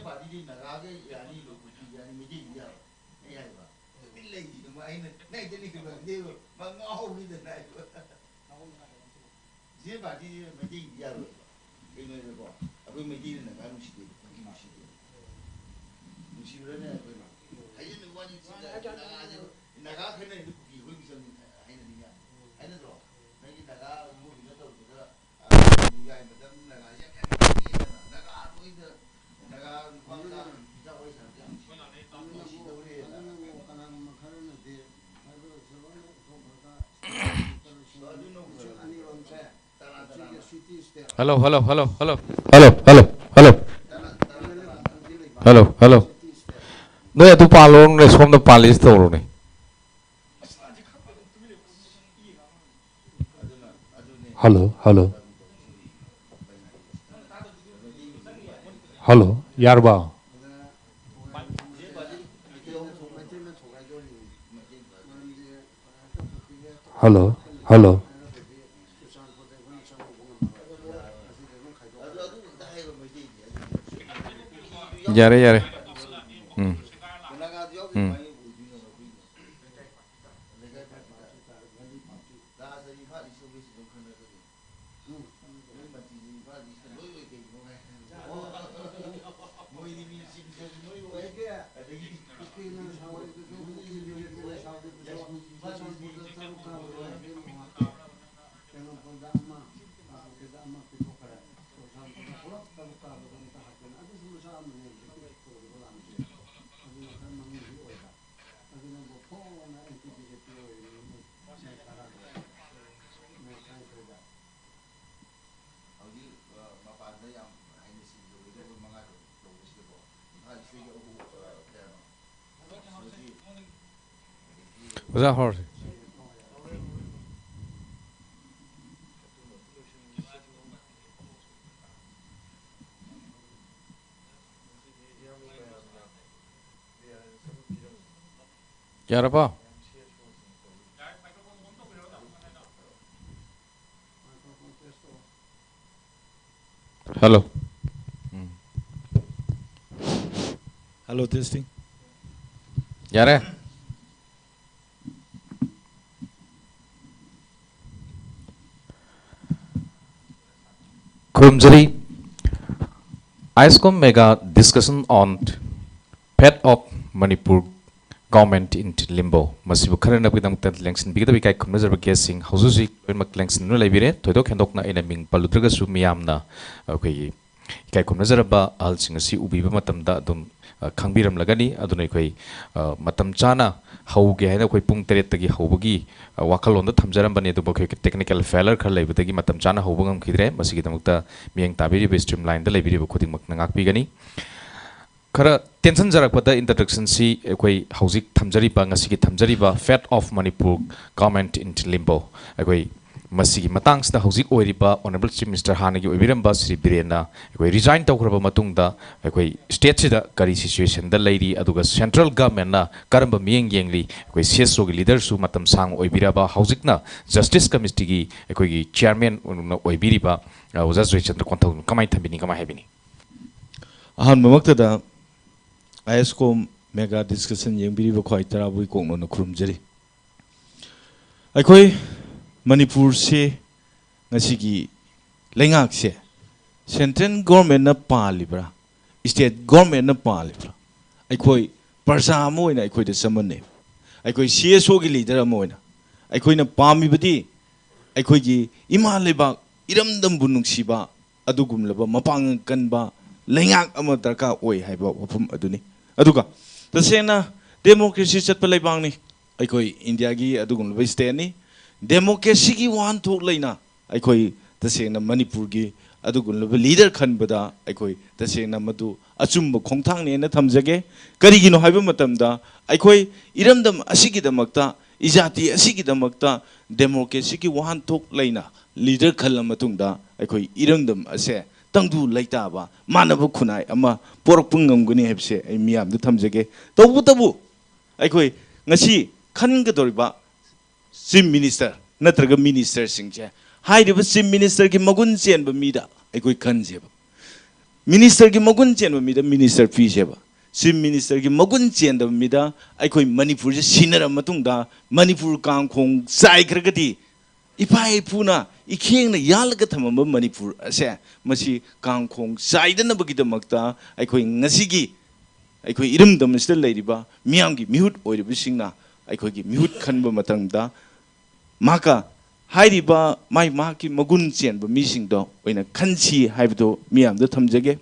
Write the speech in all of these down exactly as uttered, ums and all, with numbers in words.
ꯄꯥꯔꯇꯤꯗꯤ ꯅꯥꯒꯥꯒ ꯌꯥꯅꯤ, ꯀꯨꯀꯤꯒ ꯌꯥꯅꯤ, ꯃꯩꯇꯩꯗꯤ ꯌꯥꯔꯣꯏ꯫ ꯑꯩ ꯍꯥꯏꯕ꯫ ꯇꯨꯃꯤꯟ ꯂꯩꯈꯤꯅꯨ, ꯑꯩꯅ ꯅꯪ ꯍꯦꯛꯇ ꯂꯩꯈꯤꯅꯨ ꯍꯥꯏꯕꯅꯦꯕ꯫ ꯃꯥ ꯉꯥꯎꯍꯧꯔꯤꯗꯅ ꯍꯥꯏꯕ꯫ ꯁꯤꯅ ꯄꯥꯔꯇꯤꯁꯤꯅ ꯃꯩꯇꯩꯒꯤꯗꯤ ꯌꯥꯔꯣꯏꯕ꯫ ꯀꯩꯅꯣ ꯍꯥꯏꯕꯀꯣ, ꯑꯩꯈꯣꯏ ꯃꯩꯇꯩꯅ ꯅꯥꯒꯥ ꯅꯨꯡꯁꯤꯗꯦ, ꯀꯨꯀꯤ ꯅꯨꯡꯁꯤꯗꯦ꯫ ꯅꯨꯡꯁꯤꯕ꯭ꯔꯥꯅꯦ ꯑꯩꯈꯣꯏꯅ? ꯍꯥꯏꯖꯤꯟꯅꯕ ꯋꯥꯅꯤ, ꯁꯤꯗ ꯅꯥꯒꯥꯁꯦ, ꯅꯥꯒꯥ ꯈꯔꯅꯗꯤ ꯀꯨꯀꯤ ꯑꯩꯈꯣꯏ ꯃꯤꯆꯝꯅꯤ ꯍꯥꯏꯅꯅꯤꯡꯉꯦ꯫ ꯍꯥꯏꯅꯗ꯭ꯔꯣ? ꯅꯪꯒꯤ ꯅꯥꯒꯥ ꯃꯣꯏꯒꯤꯅ ꯇꯧꯕꯗ, ꯑ, ꯌꯥꯏꯃꯗ ꯅꯥꯒꯥꯁꯦ ꯌꯥꯝ ꯌꯥꯝ ꯌꯦꯡꯉꯦꯗꯅ꯫ ꯅꯥꯒꯥ ꯂꯣꯏꯗ, ꯅꯥꯒꯥ ꯅꯨꯄꯥ ꯃꯆꯥ, ꯅꯨꯄꯤ ꯃꯆꯥ ꯋꯥꯔꯤ ꯁꯥꯟꯅꯕꯁꯦ ꯌꯥꯝ ꯅꯨꯡꯁꯤ-, ꯌꯥꯝ ꯅꯨꯡꯁꯤꯅꯕꯅꯦ꯫ ꯑꯗꯨꯅꯕꯨ ꯀꯅꯥꯒꯨꯝꯕ ꯈꯔꯅꯗꯤ ꯍꯥꯏꯕꯗ ꯁꯨꯃꯥꯏꯅ ꯊꯣꯛꯈ꯭ꯔꯒ ꯑꯗꯨꯅꯕꯨ ꯁꯤꯁꯨ ꯑꯅꯤꯔꯣꯝꯁꯦ ꯍꯜꯂꯣ, ꯍꯜꯂꯣ, ꯍꯜꯂꯣ, ꯍꯜꯂꯣ, ꯍꯜꯂꯣ, ꯍꯜꯂꯣ, ꯍꯜꯂꯣ, ꯍꯜꯂꯣ, ꯍꯜꯂꯣ, ꯍꯜꯂꯣ꯫ ꯅꯣꯏ ꯑꯗꯨ ꯄꯥꯜꯂꯣꯅꯦ, ꯁꯣꯝꯗ ꯄꯥꯜꯂꯤꯁꯤ ꯇꯧꯔꯣꯅꯦ꯫ ꯍꯜꯂꯣ, ꯍꯜꯂꯣ, ꯍꯜꯂꯣ, ꯌꯥꯔꯕ? ꯍꯜꯂꯣ, ꯍꯜꯂꯣ꯫ ꯌꯥꯔꯦ, ꯌꯥꯔꯦ꯫ ꯎꯝ꯫ ꯎꯝ꯫ ꯇꯦꯡꯅꯧꯄꯜꯗ ꯑꯃ, ꯀꯥꯡꯄꯣꯛꯄꯤꯗ ꯑꯃ ꯄꯤꯊꯣꯛꯈ꯭ꯔꯦ꯫ ꯆꯨꯔꯆꯥꯟꯄꯨꯔꯗ ꯄꯨꯂꯞ ꯇꯔꯨꯛ ꯀꯥꯕꯗ ꯑꯃꯇ ꯍꯥꯞꯄꯦꯅ꯫ ꯑꯗꯨꯁꯨ ꯃꯆꯥ ꯑꯃꯅꯦ ꯍꯧꯖꯤꯛꯀꯤ ꯇꯧꯔꯤꯕ ꯂꯥꯟꯁꯦ꯫ ꯑꯗꯨꯅ ꯈꯔ ꯃꯃꯤꯡꯗꯤ ꯑꯣꯏꯕ꯫ ꯑꯗꯨꯅꯕꯨ ꯐꯣꯡꯅ ꯑꯦꯟ ꯇꯤ ꯕꯤ ꯖꯦ ꯄꯤ ꯑꯣꯏꯔꯤꯕꯅꯤ꯫ ꯃꯦ ꯇꯔꯥꯗ, ꯃꯦ ꯇꯔꯥꯅꯤꯊꯣꯏꯗ꯫ ꯍꯧꯖꯤꯛ, ꯑ, ꯃꯄꯥꯟꯗ ꯌꯥꯝ ꯍꯩꯅ ꯁꯤꯡꯅ ꯇꯧꯔꯤꯗꯣ ꯑꯩꯈꯣꯏ ꯃꯉꯥ ꯇꯔꯨꯛ ꯇꯧꯕꯁꯤꯗꯀꯣ꯫ ꯏꯝꯐꯥꯜ ꯏꯁꯇꯒꯤ ꯑꯍꯨꯝ, ꯑ, ꯀꯌꯥꯅꯣ? ꯍꯧꯖꯤꯛ ꯑꯣꯖꯥ ꯍꯧꯔꯁꯤ꯫ ꯌꯥꯔꯕꯣ? ꯍꯜꯂꯣ꯫ ꯎꯝ꯫ Hello, testing. ꯌꯥꯔꯦ꯫ ꯈꯨꯔꯨꯝꯖꯔꯤ꯫ ISCOM mega discussion on fate of Manipur government in limbo꯫ ꯃꯁꯤꯕꯨ ꯈꯔ ꯅꯛꯄꯒꯤꯗꯃꯛꯇ ꯂꯦꯡꯁꯤꯟꯕꯤꯒꯗꯕ ꯏꯀꯥꯏ ꯈꯨꯝꯅꯖꯕ guest ꯁꯤꯡ ꯍꯧꯖꯤꯛ ꯍꯧꯖꯤꯛ ꯂꯣꯏꯅꯃꯛ ꯂꯦꯡꯁꯤꯟꯗꯨꯅ ꯂꯩꯕꯤꯔꯦ꯫ ꯊꯣꯏꯗꯣꯛ ꯍꯦꯟꯗꯣꯛꯅ ꯑꯩꯅ ꯃꯤꯡ ꯄꯜꯂꯨꯗ꯭ꯔꯒꯁꯨ ꯃꯤꯌꯥꯝꯅ ꯑꯩꯈꯣꯏꯒꯤ ꯏꯀꯥꯏ ꯈꯨꯝꯅꯖꯔꯕ ꯑꯍꯜꯁꯤꯡ ꯑꯁꯤ ꯎꯕꯤꯕ ꯃꯇꯝꯗ ꯑꯗꯨꯝ, ꯑ, ꯈꯪꯕꯤꯔꯝꯂꯒꯅꯤ꯫ ꯑꯗꯨꯅ ꯑꯩꯈꯣꯏ, ꯑ, ꯃꯇꯝ ꯆꯥꯅ ꯍꯧꯒꯦ ꯍꯥꯏꯅ ꯑꯩꯈꯣꯏ ꯄꯨꯡ ꯇꯔꯦꯠꯇꯒꯤ ꯍꯧꯕꯒꯤ, ꯑ, ꯋꯥꯈꯜꯂꯣꯟꯗ ꯊꯝꯖꯔꯝꯕꯅꯤ, ꯑꯗꯨꯕꯨ ꯑꯩꯈꯣꯏꯒꯤ technical failure ꯈꯔ ꯂꯩꯕꯗꯒꯤ ꯃꯇꯝ ꯆꯥꯅ ꯍꯧꯕ ꯉꯝꯈꯤꯗ꯭ꯔꯦ꯫ ꯃꯁꯤꯒꯤꯗꯃꯛꯇ ꯃꯤꯠꯌꯦꯡ ꯇꯥꯕꯤꯔꯤꯕ streamline ꯗ ꯂꯩꯕꯤꯔꯤꯕ ꯈꯨꯗꯤꯡꯃꯛꯅ ꯉꯥꯛꯄꯤꯒꯅꯤ꯫ ꯈꯔ ꯇꯦꯟꯁꯤꯟꯖꯔꯛꯄꯗ introduction ꯁꯤ ꯑꯩꯈꯣꯏ ꯍꯧꯖꯤꯛ ꯊꯝꯖꯔꯤꯕ, ꯉꯁꯤꯒꯤ ꯊꯝꯖꯔꯤꯕ fate of Manipur government in limbo, ꯑꯩꯈꯣꯏ ꯃꯁꯤꯒꯤ ꯃꯇꯥꯡꯁꯤꯗ ꯍꯧꯖꯤꯛ ꯑꯣꯏꯔꯤꯕ Honourable Chief Minister ꯍꯥꯟꯅꯒꯤ ꯑꯣꯏꯕꯤꯔꯝꯕ ꯁ꯭ꯔꯤ ꯕꯤꯔꯦꯟꯅ ꯑꯩꯈꯣꯏ resign ꯇꯧꯈ꯭ꯔꯕ ꯃꯇꯨꯡꯗ ꯑꯩꯈꯣꯏ state ꯁꯤꯗ ꯀꯔꯤ situation ꯗ ꯂꯩꯔꯤ, ꯑꯗꯨꯒ central government ꯅ ꯀꯔꯝꯕ ꯃꯤꯠꯌꯦꯡ ꯌꯦꯡꯂꯤ, ꯑꯩꯈꯣꯏ CSO ꯒꯤ leader ꯁꯨ ꯃꯇꯝ ꯁꯥꯡꯅ ꯑꯣꯏꯕꯤꯔꯕ, ꯍꯧꯖꯤꯛꯅ Justice Committee ꯒꯤ ꯑꯩꯈꯣꯏꯒꯤ chairman ꯑꯣꯏꯅ ꯑꯣꯏꯕꯤꯔꯤꯕ, ꯑ, ꯑꯣꯖꯥ ꯖꯣꯏꯆꯟꯗ꯭ꯔ ꯀꯣꯟꯊꯧꯅ ꯀꯃꯥꯏꯅ ꯊꯝꯕꯤꯅꯤ, ꯀꯃꯥꯏꯅ ꯍꯥꯏꯕꯤꯅꯤ? ꯑꯍꯥꯟꯕꯃꯛꯇꯗ ISCOM mega discussion ꯌꯦꯡꯕꯤꯔꯤꯕ ꯈ꯭ꯋꯥꯏ ꯇꯔꯥꯕꯨ ꯏꯀꯣꯛꯅꯣꯅ ꯈꯨꯔꯨꯝꯖꯔꯤ꯫ ꯑꯩꯈꯣꯏ ꯃꯅꯤꯄꯨꯔꯁꯦ, ꯉꯁꯤꯒꯤ ꯂꯩꯉꯥꯛꯁꯦ central government ꯅ ꯄꯥꯜꯂꯤꯕ꯭ꯔꯥ, state government ꯅ ꯄꯥꯜꯂꯤꯕ꯭ꯔꯥ? ꯑꯩꯈꯣꯏ ꯄ꯭ꯔꯖꯥ ꯑꯃ ꯑꯣꯏꯅ ꯑꯩꯈꯣꯏꯗ ꯆꯃꯝꯅꯩ꯫ ꯑꯩꯈꯣꯏ CSO ꯒꯤ leader ꯑꯃ ꯑꯣꯏꯅ ꯑꯩꯈꯣꯏꯅ ꯄꯥꯝꯃꯤꯕꯗꯤ ꯑꯩꯈꯣꯏꯒꯤ ꯏꯃꯥ ꯂꯩꯕꯥꯛ ꯏꯔꯝꯗꯝꯕꯨ ꯅꯨꯡꯁꯤꯕ ꯑꯗꯨꯒꯨꯝꯂꯕ ꯃꯄꯥꯡꯒꯜ ꯀꯟꯕ ꯂꯩꯉꯥꯛ ꯑꯃ ꯗꯔꯀꯥꯔ ꯑꯣꯏ ꯍꯥꯏꯕ ꯋꯥꯐꯝ ꯑꯗꯨꯅꯤ꯫ ꯑꯗꯨꯒ ꯇꯁꯦꯡꯅ democracy ꯆꯠꯄ ꯂꯩꯕꯥꯛꯅꯤ ꯑꯩꯈꯣꯏ ꯏꯟꯗꯤꯌꯥꯒꯤ ꯑꯗꯨꯒꯨꯝꯂꯕ state ꯅꯤ꯫ Democracy ꯒꯤ ꯋꯥꯍꯟꯊꯣꯛ ꯂꯩꯅ ꯑꯩꯈꯣꯏ ꯇꯁꯦꯡꯅ ꯃꯅꯤꯄꯨꯔꯒꯤ ꯑꯗꯨꯒꯨꯝꯂꯕ leader ꯈꯟꯕꯗ ꯑꯩꯈꯣꯏ ꯇꯁꯦꯡꯅ ꯃꯗꯨ ꯑꯆꯨꯝꯕ ꯈꯣꯡꯊꯥꯡꯅꯤ ꯍꯥꯏꯅ ꯊꯝꯖꯒꯦ꯫ ꯀꯔꯤꯒꯤꯅꯣ ꯍꯥꯏꯕ ꯃꯇꯝꯗ ꯑꯩꯈꯣꯏ ꯏꯔꯝꯗꯝ ꯑꯁꯤꯒꯤꯗꯃꯛꯇ, ꯏꯖꯥꯇꯤ ꯑꯁꯤꯒꯤꯗꯃꯛꯇ democracy ꯒꯤ ꯋꯥꯍꯟꯊꯣꯛ ꯂꯩꯅ leader ꯈꯜꯂ ꯃꯇꯨꯡꯗ ꯑꯩꯈꯣꯏ ꯏꯔꯝꯗꯝ ꯑꯁꯦ ꯇꯪꯗꯨ ꯂꯩꯇꯥꯕ ꯃꯥꯟꯅꯕ ꯈꯨꯟꯅꯥꯏ ꯑꯃ ꯄꯣꯔꯛꯄ ꯉꯝꯒꯅꯤ ꯍꯥꯏꯕꯁꯦ ꯑꯩ ꯃꯤꯌꯥꯝꯗ ꯊꯝꯖꯒꯦ꯫ ꯇꯧꯕꯇꯕꯨ ꯑꯩꯈꯣꯏ ꯉꯁꯤ ꯈꯟꯒꯗꯧꯔꯤꯕ Chief Minister ꯅꯠꯇ꯭ꯔꯒ minister ꯁꯤꯡꯁꯦ, ꯍꯥꯏꯔꯤꯕ Chief Minister ꯒꯤ ꯃꯒꯨꯟ ꯆꯦꯟꯕ ꯃꯤꯗ ꯑꯩꯈꯣꯏ ꯈꯟꯁꯦꯕ꯫ Minister ꯒꯤ ꯃꯒꯨꯟ ꯆꯦꯟꯕ ꯃꯤꯗ minister ꯄꯤꯁꯦꯕ꯫ ꯆꯤꯐ ꯃꯤꯅꯤꯁꯇꯔꯒꯤ ꯃꯒꯨꯟ ꯆꯦꯟꯗꯕ ꯃꯤꯗ ꯑꯩꯈꯣꯏ ꯃꯅꯤꯄꯨꯔꯁꯦ ꯁꯤꯟꯅꯔꯕ ꯃꯇꯨꯡꯗ, ꯃꯅꯤꯄꯨꯔ ꯀꯥꯡꯈꯣꯡ ꯆꯥꯏꯈ꯭ꯔꯒꯗꯤ, ꯏꯄꯥ ꯏꯄꯨꯅ ꯏꯈꯦꯡꯅ ꯌꯥꯜꯂꯒ ꯊꯝꯃꯝꯕ ꯃꯅꯤꯄꯨꯔ ꯑꯁꯦ, ꯃꯁꯤ ꯀꯥꯡꯈꯣꯡ ꯆꯥꯏꯗꯅꯕꯒꯤꯗꯃꯛꯇ ꯑꯩꯈꯣꯏ ꯉꯁꯤꯒꯤ ꯑꯩꯈꯣꯏ ꯏꯔꯝꯗꯝ ꯑꯁꯤꯗ ꯂꯩꯔꯤꯕ ꯃꯤꯌꯥꯝꯒꯤ ꯃꯤꯍꯨꯠ ꯑꯣꯏꯔꯤꯕꯁꯤꯡꯅ ꯑꯩꯈꯣꯏꯒꯤ ꯃꯤꯍꯨꯠ ꯈꯟꯕ ꯃꯇꯝꯗ, ꯃꯍꯥꯛꯀ ꯍꯥꯏꯔꯤꯕ ꯃꯥꯏ ꯃꯍꯥꯛꯀꯤ ꯃꯒꯨꯟ ꯆꯦꯟꯕ ꯃꯤꯁꯤꯡꯗꯣ ꯑꯣꯏꯅ ꯈꯟꯁꯤ ꯍꯥꯏꯕꯗꯣ ꯃꯤꯌꯥꯝꯗ ꯊꯝꯖꯒꯦ꯫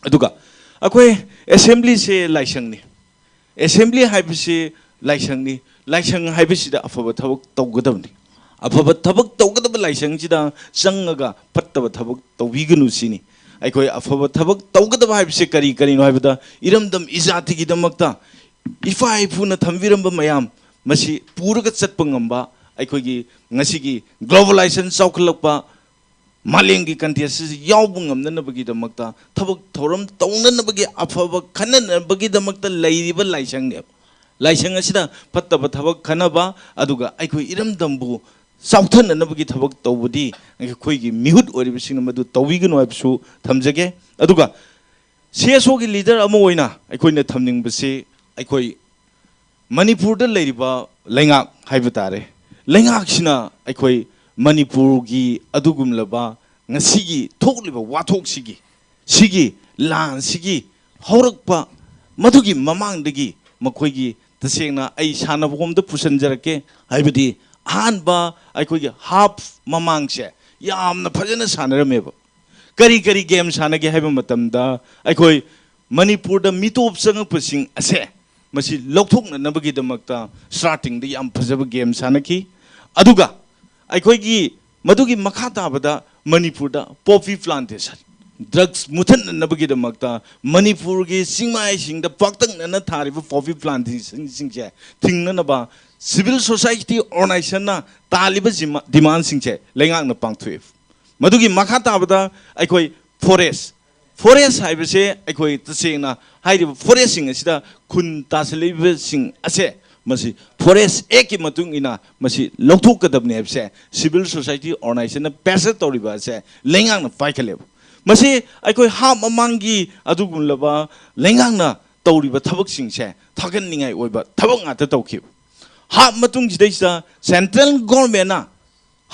ꯑꯗꯨꯒ ꯑꯩꯈꯣꯏ ꯑꯦꯁꯦꯝꯕ꯭ꯂꯤꯁꯦ ꯂꯥꯏꯁꯪꯅꯤ꯫ ꯑꯦꯁꯦꯝꯕ꯭ꯂꯤ ꯍꯥꯏꯕꯁꯤ ꯂꯥꯏꯁꯪꯅꯤ꯫ ꯂꯥꯏꯁꯪ ꯍꯥꯏꯕꯁꯤꯗ ꯑꯐꯕ ꯊꯕꯛ ꯇꯧꯒꯗꯕꯅꯤ꯫ ꯑꯐꯕ ꯊꯕꯛ ꯇꯧꯒꯗꯕ ꯂꯥꯏꯁꯪꯁꯤꯗ ꯆꯪꯉꯒ ꯐꯠꯇꯕ ꯊꯕꯛ ꯇꯧꯕꯤꯒꯅꯨ ꯁꯤꯅꯤ꯫ ꯑꯩꯈꯣꯏ ꯑꯐꯕ ꯊꯕꯛ ꯇꯧꯒꯗꯕ ꯍꯥꯏꯕꯁꯤ ꯀꯔꯤ ꯀꯔꯤꯅꯣ ꯍꯥꯏꯕꯗ, ꯏꯔꯝꯗꯝ ꯏꯖꯥꯇꯤꯒꯤꯗꯃꯛꯇ ꯏꯄꯥ ꯏꯄꯨꯅ ꯊꯝꯕꯤꯔꯝꯕ ꯃꯌꯥꯝ ꯃꯁꯤ ꯄꯨꯔꯒ ꯆꯠꯄ ꯉꯝꯕ, ꯑꯩꯈꯣꯏꯒꯤ ꯉꯁꯤꯒꯤ ꯒ꯭ꯂꯣꯕꯦꯂꯥꯏꯖꯦꯁꯟ ꯆꯥꯎꯈꯠꯂꯛꯄ ꯃꯥꯂꯦꯝꯒꯤ ꯀꯟꯇꯦꯁ ꯑꯁꯤ ꯌꯥꯎꯕ ꯉꯝꯅꯅꯕꯒꯤꯗꯃꯛꯇ, ꯊꯕꯛ ꯊꯧꯔꯝ ꯇꯧꯅꯅꯕꯒꯤ, ꯑꯐꯕ ꯈꯟꯅꯅꯕꯒꯤꯗꯃꯛꯇ ꯂꯩꯔꯤꯕ ꯂꯥꯏꯁꯪꯅꯦꯕ꯫ ꯂꯥꯏꯁꯪ ꯑꯁꯤꯗ ꯐꯠꯇꯕ ꯊꯕꯛ ꯈꯟꯅꯕ, ꯑꯗꯨꯒ ꯑꯩꯈꯣꯏ ꯏꯔꯝꯗꯝꯕꯨ ꯆꯥꯎꯊꯅꯅꯕꯒꯤ ꯊꯕꯛ ꯇꯧꯕꯗꯤ ꯑꯩꯈꯣꯏꯒꯤ ꯃꯤꯍꯨꯠ ꯑꯣꯏꯔꯤꯕꯁꯤꯡꯅ ꯃꯗꯨ ꯇꯧꯕꯤꯒꯅꯨ ꯍꯥꯏꯕꯁꯨ ꯊꯝꯖꯒꯦ꯫ ꯑꯗꯨꯒ ꯁꯤ ꯑꯦꯁ ꯑꯣꯒꯤ ꯂꯤꯗꯔ ꯑꯃ ꯑꯣꯏꯅ ꯑꯩꯈꯣꯏꯅ ꯊꯝꯅꯤꯡꯕꯁꯤ, ꯑꯩꯈꯣꯏ ꯃꯅꯤꯄꯨꯔꯗ ꯂꯩꯔꯤꯕ ꯂꯩꯉꯥꯛ ꯍꯥꯏꯕ ꯇꯥꯔꯦ, ꯂꯩꯉꯥꯛꯁꯤꯅ ꯑꯩꯈꯣꯏ ꯃꯅꯤꯄꯨꯔꯒꯤ ꯑꯗꯨꯒꯨꯝꯂꯕ ꯉꯁꯤꯒꯤ ꯊꯣꯛꯂꯤꯕ ꯋꯥꯊꯣꯛꯁꯤꯒꯤ, ꯁꯤꯒꯤ ꯂꯥꯟꯁꯤꯒꯤ ꯍꯧꯔꯛꯄ ꯃꯗꯨꯒꯤ ꯃꯃꯥꯡꯗꯒꯤ ꯃꯈꯣꯏꯒꯤ, ꯇꯁꯦꯡꯅ ꯑꯩ ꯁꯥꯟꯅꯕꯔꯣꯝꯗ ꯄꯨꯁꯤꯟꯖꯔꯛꯀꯦ꯫ ꯍꯥꯏꯕꯗꯤ ꯑꯍꯥꯟꯕ ꯑꯩꯈꯣꯏꯒꯤ ꯍꯥꯞ ꯃꯃꯥꯡꯁꯦ ꯌꯥꯝꯅ ꯐꯖꯅ ꯁꯥꯟꯅꯔꯝꯃꯦꯕ꯫ ꯀꯔꯤ ꯀꯔꯤ ꯒꯦꯝ ꯁꯥꯟꯅꯒꯦ ꯍꯥꯏꯕ ꯃꯇꯝꯗ, ꯑꯩꯈꯣꯏ ꯃꯅꯤꯄꯨꯔꯗ ꯃꯤꯇꯣꯞ ꯆꯪꯉꯛꯄꯁꯤꯡ ꯑꯁꯦ ꯃꯁꯤ ꯂꯧꯊꯣꯛꯅꯅꯕꯒꯤꯗꯃꯛꯇ ꯁ꯭ꯇꯥꯔꯇꯤꯡꯗ ꯌꯥꯝ ꯐꯖꯕ ꯒꯦꯝ ꯁꯥꯟꯅꯈꯤ꯫ ꯑꯗꯨꯒ ꯑꯩꯈꯣꯏꯒꯤ ꯃꯗꯨꯒꯤ ꯃꯈꯥ ꯇꯥꯕꯗ ꯃꯅꯤꯄꯨꯔꯗ ꯄꯣꯄꯤ ꯄ꯭ꯂꯥꯟꯇꯦꯁꯟ, ꯗ꯭ꯔꯒꯁ ꯃꯨꯊꯠꯅꯅꯕꯒꯤꯗꯃꯛꯇ ꯃꯅꯤꯄꯨꯔꯒꯤ ꯆꯤꯡꯃꯥꯏꯁꯤꯡꯗ ꯄꯥꯛꯇꯛꯅꯅ ꯊꯥꯔꯤꯕ ꯄꯣꯄꯤ ꯄ꯭ꯂꯥꯟꯇꯦꯁꯟꯁꯤꯡꯁꯦ ꯊꯤꯡꯅꯅꯕ ꯁꯤꯚꯤꯜ ꯁꯣꯁꯥꯏꯇꯤ ꯑꯣꯔꯒꯅꯥꯏꯖꯦꯁꯟꯅ ꯇꯥꯜꯂꯤꯕ ꯗꯤꯃꯥꯟꯁꯤꯡꯁꯦ ꯂꯩꯉꯥꯛꯅ ꯄꯥꯡꯊꯣꯛꯑꯦ꯫ ꯃꯗꯨꯒꯤ ꯃꯈꯥ ꯇꯥꯕꯗ ꯑꯩꯈꯣꯏ ꯐꯣꯔꯦꯁ, ꯐꯣꯔꯦꯁ ꯍꯥꯏꯕꯁꯦ ꯑꯩꯈꯣꯏ ꯇꯁꯦꯡꯅ ꯍꯥꯏꯔꯤꯕ ꯐꯣꯔꯦꯁꯁꯤꯡ ꯑꯁꯤꯗ ꯈꯨꯟ ꯇꯥꯁꯤꯜꯂꯛꯏꯕꯁꯤꯡ ꯑꯁꯦ, ꯃꯁꯤ ꯐꯣꯔꯦꯁ ꯑꯦꯛꯀꯤ ꯃꯇꯨꯡ ꯏꯟꯅ ꯃꯁꯤ ꯂꯧꯊꯣꯛꯀꯗꯕꯅꯤ ꯍꯥꯏꯕꯁꯦ ꯁꯤꯚꯤꯜ ꯁꯣꯁꯥꯏꯇꯤ ꯑꯣꯔꯒꯅꯥꯏꯖꯦꯁꯟꯅ ꯄ꯭ꯔꯦꯁꯔ ꯇꯧꯔꯤꯕ ꯑꯁꯦ ꯂꯩꯉꯥꯛꯅ ꯄꯥꯏꯈꯠꯂꯦꯕ꯫ ꯃꯁꯤ ꯑꯩꯈꯣꯏ ꯍꯥꯞ ꯃꯃꯥꯡꯒꯤ ꯑꯗꯨꯒꯨꯝꯂꯕ ꯂꯩꯉꯥꯛꯅ ꯇꯧꯔꯤꯕ ꯊꯕꯛꯁꯤꯡꯁꯦ ꯊꯥꯒꯠꯅꯤꯡꯉꯥꯏ ꯑꯣꯏꯕ ꯊꯕꯛ ꯉꯥꯛꯇ ꯇꯧꯈꯤꯕ꯫ ꯍꯥꯞ ꯃꯇꯨꯡꯁꯤꯗꯩꯁꯤꯗ ꯁꯦꯟꯇ꯭ꯔꯦꯜ ꯒꯣꯔꯃꯦꯟꯅ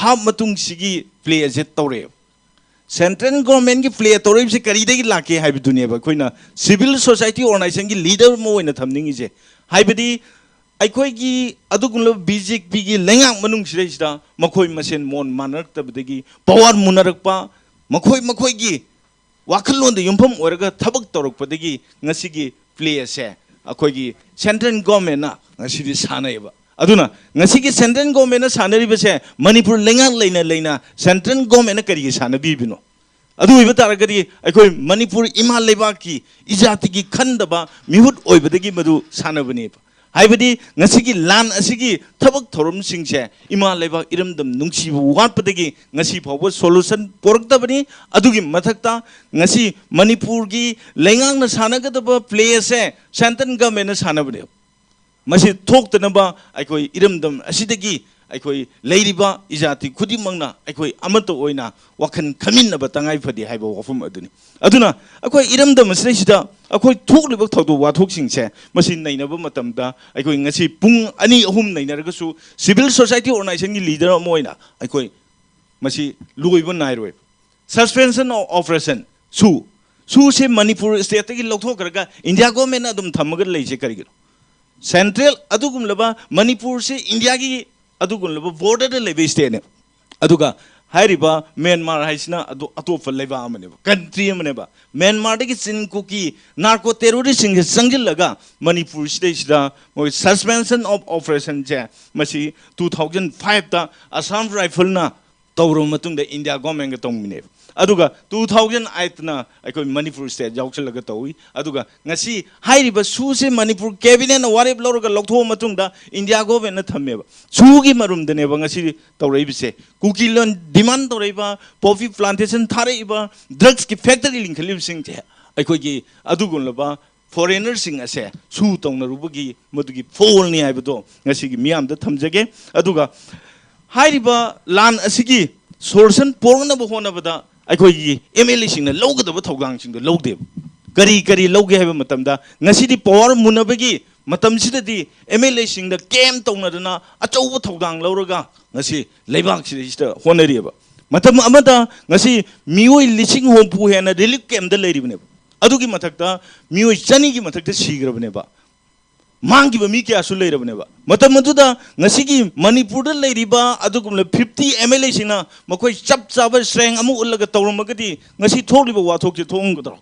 ꯍꯥꯞ ꯃꯇꯨꯡꯁꯤꯒꯤ ꯄ꯭ꯂꯦ ꯑꯁꯦ ꯇꯧꯔꯛꯑꯦꯕ꯫ ꯁꯦꯟꯇ꯭ꯔꯦꯜ ꯒꯣꯔꯃꯦꯟꯒꯤ ꯄ꯭ꯂꯦ ꯇꯧꯔꯛꯏꯕꯁꯦ ꯀꯔꯤꯗꯒꯤ ꯂꯥꯛꯀꯦ ꯍꯥꯏꯕꯗꯨꯅꯦꯕ ꯑꯩꯈꯣꯏꯅ ꯁꯤꯚꯤꯜ ꯁꯣꯁꯥꯏꯇꯤ ꯑꯣꯔꯒꯅꯥꯏꯖꯦꯁꯟꯒꯤ ꯂꯤꯗꯔ ꯑꯃ ꯑꯣꯏꯅ ꯊꯝꯅꯤꯡꯉꯤꯁꯦ꯫ ꯍꯥꯏꯕꯗꯤ ꯑꯩꯈꯣꯏꯒꯤ ꯑꯗꯨꯒꯨꯝꯂꯕ ꯕꯤ ꯖꯦ ꯄꯤꯒꯤ ꯂꯩꯉꯥꯛ ꯃꯅꯨꯡꯁꯤꯗꯩꯁꯤꯗ ꯃꯈꯣꯏ ꯃꯁꯦꯟ ꯃꯣꯟ ꯃꯥꯟꯅꯔꯛꯇꯕꯗꯒꯤ ꯄꯋꯥꯔ ꯃꯨꯟꯅꯔꯛꯄ, ꯃꯈꯣꯏ ꯃꯈꯣꯏꯒꯤ ꯋꯥꯈꯜꯂꯣꯟꯗ ꯌꯨꯝꯐꯝ ꯑꯣꯏꯔꯒ ꯊꯕꯛ ꯇꯧꯔꯛꯄꯗꯒꯤ ꯉꯁꯤꯒꯤ ꯄ꯭ꯂꯦ ꯑꯁꯦ ꯑꯩꯈꯣꯏꯒꯤ ꯁꯦꯟꯇ꯭ꯔꯦꯜ ꯒꯣꯔꯃꯦꯟꯅ ꯉꯁꯤꯗꯤ ꯁꯥꯟꯅꯩꯌꯦꯕ꯫ ꯑꯗꯨꯅ ꯉꯁꯤꯒꯤ ꯁꯦꯟꯇ꯭ꯔꯦꯜ ꯒꯣꯔꯃꯦꯟꯅ ꯁꯥꯟꯅꯔꯤꯕꯁꯦ ꯃꯅꯤꯄꯨꯔ ꯂꯩꯉꯥꯛ ꯂꯩꯅ ꯂꯩꯅ ꯁꯦꯟꯇ꯭ꯔꯦꯜ ꯒꯣꯔꯃꯦꯟꯅ ꯀꯔꯤꯒꯤ ꯁꯥꯟꯅꯕꯤꯕꯅꯣ? ꯑꯗꯨ ꯑꯣꯏꯕ ꯇꯥꯔꯒꯗꯤ ꯑꯩꯈꯣꯏ ꯃꯅꯤꯄꯨꯔ ꯏꯃꯥ ꯂꯩꯕꯥꯛꯀꯤ ꯏꯖꯥꯇꯤꯒꯤ ꯈꯟꯗꯕ ꯃꯤꯍꯨꯠ ꯑꯣꯏꯕꯗꯒꯤ ꯃꯗꯨ ꯁꯥꯟꯅꯕꯅꯦꯕ꯫ ꯍꯥꯏꯕꯗꯤ ꯉꯁꯤꯒꯤ ꯂꯥꯟ ꯑꯁꯤꯒꯤ ꯊꯕꯛ ꯊꯧꯔꯝꯁꯤꯡꯁꯦ ꯏꯃꯥ ꯂꯩꯕꯥꯛ ꯏꯔꯝꯗꯝ ꯅꯨꯡꯁꯤꯕ ꯋꯥꯠꯄꯗꯒꯤ ꯉꯁꯤ ꯐꯥꯎꯕ ꯁꯣꯂꯨꯁꯟ ꯄꯨꯔꯛꯇꯕꯅꯤ꯫ ꯑꯗꯨꯒꯤ ꯃꯊꯛꯇ ꯉꯁꯤ ꯃꯅꯤꯄꯨꯔꯒꯤ ꯂꯩꯉꯥꯛꯅ ꯁꯥꯟꯅꯒꯗꯕ ꯄ꯭ꯂꯦ ꯑꯁꯦ ꯁꯦꯟꯇ꯭ꯔꯦꯜ ꯒꯚꯔꯟꯃꯦꯟꯅ ꯁꯥꯟꯅꯕꯅꯦꯕ꯫ ꯃꯁꯤ ꯊꯣꯛꯇꯅꯕ ꯑꯩꯈꯣꯏ ꯏꯔꯝꯗꯝ ꯑꯁꯤꯗꯒꯤ ꯑꯩꯈꯣꯏ ꯂꯩꯔꯤꯕ ꯏꯖꯥꯇꯤ ꯈꯨꯗꯤꯡꯃꯛꯅ ꯑꯩꯈꯣꯏ ꯑꯃꯠꯇ ꯑꯣꯏꯅ ꯋꯥꯈꯜ ꯈꯟꯃꯤꯟꯅꯕ ꯇꯉꯥꯏ ꯐꯗꯦ ꯍꯥꯏꯕ ꯋꯥꯐꯝ ꯑꯗꯨꯅꯤ꯫ ꯑꯗꯨꯅ ꯑꯩꯈꯣꯏ ꯏꯔꯝꯗꯝ ꯑꯁꯤꯗꯩꯁꯤꯗ ꯑꯩꯈꯣꯏ ꯊꯣꯛꯂꯤꯕ ꯊꯧꯗꯣꯛ ꯋꯥꯊꯣꯛꯁꯤꯡꯁꯦ ꯃꯁꯤ ꯅꯩꯅꯕ ꯃꯇꯝꯗ ꯑꯩꯈꯣꯏ ꯉꯁꯤ ꯄꯨꯡ ꯑꯅꯤ ꯑꯍꯨꯝ ꯅꯩꯅꯔꯒꯁꯨ ꯁꯤꯚꯤꯜ ꯁꯣꯁꯥꯏꯇꯤ ꯑꯣꯔꯒꯅꯥꯏꯖꯦꯁꯟꯒꯤ ꯂꯤꯗꯔ ꯑꯃ ꯑꯣꯏꯅ ꯑꯩꯈꯣꯏ ꯃꯁꯤ ꯂꯣꯏꯕ ꯅꯥꯏꯔꯣꯏ꯫ Suspension of Operation ꯁꯨ, ꯁꯨꯁꯦ ꯃꯅꯤꯄꯨꯔ ꯁ꯭ꯇꯦꯠꯇꯒꯤ ꯂꯧꯊꯣꯛꯈ꯭ꯔꯒ ꯏꯟꯗꯤꯌꯥ ꯒꯣꯔꯃꯦꯟꯅ ꯑꯗꯨꯝ ꯊꯝꯃꯒ ꯂꯩꯁꯦ ꯀꯔꯤꯒꯤꯅꯣ? ꯁꯦꯟꯇ꯭ꯔꯦꯜ ꯑꯗꯨꯒꯨꯝꯂꯕ ꯃꯅꯤꯄꯨꯔꯁꯦ ꯏꯟꯗꯤꯌꯥꯒꯤ ꯑꯗꯨꯒꯨꯝꯂꯕ ꯕꯣꯔꯗꯔꯗ ꯂꯩꯕ ꯁ꯭ꯇꯦꯠꯅꯦ꯫ ꯑꯗꯨꯒ ꯍꯥꯏꯔꯤꯕ ꯃ꯭ꯌꯥꯟꯃꯥꯔ ꯍꯥꯏꯁꯤꯅ ꯑꯗꯨ ꯑꯇꯣꯞꯄ ꯂꯩꯕꯥꯛ ꯑꯃꯅꯦꯕ, ꯀꯟꯇ꯭ꯔꯤ ꯑꯃꯅꯦꯕ꯫ ꯃ꯭ꯌꯥꯟꯃꯥꯔꯗꯒꯤ ꯆꯤꯟ ꯀꯨꯀꯤ ꯅꯥꯔꯀꯣ ꯇꯦꯔꯣꯔꯤꯁ꯭ꯠꯁꯤꯡꯁꯦ ꯆꯪꯁꯤꯜꯂꯒ ꯃꯅꯤꯄꯨꯔꯁꯤꯗꯩꯁꯤꯗ ꯃꯣꯏ Suspension of Operation ꯁꯦ ꯃꯁꯤ ꯇꯨ ꯊꯥꯎꯖꯟ ꯐꯥꯏꯚꯇ ꯑꯁꯥꯝ ꯔꯥꯏꯐꯜꯅ ꯇꯧꯔꯕ ꯃꯇꯨꯡꯗ ꯏꯟꯗꯤꯌꯥ ꯒꯣꯔꯃꯦꯟꯒ ꯇꯧꯃꯤꯟꯅꯩꯕ꯫ ꯑꯗꯨꯒ ꯇꯨ ꯊꯥꯎꯖꯟ ꯑꯩꯠꯇꯅ ꯑꯩꯈꯣꯏ ꯃꯅꯤꯄꯨꯔ ꯁ꯭ꯇꯦꯠ ꯌꯥꯎꯁꯜꯂꯒ ꯇꯧꯏ꯫ ꯑꯗꯨꯒ ꯉꯁꯤ ꯍꯥꯏꯔꯤꯕ ꯁꯨꯁꯦ ꯃꯅꯤꯄꯨꯔ ꯀꯦꯕꯤꯅꯦꯠꯅ ꯋꯥꯔꯦꯞ ꯂꯧꯔꯒ ꯂꯧꯊꯣꯛꯑ ꯃꯇꯨꯡꯗ ꯏꯟꯗꯤꯌꯥ ꯒꯣꯔꯃꯦꯟꯅ ꯊꯝꯃꯦꯕ꯫ ꯁꯨꯒꯤ ꯃꯔꯨꯝꯗꯅꯦꯕ ꯉꯁꯤ ꯇꯧꯔꯛꯏꯕꯁꯦ꯫ ꯀꯨꯀꯤ ꯂꯣꯟ ꯗꯤꯃꯥꯟ ꯇꯧꯔꯛꯏꯕ, ꯄꯣꯄꯤ ꯄ꯭ꯂꯥꯟꯇꯦꯁꯟ ꯊꯥꯔꯛꯏꯕ, ꯗ꯭ꯔꯒꯁꯀꯤ ꯐꯦꯛꯇꯔꯤ ꯂꯤꯡꯈꯠꯂꯤꯕꯁꯤꯡꯁꯦ ꯑꯩꯈꯣꯏꯒꯤ ꯑꯗꯨꯒꯨꯝꯂꯕ ꯐꯣꯔꯦꯅꯔꯁꯤꯡ ꯑꯁꯦ ꯁꯨ ꯇꯧꯅꯔꯨꯕꯒꯤ ꯃꯗꯨꯒꯤ ꯐꯣꯜꯅꯤ ꯍꯥꯏꯕꯗꯣ ꯉꯁꯤꯒꯤ ꯃꯤꯌꯥꯝꯗ ꯊꯝꯖꯒꯦ꯫ ꯑꯗꯨꯒ ꯍꯥꯏꯔꯤꯕ ꯂꯥꯟ ꯑꯁꯤꯒꯤ ꯁꯣꯂꯨꯁꯟ ꯄꯨꯔꯛꯅꯕ ꯍꯣꯠꯅꯕꯗ ꯑꯩꯈꯣꯏꯒꯤ ꯑꯦꯝ ꯑꯦꯜ ꯑꯦꯁꯤꯡꯅ ꯂꯧꯒꯗꯕ ꯊꯧꯗꯥꯡꯁꯤꯡꯗꯣ ꯂꯧꯗꯦꯕ꯫ ꯀꯔꯤ ꯀꯔꯤ ꯂꯧꯒꯦ ꯍꯥꯏꯕ ꯃꯇꯝꯗ, ꯉꯁꯤꯗꯤ ꯄꯋꯥꯔ ꯃꯨꯟꯅꯕꯒꯤ ꯃꯇꯝꯁꯤꯗꯗꯤ ꯑꯦꯝ ꯑꯦꯜ ꯑꯦꯁꯤꯡꯗ ꯀꯦꯝ ꯇꯧꯅꯗꯅ ꯑꯆꯧꯕ ꯊꯧꯗꯥꯡ ꯂꯧꯔꯒ ꯉꯁꯤ ꯂꯩꯕꯥꯛꯁꯤꯗꯩꯁꯤꯗ ꯍꯣꯠꯅꯔꯤꯑꯕ꯫ ꯃꯇꯝ ꯑꯃꯗ ꯉꯁꯤ ꯃꯤꯑꯣꯏ ꯂꯤꯁꯤꯡ ꯍꯨꯝꯐꯨ ꯍꯦꯟꯅ ꯔꯤꯂꯤꯐ ꯀꯦꯝꯗ ꯂꯩꯔꯤꯕꯅꯦꯕ꯫ ꯑꯗꯨꯒꯤ ꯃꯊꯛꯇ ꯃꯤꯑꯣꯏ ꯆꯅꯤꯒꯤ ꯃꯊꯛꯇ ꯁꯤꯈ꯭ꯔꯕꯅꯦꯕ꯫ ꯃꯥꯡꯈꯤꯕ ꯃꯤ ꯀꯌꯥꯁꯨ ꯂꯩꯔꯕꯅꯦꯕ꯫ ꯃꯇꯝ ꯑꯗꯨꯗ ꯉꯁꯤꯒꯤ ꯃꯅꯤꯄꯨꯔꯗ ꯂꯩꯔꯤꯕ ꯑꯗꯨꯒꯨꯝꯂꯕ ꯐꯤꯐꯇꯤ ꯑꯦꯝ ꯑꯦꯜ ꯑꯦꯁꯤꯡꯅ ꯃꯈꯣꯏ ꯆꯞ ꯆꯥꯕ ꯁ꯭ꯇꯔꯦꯡ ꯑꯃ ꯎꯠꯂꯒ ꯇꯧꯔꯝꯃꯒꯗꯤ ꯉꯁꯤ ꯊꯣꯛꯂꯤꯕ ꯋꯥꯊꯣꯛꯁꯦ ꯊꯣꯛꯑꯝꯒꯗ꯭ꯔꯣ?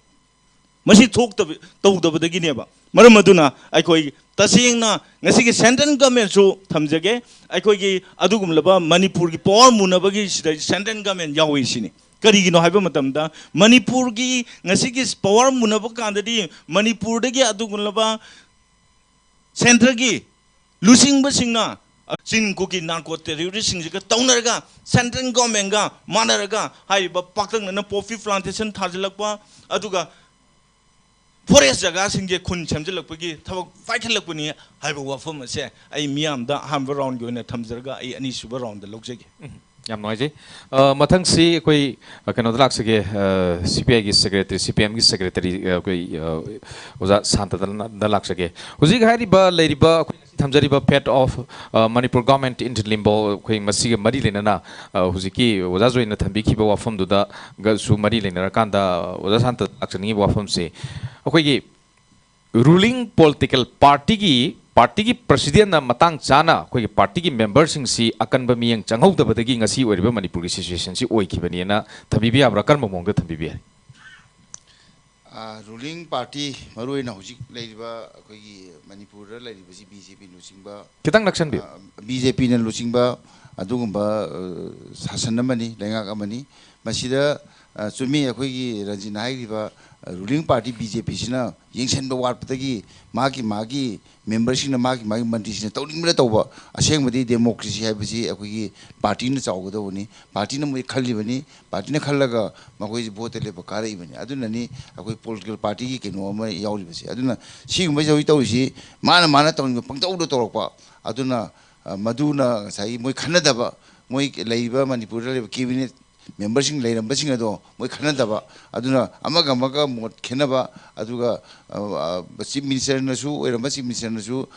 ꯃꯁꯤ ꯊꯣꯛꯇꯕ, ꯇꯧꯗꯕꯗꯒꯤꯅꯦꯕ꯫ ꯃꯔꯝ ꯑꯗꯨꯅ ꯑꯩꯈꯣꯏ ꯇꯁꯦꯡꯅ ꯉꯁꯤꯒꯤ ꯁꯦꯟꯇ꯭ꯔꯦꯜ ꯒꯃꯦꯟꯁꯨ ꯊꯝꯖꯒꯦ, ꯑꯩꯈꯣꯏꯒꯤ ꯑꯗꯨꯒꯨꯝꯂꯕ ꯃꯅꯤꯄꯨꯔꯒꯤ ꯄꯋꯥꯔ ꯃꯨꯟꯅꯕꯒꯤ ꯁꯤꯗ ꯁꯦꯟꯇ꯭ꯔꯦꯜ ꯒꯃꯦꯟ ꯌꯥꯎꯏ ꯁꯤꯅꯤ꯫ ꯀꯔꯤꯒꯤꯅꯣ ꯍꯥꯏꯕ ꯃꯇꯝꯗ, ꯃꯅꯤꯄꯨꯔꯒꯤ ꯉꯁꯤꯒꯤ ꯄꯋꯥꯔ ꯃꯨꯟꯅꯕ ꯀꯥꯟꯗꯗꯤ ꯃꯅꯤꯄꯨꯔꯗꯒꯤ ꯑꯗꯨꯒꯨꯝꯂꯕ ꯁꯦꯟꯇ꯭ꯔꯒꯤ ꯂꯨꯆꯤꯡꯕꯁꯤꯡꯅ ꯆꯤꯟ ꯀꯨꯀꯤ ꯅꯥꯔꯀꯣ ꯇꯦꯔꯣꯔꯤꯁꯁꯤꯡꯁꯤꯒ ꯇꯧꯅꯔꯒ, ꯁꯦꯟꯇ꯭ꯔꯦꯜ ꯒꯣꯔꯃꯦꯟꯒ ꯃꯥꯟꯅꯔꯒ ꯍꯥꯏꯔꯤꯕ ꯄꯥꯛꯇꯛꯅꯅ ꯄꯣꯄꯤ ꯄ꯭ꯂꯥꯟꯇꯦꯁꯟ ꯊꯥꯖꯤꯜꯂꯛꯄ, ꯑꯗꯨꯒ ꯐꯣꯔꯦꯁ ꯖꯒꯥꯁꯤꯡꯁꯦ ꯈꯨꯟ ꯁꯦꯝꯖꯤꯜꯂꯛꯄꯒꯤ ꯊꯕꯛ ꯄꯥꯏꯈꯠꯂꯛꯄꯅꯤ ꯍꯥꯏꯕ ꯋꯥꯐꯝ ꯑꯁꯦ ꯑꯩ ꯃꯤꯌꯥꯝꯗ ꯑꯍꯥꯟꯕ ꯔꯥꯎꯟꯒꯤ ꯑꯣꯏꯅ ꯊꯝꯖꯔꯒ ꯑꯩ ꯑꯅꯤꯁꯨꯕ ꯔꯥꯎꯟꯗ ꯂꯧꯖꯒꯦ꯫ ꯎꯝ, ꯌꯥꯝ ꯅꯨꯡꯉꯥꯏꯖꯩ꯫ ꯑ, ꯃꯊꯪꯁꯤ ꯑꯩꯈꯣꯏ, ꯑ, ꯀꯩꯅꯣꯗ ꯂꯥꯛꯆꯒꯦ, ꯁꯤ ꯄꯤ ꯑꯥꯏꯒꯤ ꯁꯦꯀ꯭ꯔꯦꯇꯔꯤ, ꯁꯤ ꯄꯤ ꯑꯦꯝꯒꯤ ꯁꯦꯀ꯭ꯔꯦꯇꯔꯤ, ꯑ, ꯑꯩꯈꯣꯏ, ꯑ, ꯑꯣꯖꯥ ꯁꯥꯟꯇꯗ ꯂꯥꯛꯆꯒꯦ꯫ ꯍꯧꯖꯤꯛ ꯍꯥꯏꯔꯤꯕ ꯂꯩꯔꯤꯕ ꯑꯩꯈꯣꯏ ꯊꯝꯖꯔꯤꯕ Fate of, ꯑ, Manipur Government in Limbo, ꯑꯩꯈꯣꯏ ꯃꯁꯤꯒ ꯃꯔꯤ ꯂꯩꯅꯅ, ꯑ, ꯍꯧꯖꯤꯛꯀꯤ ꯑꯣꯖꯥ ꯖꯣꯏꯅ ꯊꯝꯕꯤꯈꯤꯕ ꯋꯥꯐꯝꯗꯨꯗꯒꯁꯨ ꯃꯔꯤ ꯂꯩꯅꯔꯀꯥꯟꯗ ꯑꯣꯖꯥ ꯁꯥꯟꯇꯗ ꯂꯥꯛꯆꯅꯤꯡꯉꯤꯕ ꯋꯥꯐꯝꯁꯦ, ꯑꯩꯈꯣꯏꯒꯤ ꯔꯨꯂꯤꯡ ꯄꯣꯂꯤꯇꯤꯀꯦꯜ ꯄꯥꯔꯇꯤꯒꯤ, ꯄꯥꯔꯇꯤꯒꯤ ꯄ꯭ꯔꯁꯤꯗꯦꯟꯅ ꯃꯇꯥꯡ ꯆꯥꯅ ꯑꯩꯈꯣꯏꯒꯤ ꯄꯥꯔꯇꯤꯒꯤ ꯃꯦꯝꯕꯔꯁꯤꯡꯁꯤ ꯑꯀꯟꯕ ꯃꯤꯠꯌꯦꯡ ꯆꯪꯍꯧꯗꯕꯗꯒꯤ ꯉꯁꯤ ꯑꯣꯏꯔꯤꯕ ꯃꯅꯤꯄꯨꯔꯒꯤ ꯁꯤꯆꯨꯋꯦꯁꯟꯁꯤ ꯑꯣꯏꯈꯤꯕꯅꯦꯅ ꯊꯝꯕꯤꯕ ꯌꯥꯕ꯭ꯔꯥ? ꯀꯔꯝꯕ ꯃꯑꯣꯡꯗ ꯊꯝꯕꯤꯕ ꯌꯥꯏ? ꯑ, ꯔꯨꯂꯤꯡ ꯄꯥꯔꯇꯤ, ꯃꯔꯨꯑꯣꯏꯅ ꯍꯧꯖꯤꯛ ꯂꯩꯔꯤꯕ ꯑꯩꯈꯣꯏꯒꯤ ꯃꯅꯤꯄꯨꯔꯗ ꯂꯩꯔꯤꯕꯁꯤ ꯕꯤ ꯖꯦ ꯄꯤ ꯂꯨꯆꯤꯡꯕ, ꯈꯤꯇꯪ ꯅꯛꯁꯟꯕꯤꯌꯨ꯫ ꯑ, ꯕꯤ ꯖꯦ ꯄꯤꯅ ꯂꯨꯆꯤꯡꯕ ꯑꯗꯨꯒꯨꯝꯕ, ꯑ, ꯁꯥꯁꯟ ꯑꯃꯅꯤ, ꯂꯩꯉꯥꯛ ꯑꯃꯅꯤ꯫ ꯃꯁꯤꯗ, ꯑ, ꯆꯨꯝꯃꯤ, ꯑꯩꯈꯣꯏꯒꯤ ꯔꯟꯖꯤꯠꯅ ꯍꯥꯏꯈ꯭ꯔꯤꯕ, ꯑ, ꯔꯨꯂꯤꯡ ꯄꯥꯔꯇꯤ ꯕꯤ ꯖꯦ ꯄꯤꯁꯤꯅ ꯌꯦꯡꯁꯤꯟꯕ ꯋꯥꯠꯄꯗꯒꯤ ꯃꯥꯒꯤ, ꯃꯥꯒꯤ ꯃꯦꯝꯕꯔꯁꯤꯡꯅ, ꯃꯥꯒꯤ, ꯃꯥꯒꯤ ꯃꯟꯇ꯭ꯔꯤꯁꯤꯡꯅ ꯇꯧꯅꯤꯡꯕꯅ ꯇꯧꯕ꯫ ꯑꯁꯦꯡꯕꯗꯤ ꯗꯦꯃꯣꯀ꯭ꯔꯦꯁꯤ ꯍꯥꯏꯕꯁꯤ ꯑꯩꯈꯣꯏꯒꯤ ꯄꯥꯔꯇꯤꯅ ꯆꯥꯎꯒꯗꯧꯕꯅꯤ꯫ ꯄꯥꯔꯇꯤꯅ ꯃꯣꯏ ꯈꯜꯂꯤꯕꯅꯤ, ꯄꯥꯔꯇꯤꯅ ꯈꯜꯂꯒ ꯃꯈꯣꯏꯁꯤ ꯚꯣꯠꯇ ꯂꯦꯞꯄ ꯀꯥꯔꯛꯏꯕꯅꯤ꯫ ꯑꯗꯨꯅꯅꯤ ꯑꯩꯈꯣꯏ ꯄꯣꯂꯤꯇꯤꯀꯦꯜ ꯄꯥꯔꯇꯤꯒꯤ ꯀꯩꯅꯣ ꯑꯃ ꯌꯥꯎꯔꯤꯕꯁꯦ꯫ ꯑꯗꯨꯅ ꯁꯤꯒꯨꯝꯕꯁꯤ ꯍꯧꯖꯤꯛ ꯇꯧꯔꯤꯁꯤ, ꯃꯥꯅ, ꯃꯥꯅ ꯇꯧꯅꯤꯡꯕ ꯄꯪꯇꯧꯗ ꯇꯧꯔꯛꯄ꯫ ꯑꯗꯨꯅ, ꯑ, ꯃꯗꯨꯅ ꯉꯁꯥꯏꯒꯤ ꯃꯣꯏ ꯈꯟꯅꯗꯕ, ꯃꯣꯏ ꯂꯩꯔꯤꯕ ꯃꯅꯤꯄꯨꯔꯗ ꯂꯩꯔꯤꯕ ꯀꯦꯕꯤꯅꯦꯠ ꯃꯦꯝꯕꯔꯁꯤꯡ ꯂꯩꯔꯝꯕꯁꯤꯡ ꯑꯗꯣ ꯃꯣꯏ ꯈꯟꯅꯗꯕ, ꯑꯗꯨꯅ ꯑꯃꯒ ꯑꯃꯒ ꯃꯣꯠ ꯈꯦꯠꯅꯕ, ꯑꯗꯨꯒ ꯆꯤꯐ ꯃꯤꯅꯤꯁꯇꯔꯅꯁꯨ, ꯑꯣꯏꯔꯝꯕ ꯆꯤꯐ ꯃꯤꯅꯤꯁꯇꯔꯅꯁꯨ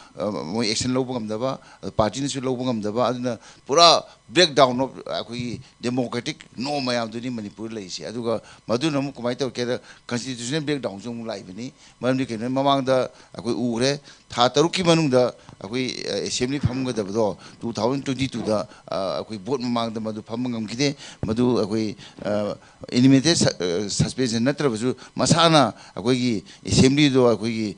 ꯃꯣꯏ ꯑꯦꯛꯁꯟ ꯂꯧꯕ ꯉꯝꯗꯕ, ꯄꯥꯔꯇꯤꯅꯁꯨ ꯂꯧꯕ ꯉꯝꯗꯕ, ꯑꯗꯨꯅ ꯄꯨꯔꯥ ꯕ꯭ꯔꯦꯛ ꯗꯥꯎꯟ ꯑꯣꯐ ꯑꯩꯈꯣꯏꯒꯤ ꯗꯦꯃꯣꯀ꯭ꯔꯦꯇꯤꯛ ꯅꯣꯔꯝ ꯃꯌꯥꯝꯗꯨꯅꯤ ꯃꯅꯤꯄꯨꯔꯗ ꯂꯩꯔꯤꯁꯦ꯫ ꯑꯗꯨꯒ ꯃꯗꯨꯅ ꯑꯃꯨꯛ ꯀꯃꯥꯏꯅ ꯇꯧꯔꯛꯀꯦꯗ, ꯀꯟꯁꯇꯤꯇ꯭ꯌꯨꯁꯅꯦꯜ ꯕ꯭ꯔꯦꯛ ꯗꯥꯎꯟꯁꯨ ꯑꯃꯨꯛ ꯂꯥꯛꯏꯕꯅꯤ꯫ ꯃꯔꯝꯗꯤ ꯀꯩꯅꯣ, ꯃꯃꯥꯡꯗ ꯑꯩꯈꯣꯏ ꯎꯈ꯭ꯔꯦ, ꯊꯥ ꯇꯔꯨꯛꯀꯤ ꯃꯅꯨꯡꯗ ꯑꯩꯈꯣꯏ ꯑꯦꯁꯦꯝꯕ꯭ꯂꯤ ꯐꯝꯒꯗꯕꯗꯣ ꯇꯨ ꯊꯥꯎꯖꯟ ꯇ꯭ꯋꯦꯟꯇꯤ ꯇꯨꯗ ꯑꯩꯈꯣꯏ ꯚꯣꯠ ꯃꯃꯥꯡꯗ ꯃꯗꯨ ꯐꯝꯕ ꯉꯝꯈꯤꯗꯦ꯫ ꯃꯗꯨ ꯑꯩꯈꯣꯏ ꯑꯦꯅꯤꯃꯦꯇꯦꯠ ꯁꯁꯄꯦꯟꯁꯟ ꯅꯠꯇ꯭ꯔꯕꯁꯨ ꯃꯁꯥꯅ ꯑꯩꯈꯣꯏꯒꯤ ꯑꯦꯁꯦꯝꯕ꯭ꯂꯤꯗꯣ ꯑꯩꯈꯣꯏꯒꯤ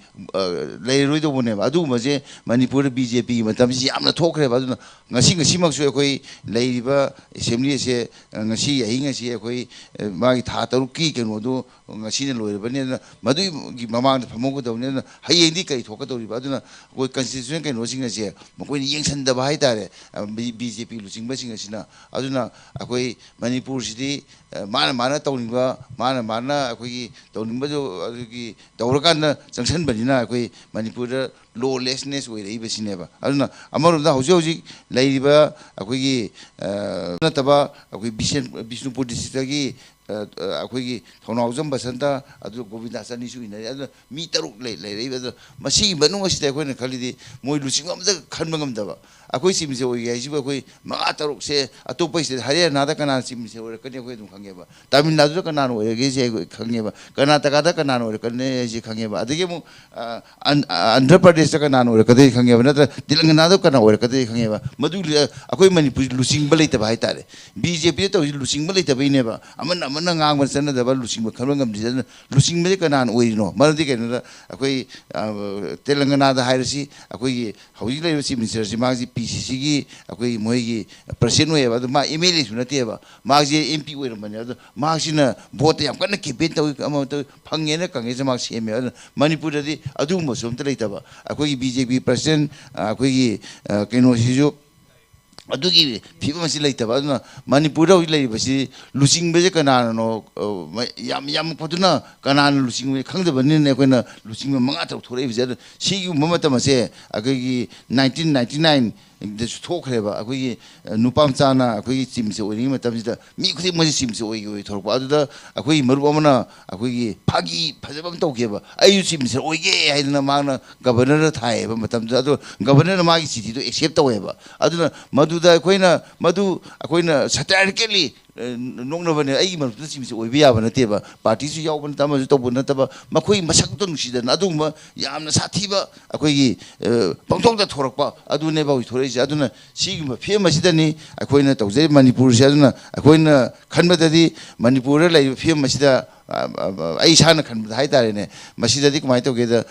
ꯂꯩꯔꯔꯣꯏꯗꯧꯕꯅꯦꯕ꯫ ꯑꯗꯨꯒꯨꯝꯕꯁꯦ ꯃꯅꯤꯄꯨꯔꯗ ꯕꯤ ꯖꯦ ꯄꯤꯒꯤ ꯃꯇꯝꯁꯤ ꯌꯥꯝꯅ ꯊꯣꯛꯈ꯭ꯔꯦꯕ꯫ ꯑꯗꯨꯅ ꯉꯁꯤ, ꯉꯁꯤꯃꯛꯁꯨ ꯑꯩꯈꯣꯏ ꯂꯩꯔꯤꯕ ꯑꯦꯁꯦꯝꯕ꯭ꯂꯤ ꯑꯁꯦ ꯉꯁꯤ ꯑꯍꯤꯡ ꯑꯁꯤ ꯑꯩꯈꯣꯏ ꯃꯥꯒꯤ ꯊꯥ ꯇꯔꯨꯛꯀꯤ ꯀꯩꯅꯣꯗꯨ ꯉꯁꯤꯅ ꯂꯣꯏꯔꯕꯅꯤ꯫ ꯑꯗꯨꯅ ꯃꯗꯨꯒꯤ ꯃꯃꯥꯡꯗ ꯐꯝꯍꯧꯒꯗꯕꯅꯤ꯫ ꯑꯗꯨꯅ ꯍꯌꯦꯡꯗꯤ ꯀꯔꯤ ꯊꯣꯛꯀꯗꯧꯔꯤꯕ? ꯑꯗꯨꯅ ꯑꯩꯈꯣꯏ ꯀꯟꯁꯇꯤꯇ꯭ꯌꯨꯁꯟ ꯀꯩꯅꯣꯁꯤꯡ ꯑꯁꯦ ꯃꯈꯣꯏꯅ ꯌꯦꯡꯁꯤꯟꯗꯕ ꯍꯥꯏꯇꯥꯔꯦ, ꯕꯤ ꯖꯦ ꯄꯤ ꯂꯨꯆꯤꯡꯕꯁꯤꯡ ꯑꯁꯤꯅ꯫ ꯑꯗꯨꯅ ꯑꯩꯈꯣꯏ ꯃꯅꯤꯄꯨꯔꯁꯤꯗꯤ ꯃꯥꯅ ꯃꯥꯅ ꯇꯧꯅꯤꯡꯕ, ꯃꯥꯅ ꯃꯥꯅ ꯑꯩꯈꯣꯏꯒꯤ ꯇꯧꯅꯤꯡꯕꯗꯨ ꯑꯗꯨꯒꯤ ꯇꯧꯔꯀꯥꯟꯗ ꯆꯪꯁꯟꯕꯅꯤꯅ ꯑꯩꯈꯣꯏ ꯃꯅꯤꯄꯨꯔꯗ ꯂꯣꯂꯦꯁꯅꯦꯁ ꯑꯣꯏꯔꯛꯏꯕꯁꯤꯅꯦꯕ꯫ ꯑꯗꯨꯅ ꯑꯃꯔꯣꯝꯗ ꯍꯧꯖꯤꯛ ꯍꯧꯖꯤꯛ ꯂꯩꯔꯤꯕ ꯑꯩꯈꯣꯏꯒꯤ ꯅꯠꯇꯕ ꯑꯩꯈꯣꯏ ꯕꯤꯁꯦꯟ-, ꯕꯤꯁꯅꯨꯄꯨꯔ ꯗꯤꯁꯇ꯭ꯔꯤꯛꯇꯒꯤ ꯑꯩꯈꯣꯏꯒꯤ ꯊꯧꯅꯥꯎꯖꯝ ꯕꯁꯟꯇ, ꯑꯗꯨ ꯒꯣꯕꯤꯟꯗꯥ ꯆꯅꯤꯁꯨ ꯏꯟꯅꯔꯤ꯫ ꯑꯗꯨꯅ ꯃꯤ ꯇꯔꯨꯛ ꯂꯩ-, ꯂꯩꯔꯛꯏꯕ꯫ ꯑꯗꯣ ꯃꯁꯤꯒꯤ ꯃꯅꯨꯡ ꯑꯁꯤꯗ ꯑꯩꯈꯣꯏꯅ ꯈꯜꯂꯤꯗꯤ ꯃꯣꯏ ꯂꯨꯆꯤꯡꯕ ꯑꯃꯇ ꯈꯟꯕ ꯉꯝꯗꯕ꯫ ꯑꯩꯈꯣꯏ ꯆꯤꯞ ꯃꯤꯅꯤꯁꯇꯔ ꯑꯣꯏꯒꯦ ꯍꯥꯏꯁꯤꯕꯨ ꯑꯩꯈꯣꯏ ꯃꯉꯥ ꯇꯔꯨꯛꯁꯦ ꯑꯇꯣꯞꯄ ꯁ꯭ꯇꯦꯠ, ꯍꯔꯤꯌꯥꯅꯥꯗ ꯀꯅꯥ ꯆꯤꯞ ꯃꯤꯅꯤꯁꯇꯔ ꯑꯣꯏꯔꯛꯀꯅꯤ ꯑꯩꯈꯣꯏ ꯑꯗꯨꯝ ꯈꯪꯉꯦꯕ꯫ ꯇꯥꯃꯤꯜ ꯅꯥꯗꯨꯗ ꯀꯅꯥꯅ ꯑꯣꯏꯔꯒꯦꯁꯦ ꯑꯩꯈꯣꯏ ꯈꯪꯉꯦꯕ꯫ ꯀꯔꯅꯥꯇꯀꯥꯗ ꯀꯅꯥꯅ ꯑꯣꯏꯔꯛꯀꯅꯤ ꯍꯥꯏꯁꯦ ꯈꯪꯉꯦꯕ꯫ ꯑꯗꯒꯤ ꯑꯃꯨꯛ ꯑꯟ-, ꯑꯟꯙ꯭ꯔ ꯄ꯭ꯔꯗꯦꯁꯇ ꯀꯅꯥꯅ ꯑꯣꯏꯔꯛꯀꯗꯣꯏ ꯈꯪꯉꯦꯕ, ꯅꯠꯇ꯭ꯔ ꯇꯦꯂꯪꯒꯅꯥꯗ ꯀꯅꯥ ꯑꯣꯏꯔꯛꯀꯗꯣꯏ ꯈꯪꯉꯦꯕ꯫ ꯃꯗꯨ ꯂꯨ-, ꯑꯩꯈꯣꯏ ꯃꯅꯤꯄꯨꯔꯁꯤ ꯂꯨꯆꯤꯡꯕ ꯂꯩꯇꯕ ꯍꯥꯏꯇꯥꯔꯦ꯫ ꯕꯤ ꯖꯦ ꯄꯤꯗ ꯇꯧꯔꯤꯁꯤ ꯂꯨꯆꯤꯡꯕ ꯂꯩꯇꯕꯩꯅꯦꯕ꯫ ꯑꯃꯅ ꯑꯃꯅ ꯉꯥꯡꯕ ꯆꯠꯅꯗꯕ, ꯂꯨꯆꯤꯡꯕ ꯈꯟꯕ ꯉꯝꯗ꯭ꯔꯤꯁꯦ꯫ ꯑꯗꯨꯅ ꯂꯨꯆꯤꯡꯕꯁꯦ ꯀꯅꯥꯅ ꯑꯣꯏꯔꯤꯅꯣ? ꯃꯔꯝꯗꯤ ꯀꯩꯅꯣꯗ ꯑꯩꯈꯣꯏ, ꯑ, ꯇꯦꯂꯪꯒꯅꯥꯗ ꯍꯥꯏꯔꯁꯤ, ꯑꯩꯈꯣꯏꯒꯤ ꯍꯧꯖꯤꯛ ꯂꯩꯔꯤꯕ ꯆꯤꯞ ꯃꯤꯅꯤꯁꯇꯔꯁꯤ ꯃꯥꯁꯤ ꯄꯤ ꯁꯤ ꯁꯤꯒꯤ ꯑꯩꯈꯣꯏꯒꯤ ꯃꯣꯏꯒꯤ ꯄ꯭ꯔꯁꯤꯗꯦꯟ ꯑꯣꯏꯌꯦꯕ꯫ ꯑꯗꯨ ꯃꯥ ꯑꯦꯝ ꯑꯦꯜ ꯑꯦꯁꯨ ꯅꯠꯇꯦꯕ꯫ ꯃꯥꯁꯦ ꯑꯦꯝ ꯄꯤ ꯑꯣꯏꯔꯝꯕꯅꯦ꯫ ꯑꯗꯣ ꯃꯍꯥꯛꯁꯤꯅ ꯚꯣꯠꯇ ꯌꯥꯝ ꯀꯟꯅ ꯀꯦꯝꯄꯦꯟ ꯇꯧꯏ, ꯑꯃ ꯇꯧꯏ, ꯐꯪꯉꯦꯅ ꯀꯪꯒ꯭ꯔꯦꯁꯅ ꯃꯍꯥꯛ ꯁꯦꯝꯃꯦ꯫ ꯑꯗꯨꯅ ꯃꯅꯤꯄꯨꯔꯗꯗꯤ ꯑꯗꯨꯒꯨꯝꯕꯁꯨ ꯑꯝꯇ ꯂꯩꯇꯕ꯫ ꯑꯩꯈꯣꯏꯒꯤ ꯕꯤ ꯖꯦ ꯄꯤ ꯄ꯭ꯔꯁꯤꯗꯦꯟ, ꯑ, ꯑꯩꯈꯣꯏꯒꯤ, ꯑ, ꯀꯩꯅꯣꯁꯤꯁꯨ ꯑꯗꯨꯒꯤ ꯐꯤꯕꯝ ꯑꯁꯤ ꯂꯩꯇꯕ꯫ ꯑꯗꯨꯅ ꯃꯅꯤꯄꯨꯔꯗ ꯍꯧꯖꯤꯛ ꯂꯩꯔꯤꯕꯁꯤ ꯂꯨꯆꯤꯡꯕꯁꯦ ꯀꯅꯥꯅꯅꯣ, ꯑ, ꯃ-, ꯌꯥꯝ, ꯌꯥꯝꯃꯛꯄꯗꯨꯅ ꯀꯅꯥꯅ ꯂꯨꯆꯤꯡꯕꯅꯣ ꯈꯪꯗꯕꯅꯤꯅ ꯑꯩꯈꯣꯏꯅ ꯂꯨꯆꯤꯡꯕ ꯃꯉꯥ ꯇꯔꯨꯛ ꯊꯣꯛꯂꯛꯏꯕꯁꯦ꯫ ꯑꯗꯨ ꯁꯤꯒꯨꯝꯕ ꯃꯇꯝ ꯑꯁꯦ ꯑꯩꯈꯣꯏꯒꯤ ꯅꯥꯏꯟꯇꯤꯟ ꯅꯥꯏꯟꯇꯤ ꯅꯥꯏꯟ ꯗꯁꯨ ꯊꯣꯛꯈ꯭ꯔꯦꯕ꯫ ꯑꯩꯈꯣꯏꯒꯤ, ꯑ, ꯅꯨꯄꯥ ꯃꯆꯥꯅ ꯑꯩꯈꯣꯏꯒꯤ ꯆꯤꯞ ꯃꯤꯅꯤꯁꯇꯔ ꯑꯣꯏꯔꯤꯉꯩ ꯃꯇꯝꯁꯤꯗ ꯃꯤ ꯈꯨꯗꯤꯡꯃꯛꯁꯦ ꯆꯤꯞ ꯃꯤꯅꯤꯁꯇꯔ ꯑꯣꯏꯒꯦ ꯑꯣꯏꯒꯦ ꯊꯣꯔꯛꯄ꯫ ꯑꯗꯨꯗ ꯑꯩꯈꯣꯏꯒꯤ ꯃꯔꯨꯞ ꯑꯃꯅ ꯑꯩꯈꯣꯏꯒꯤ ꯐꯥꯒꯤ ꯐꯖꯕ ꯑꯃ ꯇꯧꯈꯤꯑꯕ, "ꯑꯩꯁꯨ ꯆꯤꯞ ꯃꯤꯅꯤꯁꯇꯔ ꯑꯣꯏꯒꯦ" ꯍꯥꯏꯗꯅ ꯃꯥꯅ ꯒꯕꯔꯅꯔꯗ ꯊꯥꯏꯌꯦꯕ ꯃꯇꯝꯗꯨꯗ꯫ ꯑꯗꯣ ꯒꯕꯔꯅꯔꯅ ꯃꯥꯒꯤ ꯆꯤꯊꯤꯗꯣ ꯑꯦꯛꯁꯦꯞ ꯇꯧꯋꯦꯕ꯫ ꯑꯗꯨꯅ ꯃꯗꯨꯗ ꯑꯩꯈꯣꯏꯅ, ꯃꯗꯨ ꯑꯩꯈꯣꯏꯅ ꯁꯦꯇꯥꯏꯔꯤꯀꯦꯜꯂꯤ, ꯑ, ꯅꯣꯛꯅꯕꯅꯦ꯫ ꯑꯩꯒꯤ ꯃꯔꯨꯞꯇꯨꯅ ꯆꯤꯞ ꯃꯤꯅꯤꯁꯇꯔ ꯑꯣꯏꯕ ꯌꯥꯕ ꯅꯠꯇꯦꯕ, ꯄꯥꯔꯇꯤꯁꯨ ꯌꯥꯎꯕ ꯅꯠꯇꯕ, ꯑꯃꯁꯨ ꯇꯧꯕ ꯅꯠꯇꯕ, ꯃꯈꯣꯏ ꯃꯁꯛꯇꯣ ꯅꯨꯡꯁꯤꯗꯅ ꯑꯗꯨꯒꯨꯝꯕ ꯌꯥꯝꯅ ꯁꯥꯊꯤꯕ ꯑꯩꯈꯣꯏꯒꯤ, ꯑ, ꯄꯪꯊꯣꯛꯇ ꯊꯣꯔꯛꯄ ꯑꯗꯨꯅꯦꯕ ꯍꯧꯖꯤꯛ ꯊꯣꯔꯛꯏꯁꯦ꯫ ꯑꯗꯨꯅ ꯁꯤꯒꯨꯝꯕ ꯐꯤꯕꯝ ꯑꯁꯤꯗꯅꯤ ꯑꯩꯈꯣꯏꯅ ꯇꯧꯖꯔꯤꯕ ꯃꯅꯤꯄꯨꯔꯁꯦ꯫ ꯑꯗꯨꯅ ꯑꯩꯈꯣꯏꯅ ꯈꯟꯕꯗꯗꯤ ꯃꯅꯤꯄꯨꯔꯗ ꯂꯩꯔꯤꯕ ꯐꯤꯕꯝ ꯑꯁꯤꯗ, ꯑ, ꯑ, ꯑ, ꯑꯩ ꯏꯁꯥꯅ ꯈꯟꯕꯗ ꯍꯥꯏꯇꯥꯔꯦꯅꯦ, ꯃꯁꯤꯗꯗꯤ ꯀꯃꯥꯏꯅ ꯇꯧꯒꯦꯗ,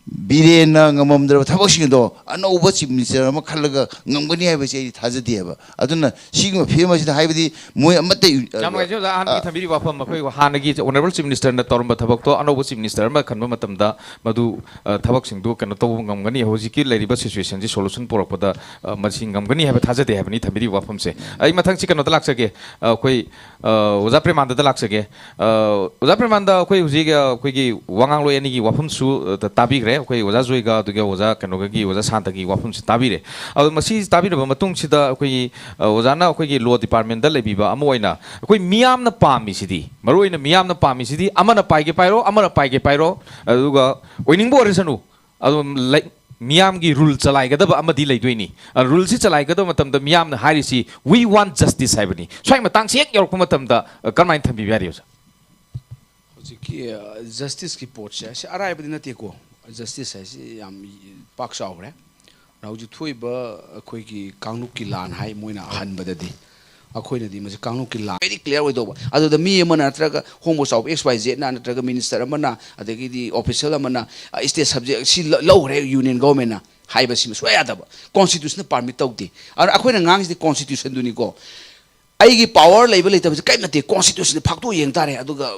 ꯕꯤꯔꯦꯟꯅ ꯉꯝꯃꯝꯗ꯭ꯔꯕ ꯊꯕꯛꯁꯤꯡ ꯑꯗꯣ ꯑꯅꯧꯕ ꯆꯤꯞ ꯃꯤꯅꯤꯁꯇꯔ ꯑꯃ ꯈꯜꯂꯒ ꯉꯝꯒꯅꯤ ꯍꯥꯏꯕꯁꯤ ꯑꯩꯗꯤ ꯊꯥꯖꯗꯦꯕ꯫ ꯑꯗꯨꯅ ꯁꯤꯒꯨꯝꯕ ꯐꯤꯕꯝ ꯑꯁꯤꯗ, ꯍꯥꯏꯕꯗꯤ ꯃꯣꯏ ꯑꯃꯠꯇ, ꯑ, ꯌꯥꯝ ꯅꯨꯡꯉꯥꯏꯖꯩ ꯑꯣꯖꯥ꯫ ꯑꯍꯥꯟꯕꯒꯤ ꯑ, ꯊꯝꯕꯤꯔꯤꯕ ꯋꯥꯐꯝ, ꯑꯩꯈꯣꯏ ꯍꯥꯟꯅꯒꯤ ꯑꯣꯅꯔꯦꯕꯜ ꯆꯤꯞ ꯃꯤꯅꯤꯁꯇꯔꯅ ꯇꯧꯔꯝꯕ ꯊꯕꯛꯇꯣ ꯑꯅꯧꯕ ꯆꯤꯞ ꯃꯤꯅꯤꯁꯇꯔ ꯑꯃ ꯈꯟꯕ ꯃꯇꯝꯗ ꯃꯗꯨ, ꯑ, ꯊꯕꯛꯁꯤꯡꯗꯨ ꯀꯩꯅꯣ ꯇꯧꯕ ꯉꯝꯒꯅꯤ, ꯍꯧꯖꯤꯛꯀꯤ ꯂꯩꯔꯤꯕ ꯁꯤꯆꯨꯋꯦꯁꯟꯁꯤ ꯁꯣꯂꯨꯁꯟ ꯄꯨꯔꯛꯄꯗ, ꯑ, ꯃꯁꯤ ꯉꯝꯒꯅꯤ ꯍꯥꯏꯕ ꯊꯥꯖꯗꯦ ꯍꯥꯏꯕꯅꯤ ꯊꯝꯕꯤꯔꯤꯕ ꯋꯥꯐꯝꯁꯦ꯫ ꯑꯩ ꯃꯊꯪꯁꯤ ꯀꯩꯅꯣꯗ ꯂꯥꯛꯆꯒꯦ, ꯑ, ꯑꯩꯈꯣꯏ, ꯑ, ꯑꯣꯖꯥ ꯄ꯭ꯔꯦꯃꯥꯟꯗꯗ ꯂꯥꯛꯆꯒꯦ꯫ ꯑ, ꯑꯣꯖꯥ ꯄ꯭ꯔꯦꯃꯥꯟꯗ, ꯑꯩꯈꯣꯏ ꯍꯧꯖꯤꯛ, ꯑ, ꯑꯩꯈꯣꯏꯒꯤ ꯋꯥꯉꯥꯡꯂꯣꯏ ꯑꯅꯤꯒꯤ ꯋꯥꯐꯝꯁꯨ, ꯑ, ꯇꯥꯕꯤꯈ꯭ꯔꯦ, ꯑꯩꯈꯣꯏ ꯑꯣꯖꯥ ꯖꯣꯏꯒ ꯑꯗꯨꯒ ꯑꯣꯖꯥ ꯀꯩꯅꯣꯒꯤ, ꯑꯣꯖꯥ ꯁꯥꯟꯇꯒꯤ ꯋꯥꯐꯝꯁꯤ ꯇꯥꯕꯤꯔꯦ꯫ ꯑꯗꯣ ꯃꯁꯤ ꯇꯥꯕꯤꯔꯕ ꯃꯇꯨꯡꯁꯤꯗ ꯑꯩꯈꯣꯏꯒꯤ, ꯑ, ꯑꯣꯖꯥꯅ ꯑꯩꯈꯣꯏꯒꯤ ꯂꯣ ꯗꯤꯄꯥꯔꯠꯃꯦꯟꯗ ꯂꯩꯕꯤꯕ ꯑꯃ ꯑꯣꯏꯅ ꯑꯩꯈꯣꯏ ꯃꯤꯌꯥꯝꯅ ꯄꯥꯝꯃꯤꯁꯤꯗꯤ, ꯃꯔꯨꯑꯣꯏꯅ ꯃꯤꯌꯥꯝꯅ ꯄꯥꯝꯃꯤꯁꯤꯗꯤ ꯑꯃꯅ ꯄꯥꯏꯒꯦ ꯄꯥꯏꯔꯣ, ꯑꯃꯅ ꯄꯥꯏꯒꯦ ꯄꯥꯏꯔꯣ, ꯑꯗꯨꯒ ꯑꯣꯏꯅꯤꯡꯕ ꯑꯣꯏꯔꯁꯅꯨ, ꯑꯗꯨꯝ ꯂꯩ-, ꯃꯤꯌꯥꯝꯒꯤ ꯔꯨꯜ ꯆꯂꯥꯏꯒꯗꯕ ꯑꯃꯗꯤ ꯂꯩꯗꯣꯏꯅꯤ꯫ ꯑ, ꯔꯨꯜꯁꯤ ꯆꯂꯥꯏꯒꯗꯕ ꯃꯇꯝꯗ ꯃꯤꯌꯥꯝꯅ ꯍꯥꯏꯔꯤꯁꯤ "We want justice" ꯍꯥꯏꯕꯅꯤ꯫ ꯁ꯭ꯋꯥꯏ ꯃꯇꯥꯡꯁꯤ ꯍꯦꯛ ꯌꯧꯔꯛꯄ ꯃꯇꯝꯗ, ꯑ, ꯀꯔꯝꯍꯥꯏꯅ ꯊꯝꯕꯤꯕ ꯌꯥꯔꯤ, ꯑꯣꯖꯥ? ꯍꯧꯖꯤꯛꯀꯤ, ꯑ, ꯖꯁꯇꯤꯁꯀꯤ ꯄꯣꯠꯁꯦ, ꯁꯤ ꯑꯔꯥꯏꯕꯗꯤ ꯅꯠꯇꯦꯀꯣ꯫ ꯖꯁꯇꯤꯁ ꯍꯥꯏꯁꯤ ꯌꯥꯝ ꯄꯥꯛ ꯆꯥꯎꯈ꯭ꯔꯦ꯫ ꯍꯧꯖꯤꯛ ꯊꯣꯛꯏꯕ ꯑꯩꯈꯣꯏꯒꯤ ꯀꯥꯡꯂꯨꯞꯀꯤ ꯂꯥꯟ ꯍꯥꯏ, ꯃꯣꯏꯅ ꯑꯍꯟꯕꯗꯗꯤ, ꯑꯩꯈꯣꯏꯅꯗꯤ ꯃꯁꯤ ꯀꯥꯡꯂꯨꯞꯀꯤ ꯂꯥꯟ very clear ꯑꯣꯏꯗꯧꯕ꯫ ꯑꯗꯨꯗ ꯃꯤ ꯑꯃꯅ ꯅꯠꯇ꯭ꯔꯒ ꯍꯣꯡꯕ ꯆꯥꯎꯕ X Y Z ꯅ ꯅꯠꯇ꯭ꯔꯒ ꯃꯤꯅꯤꯁꯇꯔ ꯑꯃꯅ, ꯑꯗꯒꯤꯗꯤ ꯑꯣꯐꯤꯁꯦꯜ ꯑꯃꯅ, ꯑ, ꯁ꯭ꯇꯦꯠ ꯁꯕꯖꯦꯛ ꯁꯤ ꯂ-, ꯂꯧꯈ꯭ꯔꯦ ꯌꯨꯅꯤꯌꯟ ꯒꯣꯚꯔꯟꯃꯦꯟꯅ ꯍꯥꯏꯕꯁꯤꯃ ꯁꯨꯡꯌꯥ ꯌꯥꯗꯕ꯫ ꯀꯣꯟꯁꯇꯤꯇ꯭ꯌꯨꯁꯟꯅ ꯄꯥꯔꯃꯤꯠ ꯇꯧꯗꯦ꯫ ꯑꯗꯨꯅ ꯑꯩꯈꯣꯏꯅ ꯉꯥꯡꯉꯤꯁꯤꯗꯤ ꯀꯣꯟꯁꯇꯤꯇ꯭ꯌꯨꯁꯟꯗꯨꯅꯤꯀꯣ꯫ ꯑꯩꯒꯤ ꯄꯥꯋꯔ ꯂꯩꯕ ꯂꯩꯇꯕꯁꯦ ꯀꯔꯤꯝ ꯅꯠꯇꯦ, ꯀꯣꯟꯁꯇꯤꯇ꯭ꯌꯨꯁꯟꯗ ꯐꯥꯛꯇꯣꯛ ꯌꯦꯡ ꯇꯥꯔꯦ꯫ ꯑꯗꯨꯒ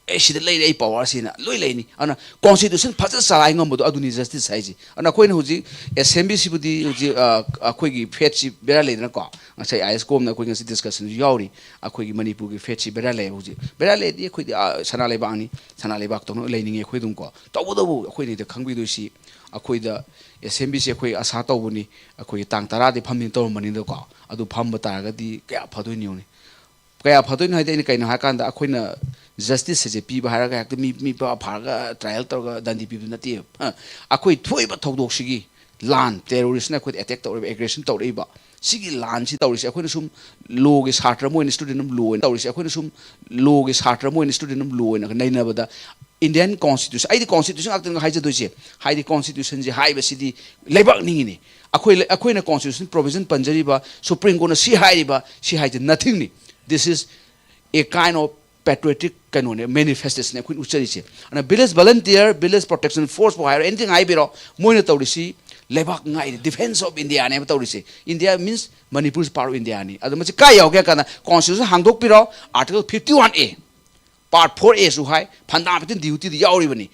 ꯑꯦ, ꯁꯤꯗ ꯂꯩꯔꯦ ꯑꯩ ꯄꯋꯥꯔꯁꯤꯅ ꯂꯣꯏ ꯂꯩꯅꯤ꯫ ꯑꯗꯨꯅ ꯀꯣꯟꯁꯇꯤꯇ꯭ꯌꯨꯁꯟ ꯐꯖꯅ ꯆꯂꯥꯏ ꯉꯝꯕꯗꯣ ꯑꯗꯨꯅꯤ ꯖꯁꯇꯤꯁ ꯍꯥꯏꯁꯦ꯫ ꯑꯗꯨꯅ ꯑꯩꯈꯣꯏꯅ ꯍꯧꯖꯤꯛ ꯑꯦꯁꯦꯝꯕ꯭ꯂꯤꯁꯤꯕꯨꯗꯤ ꯍꯧꯖꯤꯛ, ꯑ, ꯑꯩꯈꯣꯏꯒꯤ ꯐꯦꯠꯁꯤ ꯕꯦꯔꯥ ꯂꯩꯗꯅꯀꯣ, ꯉꯁꯥꯏ ꯑꯥꯏ ꯑꯦꯁ ꯀꯣꯝꯅ ꯑꯩꯈꯣꯏ ꯉꯁꯤ ꯗꯤꯁꯀꯁꯟꯁꯨ ꯌꯥꯎꯔꯤ꯫ ꯑꯩꯈꯣꯏꯒꯤ ꯃꯅꯤꯄꯨꯔꯒꯤ ꯐꯦꯠꯁꯤ ꯕꯦꯔꯥ ꯂꯩꯌꯦꯕ ꯍꯧꯖꯤꯛ꯫ ꯕꯦꯔꯥ ꯂꯩꯔꯗꯤ ꯑꯩꯈꯣꯏꯗꯤ, ꯑ, ꯁꯅꯥ ꯂꯩꯕꯥꯛꯅꯤ, ꯁꯅꯥ ꯂꯩꯕꯥꯛꯇꯧꯅ ꯂꯩꯅꯤꯡꯉꯦ ꯑꯩꯈꯣꯏ ꯑꯗꯨꯝꯀꯣ꯫ ꯇꯧꯕꯇꯕꯨ ꯑꯩꯈꯣꯏꯅ ꯍꯦꯛꯇ ꯈꯪꯕꯤꯗꯣꯏꯁꯤ, ꯑꯩꯈꯣꯏꯗ ꯑꯦꯁꯦꯝꯕ꯭ꯂꯤꯁꯤ ꯑꯩꯈꯣꯏ ꯑꯁꯥ ꯇꯧꯕꯅꯤ, ꯑꯩꯈꯣꯏꯒꯤ ꯇꯥꯡ ꯇꯔꯥꯗꯤ ꯐꯝꯅꯤ ꯇꯧꯔꯝꯕꯅꯤꯅꯀꯣ꯫ ꯑꯗꯨ ꯐꯝꯕ ꯇꯥꯔꯒꯗꯤ ꯀꯌꯥ ꯐꯗꯣꯏꯅꯣ ꯌꯦꯡꯉꯨꯅꯦ꯫ ꯀꯌꯥ ꯐꯗꯣꯏꯅꯣ ꯍꯥꯏꯗꯤ, ꯑꯩꯅ ꯀꯩꯅꯣ ꯍꯥꯏꯔꯀꯥꯟꯗ, ꯑꯩꯈꯣꯏꯅ ꯖꯁꯇꯤꯁ ꯑꯁꯦ ꯄꯤꯕ ꯍꯥꯏꯔꯒ ꯍꯦꯛꯇ ꯃꯤ, ꯃꯤ ꯐꯥ-, ꯐꯥꯔꯒ ꯇ꯭ꯔꯥꯏꯌꯦꯜ ꯇꯧꯔꯒ ꯗꯟꯗꯤ ꯄꯤꯕꯗꯨ ꯅꯠꯇꯦꯕ꯫ ꯑ, ꯑꯩꯈꯣꯏ ꯊꯣꯛꯏꯕ ꯊꯧꯗꯣꯛꯁꯤꯒꯤ ꯂꯥꯟ, ꯇꯦꯔꯣꯔꯤꯁꯅ ꯑꯩꯈꯣꯏꯗ ꯑꯦꯇꯦꯛ ꯇꯧꯔꯛꯏꯕ, ꯑꯦꯒ꯭ꯔꯦꯁꯟ ꯇꯧꯔꯛꯏꯕ, ꯁꯤꯒꯤ ꯂꯥꯟꯁꯤ ꯇꯧꯔꯤꯁꯦ ꯑꯩꯈꯣꯏꯅ ꯁꯨꯝ ꯂꯣꯒꯤ ꯁꯥꯇ꯭ꯔ ꯑꯃ ꯑꯣꯏꯅ, ꯁ꯭ꯇꯨꯗꯦꯟ ꯑꯃ ꯂꯣ ꯑꯣꯏꯅ ꯇꯧꯔꯤꯁꯦ, ꯑꯩꯈꯣꯏꯅ ꯁꯨꯝ ꯂꯣꯒꯤ ꯁꯥꯇ꯭ꯔ ꯑꯃ ꯑꯣꯏꯅ, ꯁ꯭ꯇꯨꯗꯦꯟ ꯑꯃ ꯂꯣ ꯑꯣꯏꯅ ꯅꯩꯅꯕꯗ, ꯏꯟꯗꯤꯌꯟ ꯀꯣꯟꯁꯇꯤꯇ꯭ꯌꯨꯁꯟ, ꯑꯩꯗꯤ ꯀꯣꯟꯁꯇꯤꯇ꯭ꯌꯨꯁꯟ ꯉꯥꯛꯇꯅꯤ ꯍꯥꯏꯖꯗꯣꯏꯁꯦ꯫ ꯍꯥꯏꯗꯤ ꯀꯣꯟꯁꯇꯤꯇ꯭ꯌꯨꯁꯟꯁꯦ ꯍꯥꯏꯕꯁꯤꯗꯤ ꯂꯩꯕꯥꯛ ꯅꯤꯡꯉꯤꯅꯤ꯫ ꯑꯩꯈꯣꯏ, ꯑꯩꯈꯣꯏꯅ ꯀꯣꯟꯁꯇꯤꯇ꯭ꯌꯨꯁꯟ ꯄ꯭ꯔꯣꯚꯤꯖꯟ ꯄꯟꯖꯔꯤꯕ, ꯁꯨꯄ꯭ꯔꯤꯝ ꯀꯣꯔꯠꯅ ꯁꯤ ꯍꯥꯏꯔꯤꯕ, ꯁꯤ ꯍꯥꯏꯁꯦ nothingꯅꯤ꯫ This is a kind of patriotic ꯀꯩꯅꯣꯅꯦ, ꯃꯦꯅꯤꯐꯦꯁꯇꯦꯁꯟꯅꯦ ꯑꯩꯈꯣꯏꯅ ꯎꯠꯆꯔꯤꯁꯦ꯫ ꯑꯗꯨꯅ ꯚꯤꯂꯦꯖ ꯚꯂꯟꯇꯤꯌꯔ, ꯚꯤꯂꯦꯖ ꯄ꯭ꯔꯣꯇꯦꯛꯁꯟ ꯐꯣꯔꯁꯄꯨ ꯍꯥꯏꯔꯣ, ꯑꯦꯅꯤꯊꯤꯡ ꯍꯥꯏꯕꯤꯔꯣ, ꯃꯣꯏꯅ ꯇꯧꯔꯤꯁꯤ ꯂꯩꯕꯥꯛ ꯉꯥꯛꯏꯅꯦ, ꯗꯤꯐꯦꯟꯁ ꯑꯣꯐ ꯏꯟꯗꯤꯌꯥꯅꯦꯕ ꯇꯧꯔꯤꯁꯦ꯫ India means Manipur is part of Indiaꯅꯤ꯫ ꯑꯗꯣ ꯃꯁꯤ ꯀꯥꯏ ꯌꯥꯎꯒꯦ ꯍꯥꯏ ꯀꯥꯟꯗ, ꯀꯣꯟꯁꯇꯤꯇ꯭ꯌꯨꯁꯟ ꯍꯥꯡꯗꯣꯛꯄꯤꯔꯣ, ꯑꯥꯔꯇꯤꯀꯜ ꯐꯤꯐꯇꯤ ꯋꯥꯟ ꯑꯦ, ꯄꯥꯔꯠ ꯐꯣꯔ ꯑꯦꯁꯨ ꯍꯥꯏ, ꯐꯟꯗꯥꯃꯦꯟꯇꯦꯜ ꯗ꯭ꯌꯨꯇꯤꯗ ꯌꯥꯎꯔꯤꯕꯅꯤ꯫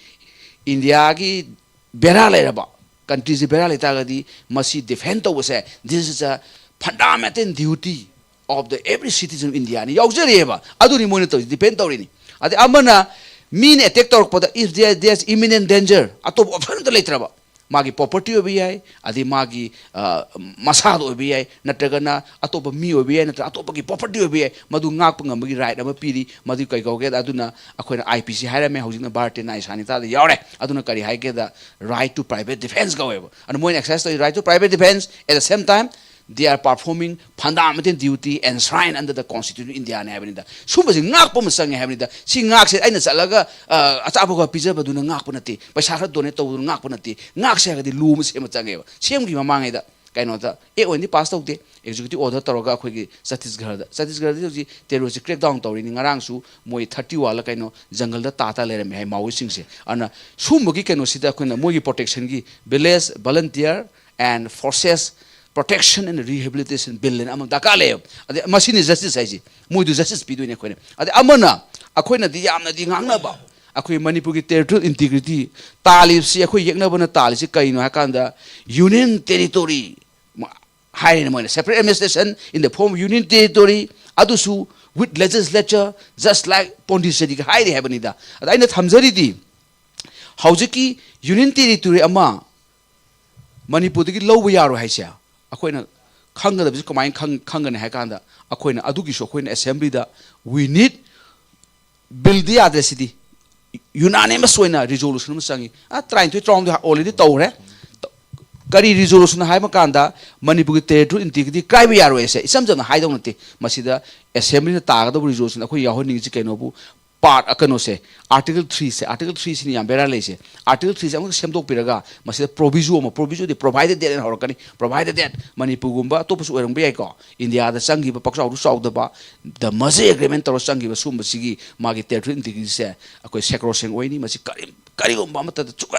ꯏꯟꯗꯤꯌꯥꯒꯤ ꯕꯦꯔꯥ ꯂꯩꯔꯕ, ꯀꯟꯇ꯭ꯔꯤꯁꯦ ꯕꯦꯔꯥ ꯂꯩꯇꯥꯔꯒꯗꯤ ꯃꯁꯤ ꯗꯤꯐꯦꯟ ꯇꯧꯕꯁꯦ, this is a fundamental duty of the every citizen of Indiaꯅꯤ, ꯌꯥꯎꯖꯔꯤꯑꯕ꯫ ꯑꯗꯨꯅꯤ ꯃꯣꯏꯅ ꯇꯧꯔꯤ, ꯗꯤꯐꯦꯟ ꯇꯧꯔꯤꯅꯤ꯫ ꯑꯗꯩ ꯑꯃꯅ ꯃꯤꯅ ꯑꯦꯇꯦꯛ ꯇꯧꯔꯛꯄꯗ, if there, there's imminent danger, ꯑꯇꯣꯞꯄ ꯑꯣꯞꯁꯟ ꯑꯝꯇ ꯂꯩꯇ꯭ꯔꯕ, ꯃꯥꯒꯤ ꯄ꯭ꯔꯣꯄꯔꯇꯤ ꯑꯣꯏꯕ ꯌꯥꯏ, ꯑꯗꯩ ꯃꯥꯒꯤ, ꯑ, ꯃꯁꯥꯗ ꯑꯣꯏꯕ ꯌꯥꯏ, ꯅꯠꯇ꯭ꯔꯒꯅ ꯑꯇꯣꯞꯄ ꯃꯤ ꯑꯣꯏꯕ ꯌꯥꯏ, ꯅꯠꯇ꯭ꯔꯒ ꯑꯇꯣꯞꯄꯒꯤ ꯄ꯭ꯔꯣꯄꯔꯇꯤ ꯑꯣꯏꯕ ꯌꯥꯏ, ꯃꯗꯨ ꯉꯥꯛꯄ ꯉꯝꯕꯒꯤ ꯔꯥꯏꯠ ꯑꯃ ꯄꯤꯔꯤ꯫ ꯃꯗꯨ ꯀꯩ ꯀꯧꯒꯦꯗ, ꯑꯗꯨꯅ ꯑꯩꯈꯣꯏꯅ ꯑꯥꯏ ꯄꯤ ꯁꯤ ꯍꯥꯏꯔꯝꯃꯦ, ꯍꯧꯖꯤꯛꯅ ꯚꯥꯔꯇꯤꯌꯥ ꯅ꯭ꯌꯥꯌ ꯁꯪꯍꯤꯇꯥꯗ ꯌꯥꯎꯔꯦ꯫ ꯑꯗꯨꯅ ꯀꯔꯤ ꯍꯥꯏꯒꯦꯗ, right to private defence ꯀꯧꯋꯦꯕ꯫ ꯑꯗꯨ ꯃꯣꯏꯅ exercise ꯇꯧꯔꯤ right to private defence, at the same time they are performing fundamental duty enshrined under the Constitution of Indiaꯅꯦ ꯍꯥꯏꯕꯅꯤꯗ꯫ ꯁꯨꯝꯕꯁꯤ ꯉꯥꯛꯄ ꯑꯃ ꯆꯪꯉꯦ ꯍꯥꯏꯕꯅꯤꯗ꯫ ꯁꯤ ꯉꯥꯛꯁꯦ ꯑꯩꯅ ꯆꯠꯂꯒ, ꯑ, ꯑꯆꯥꯄꯣꯠ ꯈꯔ ꯄꯤꯖꯕꯗꯨꯅ ꯉꯥꯛꯄ ꯅꯠꯇꯦ, ꯄꯩꯁꯥ ꯈꯔ ꯗꯣꯅꯦꯠ ꯇꯧꯕꯗꯨꯅ ꯉꯥꯛꯄ ꯅꯠꯇꯦ꯫ ꯉꯥꯛꯁꯦ ꯍꯥꯏꯔꯒꯗꯤ ꯂꯣ ꯑꯃ ꯁꯦꯝꯕ ꯆꯪꯉꯦꯕ꯫ ꯁꯦꯝꯈꯤꯕ ꯃꯃꯥꯡꯉꯩꯗ ꯀꯩꯅꯣꯗ ꯑꯦꯛ ꯑꯣꯏꯅꯗꯤ ꯄꯥꯁ ꯇꯧꯗꯦ, ꯑꯦꯛꯖꯤꯀ꯭ꯌꯨꯇꯤꯚ ꯑꯣꯔꯗꯔ ꯇꯧꯔꯒ ꯑꯩꯈꯣꯏꯒꯤ ꯆꯇꯤꯁꯒꯔꯗ, ꯆꯇꯤꯁꯒꯔꯗꯗꯤ ꯍꯧꯖꯤꯛ ꯇꯦꯔꯣꯔꯤꯁꯁꯦ ꯀ꯭ꯔꯦꯛ ꯗꯥꯎꯟ ꯇꯧꯔꯤꯅꯤ꯫ ꯉꯔꯥꯡꯁꯨ ꯃꯣꯏ ꯊꯥꯔꯇꯤ ꯋꯥꯟꯂ ꯀꯩꯅꯣ ꯖꯪꯒꯜꯗ ꯇꯥ ꯇꯥ ꯂꯩꯔꯝꯃꯦ ꯍꯥꯏ ꯃꯥꯑꯣꯏꯁꯤꯡꯁꯦ꯫ ꯑꯗꯨꯅ ꯁꯨꯝꯕꯒꯤ ꯀꯩꯅꯣꯁꯤꯗ ꯑꯩꯈꯣꯏꯅ ꯃꯣꯏꯒꯤ ꯄ꯭ꯔꯣꯇꯦꯛꯁꯟꯒꯤ village volunteer and forces Protection and Rehabilitation Bill ꯍꯥꯏꯅ ꯑꯃ ꯗꯔꯀꯥꯔ ꯂꯩꯌꯦꯕ꯫ ꯑꯗꯩ ꯃꯁꯤꯅꯤ ꯖꯁꯇꯤꯁ ꯍꯥꯏꯁꯦ, ꯃꯣꯏꯗꯨ ꯖꯁꯇꯤꯁ ꯄꯤꯗꯣꯏꯅꯦ ꯑꯩꯈꯣꯏꯅ꯫ ꯑꯗꯩ ꯑꯃꯅ ꯑꯩꯈꯣꯏꯅꯗꯤ ꯌꯥꯝꯅꯗꯤ ꯉꯥꯡꯅꯕ, ꯑꯩꯈꯣꯏ ꯃꯅꯤꯄꯨꯔꯒꯤ territorial integrity ꯇꯥꯜꯂꯤꯕꯁꯤ, ꯑꯩꯈꯣꯏ ꯌꯦꯛꯅꯕꯅ ꯇꯥꯜꯂꯤꯁꯤ ꯀꯩꯅꯣ ꯍꯥꯏ ꯀꯥꯟꯗ, Union Territory ꯍꯥꯏꯔꯦꯅꯦ ꯃꯣꯏꯅ, separate administration in the form of Union Territory, ꯑꯗꯨꯁꯨ with legislature, just like Pondicherryꯒ ꯍꯥꯏꯔꯤ ꯍꯥꯏꯕꯅꯤꯗ꯫ ꯑꯗ ꯑꯩꯅ ꯊꯝꯖꯔꯤꯗꯤ, ꯍꯧꯖꯤꯛꯀꯤ Union Territory ꯑꯃ ꯃꯅꯤꯄꯨꯔꯗꯒꯤ ꯂꯧꯕ ꯌꯥꯔꯣꯏ ꯍꯥꯏꯁꯦ ꯑꯩꯈꯣꯏꯅ ꯈꯪꯒꯗꯕꯁꯤ ꯀꯃꯥꯏꯅ ꯈꯪ-, ꯈꯪꯒꯅꯤ ꯍꯥꯏ ꯀꯥꯟꯗ, ꯑꯩꯈꯣꯏꯅ ꯑꯗꯨꯒꯤꯁꯨ ꯑꯩꯈꯣꯏꯅ assemblyꯗ we need, billꯗꯤ ꯌꯥꯗ꯭ꯔꯦ ꯁꯤꯗꯤ, unanimous ꯑꯣꯏꯅ resolution ꯑꯃ ꯆꯪꯉꯤ꯫ ꯑ, ꯇꯔꯥꯅꯤꯊꯣꯏ, ꯇꯔꯥꯍꯨꯝꯗꯣꯏ already ꯇꯧꯔꯦ꯫ ꯀꯔꯤ resolution ꯍꯥꯏꯕ ꯀꯥꯟꯗ, ꯃꯅꯤꯄꯨꯔꯒꯤ territorial integrity ꯀꯥꯏꯕ ꯌꯥꯔꯣꯏ ꯍꯥꯏꯁꯦ ꯏꯆꯝ ꯆꯝꯅ ꯍꯥꯏꯗꯧ ꯅꯠꯇꯦ꯫ ꯃꯁꯤꯗ assemblyꯅ ꯇꯥꯒꯗꯧꯕ resolution ꯑꯩꯈꯣꯏ ꯌꯥꯎꯍꯟꯅꯤꯡꯉꯤꯁꯤ ꯀꯩꯅꯣꯕꯨ, part, ꯑ, ꯀꯩꯅꯣꯁꯦ, Article threeꯁꯦ, Article threeꯁꯤꯅ ꯌꯥꯝ ꯕꯦꯔꯥ ꯂꯩꯁꯦ꯫ Article threeꯁꯦ ꯑꯃꯨꯛ ꯁꯦꯝꯗꯣꯛꯄꯤꯔꯒ ꯃꯁꯤꯗ proviso ꯑꯃ, provisoꯗꯤ provided that ꯍꯥꯏꯅ ꯍꯧꯔꯛꯀꯅꯤ, provided that ꯃꯅꯤꯄꯨꯔꯒꯨꯝꯕ ꯑꯇꯣꯞꯄꯁꯨ ꯑꯣꯏꯔꯝꯕ ꯌꯥꯏꯀꯣ, ꯏꯟꯗꯤꯌꯥꯗ ꯆꯪꯈꯤꯕ ꯄꯥꯛꯆꯥꯎꯗꯨ ꯆꯥꯎꯗꯕ, the merger agreement ꯇꯧꯔ ꯆꯪꯈꯤꯕ ꯁꯤꯒꯨꯝꯕꯁꯤꯒꯤ ꯃꯥꯒꯤ territorial integrityꯁꯦ ꯑꯩꯈꯣꯏ sacrosanct ꯑꯣꯏꯅꯤ꯫ ꯃꯁꯤ ꯀꯔꯤ, ꯀꯔꯤꯒꯨꯝꯕ ꯑꯃꯠꯇꯗ ꯆꯨꯛ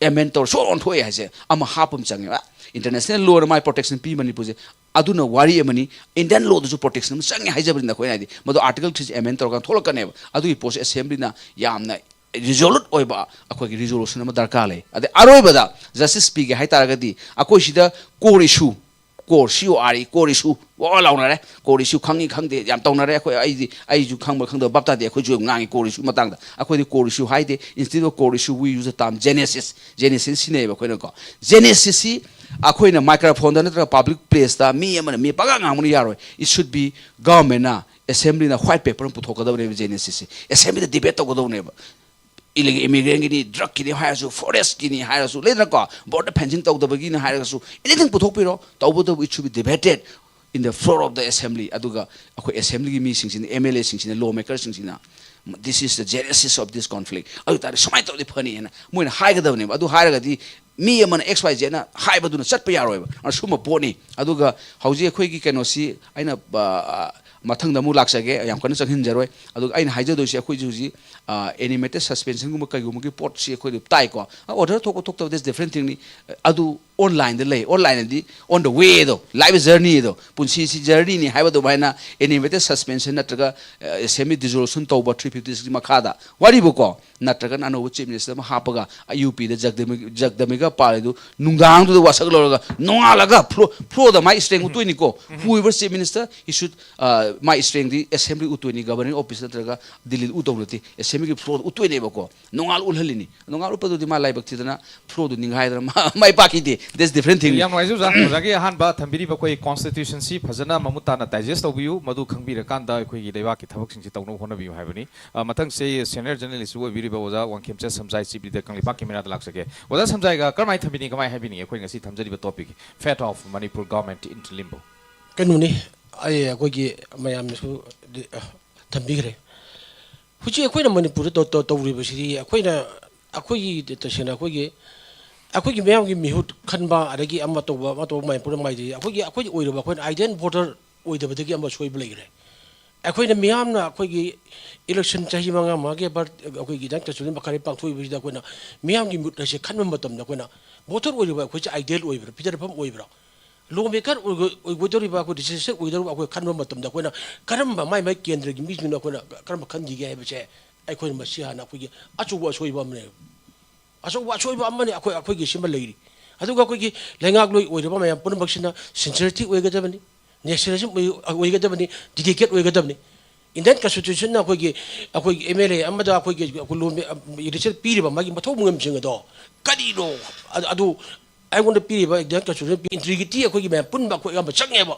amend ꯇꯧꯔ ꯁꯣꯛ ꯑꯣꯟꯊꯣꯛꯑꯦ ꯍꯥꯏꯁꯦ ꯑꯃ ꯍꯥꯞꯄ ꯑꯃ ꯆꯪꯉꯦꯕ꯫ International lawꯅ ꯃꯥꯏ protection ꯄꯤ ꯃꯅꯤꯄꯨꯔꯁꯦ, ꯑꯗꯨꯅ ꯋꯥꯔꯤ ꯑꯃꯅꯤ꯫ Indian lawꯗꯁꯨ protection ꯑꯃ ꯆꯪꯉꯦ ꯍꯥꯏꯖꯕꯅꯤꯅ ꯑꯩꯈꯣꯏꯅ ꯍꯥꯏꯗꯤ, ꯃꯗꯨ Article threeꯁꯦ amend ꯇꯧꯔꯀꯥꯟꯗ ꯊꯣꯛꯂꯛꯀꯅꯦꯕ꯫ ꯑꯗꯨꯒꯤ ꯄꯣꯠꯁꯦ assemblyꯅ ꯌꯥꯝꯅ resolute ꯑꯣꯏꯕ ꯑꯩꯈꯣꯏꯒꯤ resolution ꯑꯃ ꯗꯔꯀꯥꯔ ꯂꯩ꯫ ꯑꯗꯩ ꯑꯔꯣꯏꯕꯗ justice ꯄꯤꯒꯦ ꯍꯥꯏ ꯇꯥꯔꯒꯗꯤ, ꯑꯩꯈꯣꯏ ꯁꯤꯗ core issue, core, C O R E, core issue, ꯋꯥ ꯋꯥ ꯂꯥꯎꯅꯔꯦ꯫ Core issue ꯈꯪꯉꯤ ꯈꯪꯗꯦ ꯌꯥꯝ ꯇꯧꯅꯔꯦ꯫ ꯑꯩꯈꯣꯏ, ꯑꯩꯗꯤ, ꯑꯩꯁꯨ ꯈꯪꯕ ꯈꯪꯗꯕ ꯚꯥꯞ ꯇꯥꯗꯦ꯫ ꯑꯩꯈꯣꯏꯁꯨ ꯌꯥꯝ ꯉꯥꯡꯉꯤ core issue ꯃꯇꯥꯡꯗ꯫ ꯑꯩꯈꯣꯏꯗꯤ core issue ꯍꯥꯏꯗꯦ, instead of core issue we use the term genesis, genesis ꯁꯤꯖꯤꯟꯅꯩꯌꯦꯕ ꯑꯩꯈꯣꯏꯅꯀꯣ꯫ Genesisꯁꯤ ꯑꯩꯈꯣꯏꯅ microphoneꯗ ꯅꯠꯇ꯭ꯔꯒ public placeꯇ ꯃꯤ ꯑꯃꯅ, ꯃꯤ ꯄꯪꯉꯥꯡ ꯉꯥꯡꯕꯅ ꯌꯥꯔꯣꯏ꯫ It should be governmentꯅ, assemblyꯅ white paper ꯑꯃ ꯄꯨꯊꯣꯛꯀꯗꯕꯅꯦꯕ genesisꯁꯤ꯫ Assemblyꯗ debate ꯇꯧꯒꯗꯧꯅꯦꯕ꯫ Illegal immigrantꯀꯤꯅꯤ, drugꯀꯤꯅꯤ ꯍꯥꯏꯔꯁꯨ, forestꯀꯤꯅꯤ ꯍꯥꯏꯔꯁꯨ, ꯂꯩꯗꯅꯀꯣ, border fencing ꯇꯧꯗꯕꯒꯤꯅꯤ ꯍꯥꯏꯔꯒꯁꯨ, anything ꯄꯨꯊꯣꯛꯄꯤꯔꯣ, ꯇꯧꯕꯇꯕꯨ it should be debated in the floor of the assembly꯫ ꯑꯗꯨꯒ ꯑꯩꯈꯣꯏ assemblyꯒꯤ ꯃꯤꯁꯤꯡꯁꯤꯅ, MLAꯁꯤꯡꯁꯤꯅ, lawmakerꯁꯤꯡꯁꯤꯅ, "This is the genesis of this conflict." ꯑꯗꯨ ꯇꯥꯔꯗꯤ ꯁꯨꯃꯥꯏꯅ ꯇꯧꯔꯗꯤ ꯐꯅꯤ ꯍꯥꯏꯅ ꯃꯣꯏꯅ ꯍꯥꯏꯒꯗꯕꯅꯦꯕ꯫ ꯑꯗꯨ ꯍꯥꯏꯔꯒꯗꯤ ꯃꯤ ꯑꯃꯅ XYZꯅ ꯍꯥꯏꯕꯗꯨꯅ ꯆꯠꯄ ꯌꯥꯔꯣꯏꯕ꯫ ꯑꯁꯨꯝꯕ ꯄꯣꯠꯅꯤ꯫ ꯑꯗꯨꯒ ꯍꯧꯖꯤꯛ ꯑꯩꯈꯣꯏꯒꯤ ꯀꯩꯅꯣꯁꯤ ꯑꯩꯅ, ꯑ, ꯃꯊꯪꯗ ꯑꯃꯨꯛ ꯂꯥꯛꯆꯒꯦ, ꯌꯥꯝ ꯀꯟꯅ ꯆꯪꯍꯟꯖꯔꯣꯏ꯫ ꯑꯗꯨꯒ ꯑꯩꯅ ꯍꯥꯏꯖꯗꯣꯏꯁꯦ, ꯑꯩꯈꯣꯏꯁꯦ ꯍꯧꯖꯤꯛ, ꯑ, animated suspensionꯒꯨꯝꯕ ꯀꯩꯒꯨꯝꯕꯒꯤ ꯄꯣꯠꯁꯤ ꯑꯩꯈꯣꯏꯗꯤ ꯇꯥꯏꯀꯣ꯫ ꯑ, order ꯊꯣꯛꯄ ꯊꯣꯛꯇꯕ, that's different thingꯅꯤ꯫ ꯑꯗꯨ ꯑꯣꯟꯂꯥꯏꯟꯗ ꯂꯩ꯫ ꯑꯣꯟꯂꯥꯏꯟꯗꯤ on the way ꯗꯣ, life journey ꯗꯣ, ꯄꯨꯟꯁꯤꯁꯤ journey ꯅꯤ ꯍꯥꯏꯕ ꯑꯗꯨꯃꯥꯏꯅ animated suspension ꯅꯠꯇ꯭ꯔꯒ ꯑꯦꯁꯦꯝꯕ꯭ꯂꯤ ꯗꯤꯖꯣꯂꯨꯁꯟ ꯇꯧꯕ ꯊ꯭ꯔꯤ ꯐꯤꯐꯇꯤ ꯁꯤꯛꯁꯀꯤ ꯃꯈꯥꯗ ꯋꯥꯔꯤꯕꯀꯣ, ꯅꯠꯇ꯭ꯔꯒꯅ ꯑꯅꯧꯕ ꯆꯤꯐ ꯃꯤꯅꯤꯁꯇꯔ ꯑꯃ ꯍꯥꯞꯄꯒ ꯑꯌꯨꯛꯄꯤꯗ ꯖꯒꯗꯃꯤ ꯖꯒꯗꯃꯤꯒ ꯄꯥꯜꯂꯤꯗꯨ ꯅꯨꯡꯗꯥꯡꯗꯨꯗ ꯋꯥꯁꯛ ꯂꯧꯔꯒ ꯅꯣꯡꯉꯥꯜꯂꯒ ꯐ꯭ꯂꯣ ꯐ꯭ꯂꯣꯗ ꯃꯥꯏ ꯏꯁꯇ꯭ꯔꯦꯡ ꯎꯠꯇꯣꯏꯅꯤꯀꯣ꯫ Whoever chief minister, he should, ꯃꯥꯏ ꯏꯁꯇ꯭ꯔꯦꯡꯗꯤ ꯑꯦꯁꯦꯝꯕ꯭ꯂꯤ ꯎꯠꯇꯣꯏꯅꯤ, ꯒꯕꯔꯅꯤꯡ ꯑꯣꯐꯤꯁ ꯅꯠꯇ꯭ꯔꯒ ꯗꯤꯜꯂꯤꯗ ꯎꯠꯇꯧ ꯅꯠꯇꯦ, ꯑꯦꯁꯦꯝꯕ꯭ꯂꯤꯒꯤ ꯐ꯭ꯂꯣꯗ ꯎꯠꯇꯣꯏꯅꯦꯕꯀꯣ꯫ ꯅꯣꯡꯉꯥꯜ ꯎꯠꯍꯜꯂꯤꯅꯤ꯫ ꯅꯣꯡꯉꯥꯜ ꯎꯠꯄꯗꯨꯗꯤ ꯃꯥ ꯂꯥꯏꯕꯛ ꯊꯤꯗꯅ ꯐ꯭ꯂꯣꯗꯨ ꯅꯤꯡꯈꯥꯏꯗꯅ ꯃꯥ ꯃꯥꯏ ꯄꯥꯛꯈꯤꯗꯦ꯫ That's different thing. ꯌꯥꯝ ꯅꯨꯡꯉꯥꯏꯖꯩ ꯑꯣꯖꯥ꯫ ꯑꯣꯖꯥꯒꯤ ꯑꯍꯥꯟꯕ ꯊꯝꯕꯤꯔꯤꯕ ꯑꯩꯈꯣꯏ constitution ꯁꯤ ꯐꯖꯅ ꯃꯃꯨꯠ ꯇꯥꯅ ꯗꯥꯏꯖꯦꯁ ꯇꯧꯕꯤꯌꯨ꯫ ꯃꯗꯨ ꯈꯪꯕꯤꯔꯀꯥꯟꯗ ꯑꯩꯈꯣꯏꯒꯤ ꯂꯩꯕꯥꯛꯀꯤ ꯊꯕꯛꯁꯤꯡꯁꯤ ꯇꯧꯅꯕ ꯍꯣꯠꯅꯕꯤꯌꯨ ꯍꯥꯏꯕꯅꯤ꯫ ꯑ, ꯃꯊꯪꯁꯦ ꯁꯦꯅꯤꯌꯔ ꯖꯔꯅꯦꯂꯤꯁ ꯑꯣꯏꯕꯤꯔꯤꯕ ꯑꯣꯖꯥ ꯋꯥꯡꯈꯦꯝꯆꯠ ꯁꯝꯖꯥꯏ, ꯆꯤꯞ ꯂꯤꯗꯔ ꯀꯪꯂꯩꯄꯥꯛ ꯀꯦꯃꯦꯔꯥꯗ ꯂꯥꯛꯆꯒꯦ꯫ ꯑꯣꯖꯥ ꯁꯝꯖꯥꯏꯒ ꯀꯔꯝꯍꯥꯏꯅ ꯊꯝꯕꯤꯅꯤꯡꯉꯤ, ꯀꯃꯥꯏꯅ ꯍꯥꯏꯕꯤꯅꯤꯡꯉꯤ ꯑꯩꯈꯣꯏ ꯉꯁꯤ ꯊꯝꯖꯔꯤꯕ topic, fate of Manipur government in limbo? ꯀꯩꯅꯣꯅꯤ, ꯑꯩ ꯑꯩꯈꯣꯏꯒꯤ ꯃꯌꯥꯝꯅꯁꯨ ꯗꯤ-, ꯑ, ꯊꯝꯕꯤꯈ꯭ꯔꯦ꯫ ꯍꯧꯖꯤꯛ ꯑꯩꯈꯣꯏꯅ ꯃꯅꯤꯄꯨꯔꯗ ꯇꯧ-, ꯇꯧ-, ꯇꯧꯔꯤꯕꯁꯤꯗꯤ ꯑꯩꯈꯣꯏꯅ, ꯑꯩꯈꯣꯏꯒꯤ ꯇꯁꯦꯡꯅ ꯑꯩꯈꯣꯏꯒꯤ, ꯑꯩꯈꯣꯏꯒꯤ ꯃꯤꯌꯥꯝꯒꯤ ꯃꯤꯍꯨꯠ ꯈꯟꯕ, ꯑꯗꯒꯤ ꯑꯃ ꯇꯧꯕ, ꯑꯃ ꯇꯧꯕ, ꯃꯅꯤꯄꯨꯔꯗ ꯃꯥꯏꯗꯤ ꯑꯩꯈꯣꯏꯒꯤ, ꯑꯩꯈꯣꯏꯒꯤ ꯑꯣꯏꯔꯕ ꯑꯩꯈꯣꯏꯅ ideal voter ꯑꯣꯏꯗꯕꯗꯒꯤ ꯑꯃ ꯁꯣꯏꯕ ꯂꯩꯈ꯭ꯔꯦ꯫ ꯑꯩꯈꯣꯏꯅ ꯃꯤꯌꯥꯝꯅ ꯑꯩꯈꯣꯏꯒꯤ election ꯆꯍꯤ ꯃꯉꯥ ꯃꯉꯥꯒꯤ ꯕꯥꯔꯠ-, ꯑꯩꯈꯣꯏꯒꯤ ꯏꯟꯗꯤꯌꯥꯟ ꯀꯟꯁꯇꯤꯇ꯭ꯌꯨꯁꯟ ꯃꯈꯥꯗ ꯄꯥꯡꯊꯣꯛꯏꯕꯁꯤꯗ ꯑꯩꯈꯣꯏꯅ ꯃꯤꯌꯥꯝꯒꯤ ꯃꯤꯍꯨꯠ ꯑꯁꯦ ꯈꯟꯕ ꯃꯇꯝꯗ ꯑꯩꯈꯣꯏꯅ voter ꯑꯣꯏꯔꯤꯕ ꯑꯩꯈꯣꯏꯁꯦ ideal ꯑꯣꯏꯕ꯭ꯔꯥ, ꯐꯤꯖꯔꯐꯝ ꯑꯣꯏꯕ꯭ꯔꯥ? Law maker ꯑꯣꯏꯒ-, ꯑꯣꯏꯒꯗꯧꯔꯤꯕ ꯑꯩꯈꯣꯏ decision ꯑꯣꯏꯒꯗꯧꯔꯤꯕ ꯑꯩꯈꯣꯏ ꯈꯟꯕ ꯃꯇꯝꯗ ꯑꯩꯈꯣꯏꯅ ꯀꯔꯝꯕ ꯃꯥꯏ ꯃꯥꯏ ꯀꯦꯟꯗ꯭ꯔꯒꯤ ꯃꯤꯁꯤꯡꯅ ꯑꯩꯈꯣꯏꯅ ꯀꯔꯝꯕ ꯈꯟꯈꯤꯒꯦ ꯍꯥꯏꯕꯁꯦ ꯑꯩꯈꯣꯏꯅ ꯃꯁꯤ ꯍꯥꯟꯅ ꯑꯩꯈꯣꯏꯒꯤ ꯑꯆꯧꯕ ꯑꯁꯣꯏꯕ ꯑꯃꯅꯦꯕ꯫ ꯑꯆꯧꯕ ꯑꯁꯣꯏꯕ ꯑꯃꯅꯤ ꯑꯩꯈꯣꯏ, ꯑꯩꯈꯣꯏꯒꯤ ꯁꯤꯃ ꯂꯩꯔꯤ꯫ ꯑꯗꯨꯒ ꯑꯩꯈꯣꯏꯒꯤ ꯂꯩꯉꯥꯛꯂꯣꯏ ꯑꯣꯏꯔꯤꯕ ꯃꯌꯥꯝ ꯄꯨꯝꯅꯃꯛꯁꯤꯅ sincerity ꯑꯣꯏꯒꯗꯕꯅꯤ, nationalism ꯑꯣꯏ-, ꯑꯣꯏꯒꯗꯕꯅꯤ, dedicate ꯑꯣꯏꯒꯗꯕꯅꯤ꯫ Indian constitution ꯅ ꯑꯩꯈꯣꯏꯒꯤ, ꯑꯩꯈꯣꯏꯒꯤ M L A ꯑꯃꯗ ꯑꯩꯈꯣꯏꯒꯤ, ꯑꯩꯈꯣꯏ ꯂꯣꯟ-, literature ꯄꯤꯔꯤꯕ ꯃꯥꯒꯤ ꯃꯊꯧ ꯃꯉꯝꯁꯤꯡ ꯑꯗꯣ ꯀꯔꯤꯅꯣ? ꯑꯗꯨ, ꯑꯗꯨ ꯑꯩꯉꯣꯟꯗ ꯄꯤꯔꯤꯕ Indian constitution integrity ꯑꯩꯈꯣꯏꯒꯤ ꯃꯌꯥꯝ ꯄꯨꯟꯕ ꯑꯩꯈꯣꯏ ꯑꯌꯥꯝꯕ ꯆꯪꯉꯦꯕ꯫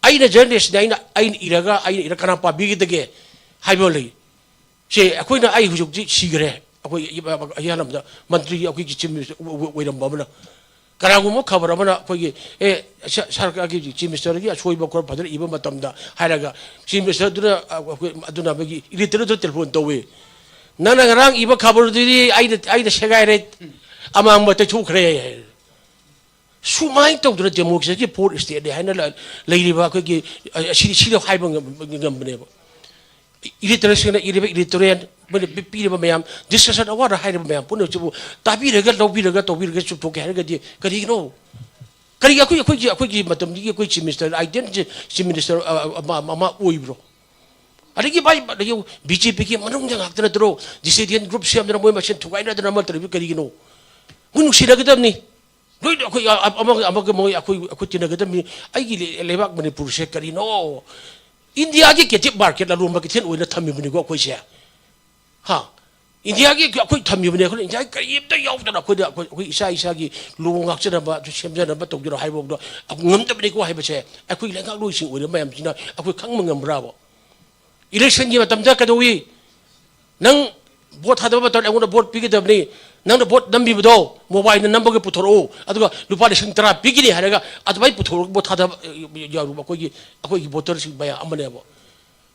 ꯑꯩꯅ journalist ꯅꯤ, ꯑꯩꯅ, ꯑꯩꯅ ꯏꯔꯒ, ꯑꯩꯅ ꯏꯔꯒ ꯀꯅꯥ ꯄꯥꯕꯤꯒꯗꯒꯦ ꯍꯥꯏꯕ ꯑꯃ ꯂꯩ꯫ ꯁꯦ ꯑꯩꯈꯣꯏꯅ, ꯑꯩ ꯍꯧꯖꯤꯛ ꯍꯧꯖꯤꯛ ꯁꯤꯈ꯭ꯔꯦ꯫ ꯑꯩꯈꯣꯏ ꯏ-, ꯏ-, ꯏꯌꯥꯝꯕꯗ ꯃꯟꯇ꯭ꯔꯤ ꯑꯩꯈꯣꯏꯒꯤ chief minister ꯑꯣꯏ-, ꯑꯣꯏ-, ꯑꯣꯏꯔꯝꯕ ꯑꯃꯅ ꯀꯅꯥꯒꯨꯝꯕ ꯈꯕꯔ ꯑꯃꯅ ꯑꯩꯈꯣꯏꯒꯤ, "ꯑꯦ, ꯁ-, ꯁꯔꯀꯥꯔꯒꯤ chief minister ꯒꯤ ꯑꯁꯣꯏꯕ ꯈꯔ ꯐꯖꯅ ꯏꯕ ꯃꯇꯝꯗ" ꯍꯥꯏꯔꯒ chief minister ꯗꯨꯅ, ꯑ, ꯑꯩꯈꯣꯏ ꯑꯗꯨꯅ ꯑꯩꯈꯣꯏꯒꯤ editor ꯗ telephone ꯇꯧꯏ꯫ "ꯅꯪꯅ ꯉꯔꯥꯡ ꯏꯕ ꯈꯕꯔꯗꯨꯗꯤ ꯑꯩꯅ, ꯑꯩꯅ ꯁꯦꯒꯥꯏꯔꯦ, ꯑꯃꯥꯡꯕ ꯇꯩꯊꯣꯛꯈ꯭ꯔꯦ" ꯍꯥꯏ꯫ ꯁꯨꯃꯥꯏꯅ ꯇꯧꯗꯅ democracy ꯒꯤ fourth state ꯅꯤ ꯍꯥꯏꯅ ꯂ-, ꯂꯩꯔꯤꯕ ꯑꯩꯈꯣꯏꯒꯤ, ꯑ, ꯑꯁꯤ, ꯁꯤꯗ ꯍꯥꯏꯕ ꯉꯝ-, ꯉꯝꯕꯅꯦꯕ꯫ ꯏꯂꯤꯇꯔꯦꯠꯁꯤꯡꯅ ꯏꯔꯤꯕ ꯏꯂꯤꯇꯔꯦꯠ, ꯃꯣꯏꯅ ꯄꯤ-, ꯄꯤꯔꯤꯕ ꯃꯌꯥꯝ, ꯗꯤꯁꯀꯁꯟ ꯑꯋꯥꯔꯗ ꯍꯥꯏꯔꯤꯕ ꯃꯌꯥꯝ ꯄꯨꯝꯅꯃꯛꯁꯤꯕꯨ ꯇꯥꯕꯤꯔꯒ, ꯂꯧꯕꯤꯔꯒ, ꯇꯧꯕꯤꯔꯒ ꯆꯨꯝꯊꯣꯛꯀꯦ ꯍꯥꯏꯔꯒꯗꯤ ꯀꯔꯤꯒꯤꯅꯣ? ꯀꯔꯤꯒꯤ ꯑꯩꯈꯣꯏ, ꯑꯩꯈꯣꯏꯒꯤ, ꯑꯩꯈꯣꯏꯒꯤ ꯃꯇꯝꯗꯒꯤ ꯑꯩꯈꯣꯏ ꯆꯤꯐ ꯃꯤꯅꯤꯁꯇꯔ, ꯑꯥꯏꯗꯦꯟ ꯆꯤꯐ ꯃꯤꯅꯤꯁꯇꯔ, ꯑ, ꯑ, ꯑꯃ, ꯑꯃ ꯑꯣꯏꯕ꯭ꯔꯣ? ꯑꯗꯒꯤ ꯚꯥꯏ, ꯑꯗꯒꯤ ꯕꯤ ꯖꯦ ꯄꯤꯒꯤ ꯃꯅꯨꯡꯗ ꯉꯥꯛꯇ ꯅꯠꯇ꯭ꯔꯣ ꯗꯤꯁꯦꯟꯗꯦꯟ ꯒ꯭ꯔꯨꯞ ꯁꯦꯝꯗꯅ ꯃꯣꯏ ꯃꯁꯦꯟ ꯊꯨꯒꯥꯏꯅꯗꯅ ꯑꯃ ꯇꯧꯔꯤꯕ ꯀꯔꯤꯒꯤꯅꯣ? ꯃꯣꯏ ꯅꯨꯡꯁꯤꯅꯒꯗꯕꯅꯤ꯫ ꯂꯣꯏꯅ ꯑꯩꯈꯣꯏ, ꯑ, ꯑꯃꯒ, ꯑꯃꯒ ꯃꯣꯏ ꯑꯩꯈꯣꯏ, ꯑꯩꯈꯣꯏ ꯇꯤꯟꯅꯒꯗꯕꯅꯤ꯫ ꯑꯩꯒꯤ ꯂꯩ-, ꯂꯩꯕꯥꯛ ꯃꯅꯤꯄꯨꯔꯁꯦ ꯀꯔꯤꯅꯣ? ꯏꯟꯗꯤꯌꯥꯒꯤ ꯀꯦꯇꯤꯞ ꯃꯥꯔꯀꯦꯠ, ꯂꯂꯣꯟꯕ ꯀꯩꯊꯦꯜ ꯑꯣꯏꯅ ꯊꯝꯃꯤꯕꯅꯤꯀꯣ ꯑꯩꯈꯣꯏꯁꯦ꯫ ꯍꯥ? ꯏꯟꯗꯤꯌꯥꯒꯤ ꯑꯩꯈꯣꯏ ꯊꯝꯃꯤꯕꯅꯦ, ꯑꯩꯈꯣꯏꯅ ꯏꯟꯗꯤꯌꯥꯒꯤ ꯀꯔꯤꯝꯇ ꯌꯥꯎꯗꯅ ꯑꯩꯈꯣꯏꯗ, ꯑꯩꯈꯣꯏ, ꯑꯩꯈꯣꯏ ꯏꯁꯥ ꯏꯁꯥꯒꯤ ꯂꯣ ꯉꯥꯛꯆꯅꯕ, ꯁꯦꯝꯖꯅꯕ ꯇꯧꯖꯔꯣ ꯍꯥꯏꯕ ꯐꯥꯎꯗ ꯉꯝꯗꯕꯅꯤꯀꯣ ꯍꯥꯏꯕꯁꯦ ꯑꯩꯈꯣꯏ ꯂꯩꯉꯥꯛꯂꯣꯏꯁꯤꯡ ꯑꯣꯏꯔꯤꯕ ꯃꯌꯥꯝꯁꯤꯅ ꯑꯩꯈꯣꯏ ꯈꯪꯕ ꯉꯝꯕ꯭ꯔꯥꯕ? ꯏꯂꯦꯛꯁꯟꯒꯤ ꯃꯇꯝꯗ ꯀꯩꯗꯧꯏ? ꯅꯪ ꯚꯣꯠ ꯊꯥꯗꯕ ꯃꯇꯝꯗ ꯑꯩꯉꯣꯟꯗ ꯚꯣꯠ ꯄꯤꯒꯗꯕꯅꯤ, ꯅꯪꯅ ꯚꯣꯠ ꯅꯝꯕꯤꯕꯗꯣ ꯃꯣꯕꯥꯏꯜꯗ ꯅꯝꯕꯒ ꯄꯨꯊꯣꯔꯛꯎ, ꯑꯗꯨꯒ ꯂꯨꯄꯥ ꯂꯤꯁꯤꯡ ꯇꯔꯥ ꯄꯤꯒꯅꯤ ꯍꯥꯏꯔꯒ ꯑꯗꯨꯃꯥꯏꯅ ꯄꯨꯊꯣꯔꯛ-, ꯚꯣꯠ ꯊꯥꯗꯕ, ꯑ, ꯌꯥꯎꯔꯨꯕ ꯑꯩꯈꯣꯏꯒꯤ, ꯑꯩꯈꯣꯏꯒꯤ ꯚꯣꯇꯔꯁꯤꯡ ꯃꯌꯥꯝ ꯑꯃꯅꯦꯕ꯫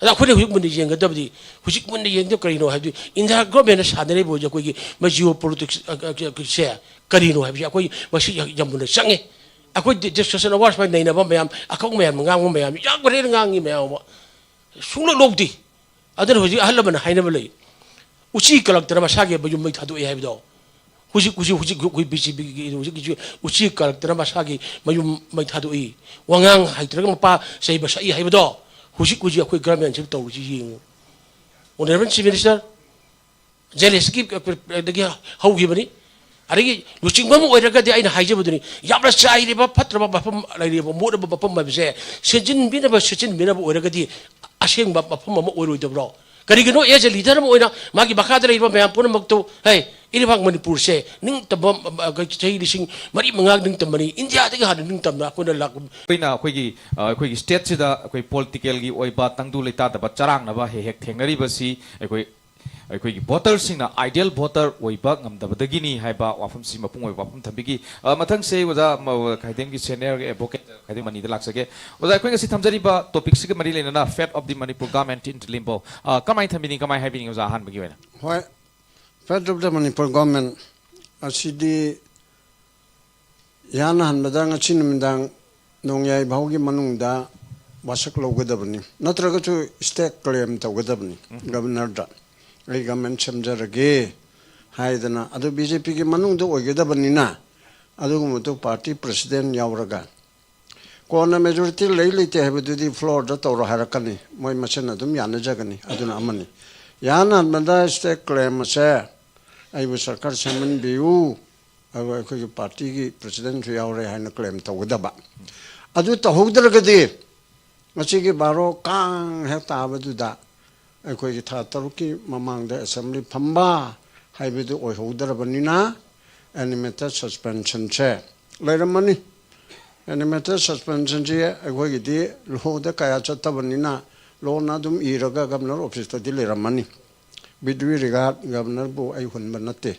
ꯑꯗ ꯑꯩꯈꯣꯏꯅ ꯍꯧꯖꯤꯛ ꯃꯨꯟꯅ ꯌꯦꯡꯒꯗꯕꯗꯤ, ꯍꯧꯖꯤꯛ ꯃꯨꯟꯅ ꯌꯦꯡꯒꯗꯕ ꯀꯔꯤꯅꯣ ꯍꯥꯏꯕꯗꯤ, ꯏꯟꯗꯤꯌꯥ ꯒꯣꯔꯃꯦꯟꯅ ꯁꯥꯟꯅꯔꯤꯕ ꯍꯧꯖꯤꯛ ꯑꯩꯈꯣꯏꯒꯤ ꯃꯁꯤ ꯖꯤꯑꯣ ꯄꯣꯂꯤꯇꯤꯛꯁ, ꯑ, ꯑ, ꯑ, ꯁꯦ ꯀꯔꯤꯅꯣ ꯍꯥꯏꯕꯁꯤ ꯑꯩꯈꯣꯏ ꯃꯁꯤ ꯌꯥꯝ, ꯌꯥꯝ ꯃꯨꯟꯅ ꯆꯪꯉꯦ꯫ ꯑꯩꯈꯣꯏ ꯗꯤ-, ꯗꯤꯁꯀꯁꯟ ꯑꯋꯥꯔ ꯁꯨꯃꯥꯏꯅ ꯅꯩꯅꯕ ꯃꯌꯥꯝ, ꯑꯈꯪ ꯃꯌꯥꯝ, ꯉꯥꯡꯕ ꯃꯌꯥꯝ, ꯌꯥꯝ ꯐꯖꯅ ꯉꯥꯡꯉꯤ ꯃꯌꯥꯝ ꯑꯃ꯫ ꯁꯨꯡꯂꯧ ꯂꯧꯗꯦ꯫ ꯑꯗꯨꯅ ꯍꯧꯖꯤꯛ ꯑꯍꯜ ꯂꯃꯟꯅ ꯍꯥꯏꯅꯕ ꯂꯩ, "ꯎꯆꯤ ꯀꯜꯂꯛꯇꯅ ꯃꯁꯥꯒꯤ ꯃꯌꯨꯝ ꯃꯩ ꯊꯥꯗꯣꯛꯑꯦ" ꯍꯥꯏꯕꯗꯣ꯫ ꯍꯧꯖꯤꯛ, ꯍꯧꯖꯤꯛ, ꯍꯧꯖꯤꯛ ꯑꯩꯈꯣꯏ ꯕꯤ ꯖꯦ ꯄꯤꯒꯤ ꯍꯧꯖꯤꯛꯀꯤꯁꯨ ꯎꯆꯤ ꯀꯜꯂꯛꯇꯅ ꯃꯁꯥꯒꯤ ꯃꯌꯨꯝ ꯃꯩ ꯊꯥꯗꯣꯛꯏ, ꯋꯥꯉꯥꯡ ꯍꯩꯇ꯭ꯔꯒ ꯃꯄꯥ ꯆꯩꯕ ꯁꯛꯏ ꯍꯥꯏꯕꯗꯣ꯫ ꯍꯧꯖꯤꯛ, ꯍꯧꯖꯤꯛ ꯑꯩꯈꯣꯏ ꯒꯔꯃꯦꯟꯁꯤꯅ ꯇꯧꯔꯤꯁꯤ ꯌꯦꯡꯉꯨ꯫ ꯑꯣꯅꯔꯦꯕꯜ ꯆꯤꯐ ꯃꯤꯅꯤꯁꯇꯔ, ꯖꯦꯂꯦꯟꯁꯀꯤ, ꯑ, ꯗꯒꯤ ꯍꯧꯈꯤꯕꯅꯤ꯫ ꯑꯗꯒꯤ ꯂꯨꯆꯤꯡꯕ ꯑꯃ ꯑꯣꯏꯔꯒꯗꯤ ꯑꯩꯅ ꯍꯥꯏꯖꯕꯗꯨꯅꯤ, ꯌꯥꯝꯅ ꯆꯥꯏꯔꯤꯕ, ꯐꯠꯇ꯭ꯔꯕ ꯃꯐꯝ ꯂꯩꯔꯤꯕ, ꯃꯣꯠꯂꯕ ꯃꯐꯝ ꯍꯥꯏꯕꯁꯦ ꯁꯦꯝꯖꯤꯟꯕꯤꯅꯕ, ꯁꯦꯝꯖꯤꯟꯕꯤꯅꯕ ꯑꯣꯏꯔꯒꯗꯤ ꯑꯁꯦꯡꯕ ꯃꯐꯝ ꯑꯃ ꯑꯣꯏꯔꯣꯏꯗꯕ꯭ꯔꯣ? ꯀꯔꯤꯒꯤꯅꯣ? ꯑꯦꯖ ꯑꯦ ꯂꯤꯗꯔ ꯑꯃ ꯑꯣꯏꯅ ꯃꯥꯒꯤ ꯃꯈꯥꯗ ꯂꯩꯔꯤꯕ ꯃꯌꯥꯝ ꯄꯨꯝꯅꯃꯛꯇꯨ, "ꯍꯦ, ꯏꯔꯩꯕꯥꯛ ꯃꯅꯤꯄꯨꯔꯁꯦ ꯅꯤꯡꯇꯝꯕ, ꯑ, ꯑ, ꯆꯍꯤ ꯂꯤꯁꯤꯡ ꯃꯔꯤ ꯃꯉꯥ ꯅꯤꯡꯇꯝꯕꯅꯤ, ꯏꯟꯗꯤꯌꯥꯗꯒꯤ ꯍꯥꯟꯅ ꯅꯤꯡꯇꯝꯅ ꯑꯩꯈꯣꯏꯅ ꯂꯥꯛꯄ"꯫ ꯑꯩꯈꯣꯏꯅ ꯑꯩꯈꯣꯏꯒꯤ, ꯑ, ꯑꯩꯈꯣꯏꯒꯤ ꯁ꯭ꯇꯦꯠꯁꯤꯗ ꯑꯩꯈꯣꯏ ꯄꯣꯂꯤꯇꯤꯀꯦꯜꯒꯤ ꯑꯣꯏꯕ ꯇꯪꯗꯨ ꯂꯩꯇꯥꯗꯕ ꯆꯔꯥꯡꯅꯕ ꯍꯦꯛ ꯍꯦꯛ ꯊꯦꯡꯅꯔꯤꯕꯁꯤ ꯑꯩꯈꯣꯏ, ꯑꯩꯈꯣꯏꯒꯤ ꯚꯣꯇꯔꯁꯤꯡꯅ ꯑꯥꯏꯗꯤꯌꯦꯜ ꯚꯣꯇꯔ ꯑꯣꯏꯕ ꯉꯝꯗꯕꯗꯒꯤꯅꯤ ꯍꯥꯏꯕ ꯋꯥꯐꯝꯁꯤ ꯃꯄꯨꯡ ꯑꯣꯏꯕ ꯋꯥꯐꯝ ꯊꯝꯕꯤꯈꯤ꯫ ꯑ, ꯃꯊꯪꯁꯦ ꯑꯣꯖꯥ, ꯃ-, ꯈꯥꯏꯗꯦꯝꯒꯤ ꯁꯦꯅꯤꯌꯔ ꯑꯦꯗꯚꯣꯀꯦꯠ ꯈꯥꯏꯗꯦꯝ ꯃꯅꯤꯗ ꯂꯥꯛꯆꯒꯦ꯫ ꯑꯣꯖꯥ, ꯑꯩꯈꯣꯏ ꯉꯁꯤ ꯊꯝꯖꯔꯤꯕ ꯇꯣꯄꯤꯛꯁꯤꯒ ꯃꯔꯤ ꯂꯩꯅꯅ Fate of the Manipur Government in Limbo, ꯑ, ꯀꯃꯥꯏꯅ ꯊꯝꯕꯤꯅꯤ, ꯀꯃꯥꯏꯅ ꯍꯥꯏꯕꯤꯅꯤꯡꯉꯤ ꯑꯣꯖꯥ, ꯑꯍꯥꯟꯕꯒꯤ ꯑꯣꯏꯅ? ꯍꯣꯏ, Fate of the Manipur Government ꯑꯁꯤꯗꯤ ꯏꯍꯥꯟ ꯍꯥꯟꯕꯗ ꯉꯁꯤ ꯅꯨꯃꯤꯗꯥꯡ ꯅꯣꯡꯌꯥꯏ ꯐꯥꯎꯒꯤ ꯃꯅꯨꯡꯗ ꯋꯥꯁꯛ ꯂꯧꯒꯗꯕꯅꯤ, ꯅꯠꯇ꯭ꯔꯒꯁꯨ ꯁ꯭ꯇꯦꯛ ꯀ꯭ꯂꯦꯝ ꯇꯧꯒꯗꯕꯅꯤ꯫ ꯒꯕꯔꯅꯔꯗ ꯑꯩ ꯒꯃꯦꯟ ꯁꯦꯝꯖꯔꯒꯦ ꯍꯥꯏꯗꯅ꯫ ꯑꯗꯨ ꯕꯤ ꯖꯦ ꯄꯤꯒꯤ ꯃꯅꯨꯡꯗ ꯑꯣꯏꯒꯗꯕꯅꯤꯅ, ꯑꯗꯨꯒꯨꯝꯕꯗꯨ ꯄꯥꯔꯇꯤ ꯄ꯭ꯔꯁꯤꯗꯦꯟ ꯌꯥꯎꯔꯒ꯫ ꯀꯣꯟꯅ ꯃꯦꯖꯣꯔꯤꯇꯤ ꯂꯩ ꯂꯩꯇꯦ ꯍꯥꯏꯕꯗꯨꯗꯤ ꯐ꯭ꯂꯣꯔꯗ ꯇꯧꯔꯣ ꯍꯥꯏꯔꯛꯀꯅꯤ, ꯃꯣꯏ ꯃꯁꯦꯟ ꯑꯗꯨꯝ ꯌꯥꯅꯖꯒꯅꯤ꯫ ꯑꯗꯨꯅ ꯑꯃꯅꯤ꯫ ꯌꯥꯅꯍꯟꯕꯗ ꯁ꯭ꯇꯦꯛ ꯀ꯭ꯂꯦꯝ ꯑꯁꯦ ꯑꯩꯕꯨ ꯁꯔꯀꯥꯔ ꯁꯦꯝꯍꯟꯕꯤꯌꯨ, ꯑꯗꯨꯒ ꯑꯩꯈꯣꯏꯒꯤ ꯄꯥꯔꯇꯤꯒꯤ ꯄ꯭ꯔꯁꯤꯗꯦꯟꯁꯨ ꯌꯥꯎꯔꯦ ꯍꯥꯏꯅ ꯀ꯭ꯂꯦꯝ ꯇꯧꯒꯗꯕ꯫ ꯑꯗꯨ ꯇꯧꯍꯧꯗ꯭ꯔꯒꯗꯤ ꯉꯁꯤꯒꯤ ꯕꯥꯔꯣ ꯀꯥꯡ ꯍꯦꯛ ꯇꯥꯕꯗꯨꯗ ꯑꯩꯈꯣꯏꯒꯤ ꯊꯥ ꯇꯔꯨꯛꯀꯤ ꯃꯃꯥꯡꯗ ꯑꯦꯁꯦꯝꯕ꯭ꯂꯤ ꯐꯝꯕ ꯍꯥꯏꯕꯗꯨ ꯑꯣꯏꯍꯧꯗ꯭ꯔꯕꯅꯤꯅ, ꯑꯦꯅꯤꯃꯦꯇꯦꯠ ꯁꯁꯄꯦꯟꯁꯟꯁꯦ ꯂꯩꯔꯝꯃꯅꯤ꯫ ꯑꯦꯅꯤꯃꯦꯇꯦꯠ ꯁꯁꯄꯦꯟꯁꯟꯁꯤ ꯑꯩꯈꯣꯏꯒꯤꯗꯤ ꯂꯣꯗ ꯀꯌꯥ ꯆꯠꯇꯕꯅꯤꯅ, ꯂꯣꯅ ꯑꯗꯨꯝ ꯏꯔꯒ ꯒꯕꯔꯅꯔ ꯑꯣꯐꯤꯁꯇꯗꯤ ꯂꯩꯔꯝꯃꯅꯤ꯫ With due regard, ꯒꯕꯔꯅꯔꯕꯨ ꯑꯩ ꯍꯨꯟꯕ ꯅꯠꯇꯦ꯫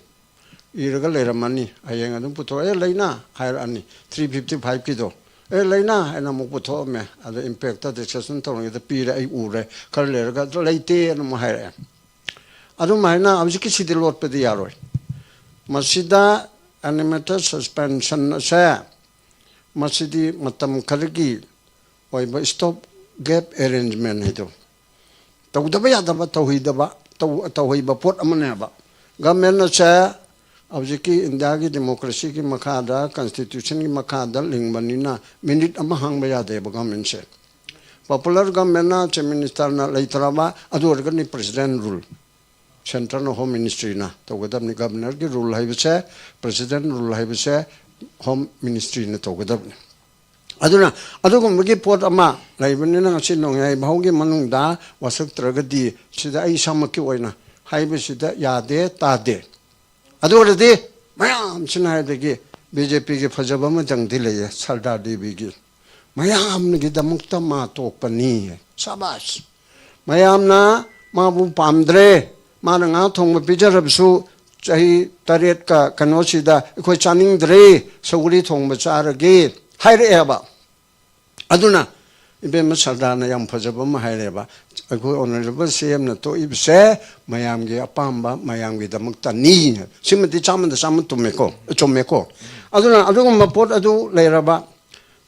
ꯏꯔꯒ ꯂꯩꯔꯝꯃꯅꯤ꯫ ꯍꯌꯦꯡ ꯑꯗꯨꯝ ꯄꯨꯊꯣꯛꯑꯦ, "ꯂꯩꯅ?" ꯍꯥꯏꯔꯛꯑꯅꯤ꯫ ꯊ꯭ꯔꯤ ꯐꯤꯐꯇꯤ ꯐꯥꯏꯚꯀꯤꯗꯣ, "ꯑꯦ, ꯂꯩꯅ?" ꯍꯥꯏꯅ ꯑꯃꯨꯛ ꯄꯨꯊꯣꯛꯑꯝꯃꯦ꯫ ꯑꯗ ꯏꯝꯄꯦꯛꯇ ꯗꯤꯁꯀꯁꯟ ꯇꯧꯔꯤꯉꯩꯗ ꯄꯤꯔꯦ, ꯑꯩ ꯎꯔꯦ꯫ ꯈꯔ ꯂꯩꯔꯒ, "ꯂꯩꯇꯦ" ꯑꯅ ꯑꯃꯨꯛ ꯍꯥꯏꯔꯛꯑꯦ꯫ ꯑꯗꯨꯃꯥꯏꯅ ꯍꯧꯖꯤꯛꯀꯤꯁꯤꯗꯤ ꯂꯣꯠꯄꯗꯤ ꯌꯥꯔꯣꯏ꯫ ꯃꯁꯤꯗ ꯑꯦꯅꯤꯃꯦꯇꯦꯠ ꯁꯁꯄꯦꯟꯁꯟ ꯑꯁꯦ, ꯃꯁꯤꯗꯤ ꯃꯇꯝ ꯈꯔꯒꯤ ꯑꯣꯏꯕ ꯁ꯭ꯇꯣꯞ ꯒꯦꯞ ꯑꯦꯔꯦꯟꯖꯃꯦꯟ ꯍꯥꯏꯗꯣ, ꯇꯧꯗꯕ ꯌꯥꯗꯕ, ꯇꯧꯍꯩꯗꯕ, ꯇꯧ-, ꯇꯧꯍꯩꯕ ꯄꯣꯠ ꯑꯃꯅꯦꯕ꯫ ꯒꯃꯦꯟ ꯑꯁꯦ ꯍꯧꯖꯤꯛꯀꯤ ꯏꯟꯗꯤꯌꯥꯒꯤ ꯗꯦꯃꯣꯀ꯭ꯔꯦꯁꯤꯒꯤ ꯃꯈꯥꯗ, ꯀꯟꯁꯇꯤꯇ꯭ꯌꯨꯁꯟꯒꯤ ꯃꯈꯥꯗ ꯂꯤꯡꯕꯅꯤꯅ, ꯃꯤꯅꯤꯠ ꯑꯃ ꯍꯥꯡꯕ ꯌꯥꯗꯦꯕ ꯒꯃꯦꯟꯁꯦ꯫ ꯄꯣꯄꯨꯂꯔ ꯒꯃꯦꯟꯅ, ꯆꯤꯐ ꯃꯤꯅꯤꯁꯇꯔꯅ ꯂꯩꯇ꯭ꯔꯕ, ꯑꯗꯨ ꯑꯣꯏꯔꯒꯅꯤ ꯄ꯭ꯔꯁꯤꯗꯦꯟ ꯔꯨꯜ, ꯁꯦꯟꯇ꯭ꯔꯅ ꯍꯣꯝ ꯃꯤꯅꯤꯁꯇ꯭ꯔꯤꯅ ꯇꯧꯒꯗꯕꯅꯤ꯫ ꯒꯕꯔꯅꯔꯒꯤ ꯔꯨꯜ ꯍꯥꯏꯕꯁꯦ, ꯄ꯭ꯔꯁꯤꯗꯦꯟ ꯔꯨꯜ ꯍꯥꯏꯕꯁꯦ ꯍꯣꯝ ꯃꯤꯅꯤꯁꯇ꯭ꯔꯤꯅ ꯇꯧꯒꯗꯕꯅꯤ꯫ ꯑꯗꯨꯅ ꯑꯗꯨꯒꯨꯝꯕꯒꯤ ꯄꯣꯠ ꯑꯃ ꯂꯩꯕꯅꯤꯅ, ꯉꯁꯤ ꯅꯣꯡꯌꯥꯏ ꯐꯥꯎꯒꯤ ꯃꯅꯨꯡꯗ ꯋꯥꯁꯛꯇ꯭ꯔꯒꯗꯤ, ꯁꯤꯗ ꯑꯩ ꯏꯁꯥꯃꯛꯀꯤ ꯑꯣꯏꯅ ꯍꯥꯏꯕꯁꯤꯗ ꯌꯥꯗꯦ, ꯇꯥꯗꯦ꯫ ꯑꯗꯨ ꯑꯣꯏꯔꯗꯤ ꯃꯌꯥꯝꯁꯤꯅ ꯍꯥꯏꯗꯒꯤ ꯕꯤ ꯖꯦ ꯄꯤꯒꯤ ꯐꯖꯕ ꯑꯃꯇꯪꯗꯤ ꯂꯩꯌꯦ, ꯁꯔꯗꯥꯔ ꯗꯦꯕꯤꯒꯤ꯫ "ꯃꯌꯥꯝꯒꯤꯗꯃꯛꯇ ꯃꯥ ꯇꯣꯛꯄꯅꯤ"꯫ ꯁꯥꯕꯥꯁ! ꯃꯌꯥꯝꯅ ꯃꯥꯕꯨ ꯄꯥꯝꯗ꯭ꯔꯦ, ꯃꯥꯅ ꯉꯥ ꯊꯣꯡꯕ ꯄꯤꯖꯔꯕꯁꯨ ꯆꯍꯤ ꯇꯔꯦꯠꯀ ꯀꯩꯅꯣꯁꯤꯗ ꯑꯩꯈꯣꯏ ꯆꯥꯅꯤꯡꯗ꯭ꯔꯦ, ꯁꯧꯒ꯭ꯔꯤ ꯊꯣꯡꯕ ꯆꯥꯔꯒꯦ ꯍꯥꯏꯔꯛꯑꯦꯕ꯫ ꯑꯗꯨꯅ ꯏꯕꯦꯝꯃ ꯁꯔꯗꯥꯔꯅ ꯌꯥꯝ ꯐꯖꯕ ꯑꯃ ꯍꯥꯏꯔꯦꯕ, "ꯑꯩꯈꯣꯏ ꯑꯣꯅꯔꯦꯕꯜ ꯁꯤ ꯑꯦꯝꯅ ꯇꯣꯛꯏꯕꯁꯦ ꯃꯌꯥꯝꯒꯤ ꯑꯄꯥꯝꯕ, ꯃꯌꯥꯝꯒꯤꯗꯃꯛꯇꯅꯤ"꯫ ꯁꯤꯃꯗꯤ ꯆꯥꯝꯃꯗ ꯆꯥꯝꯃ ꯇꯨꯝꯃꯦꯀꯣ, ꯆꯨꯝꯃꯦꯀꯣ꯫ ꯑꯗꯨꯅ ꯑꯗꯨꯒꯨꯝꯕ ꯄꯣꯠ ꯑꯗꯨ ꯂꯩꯔꯕ,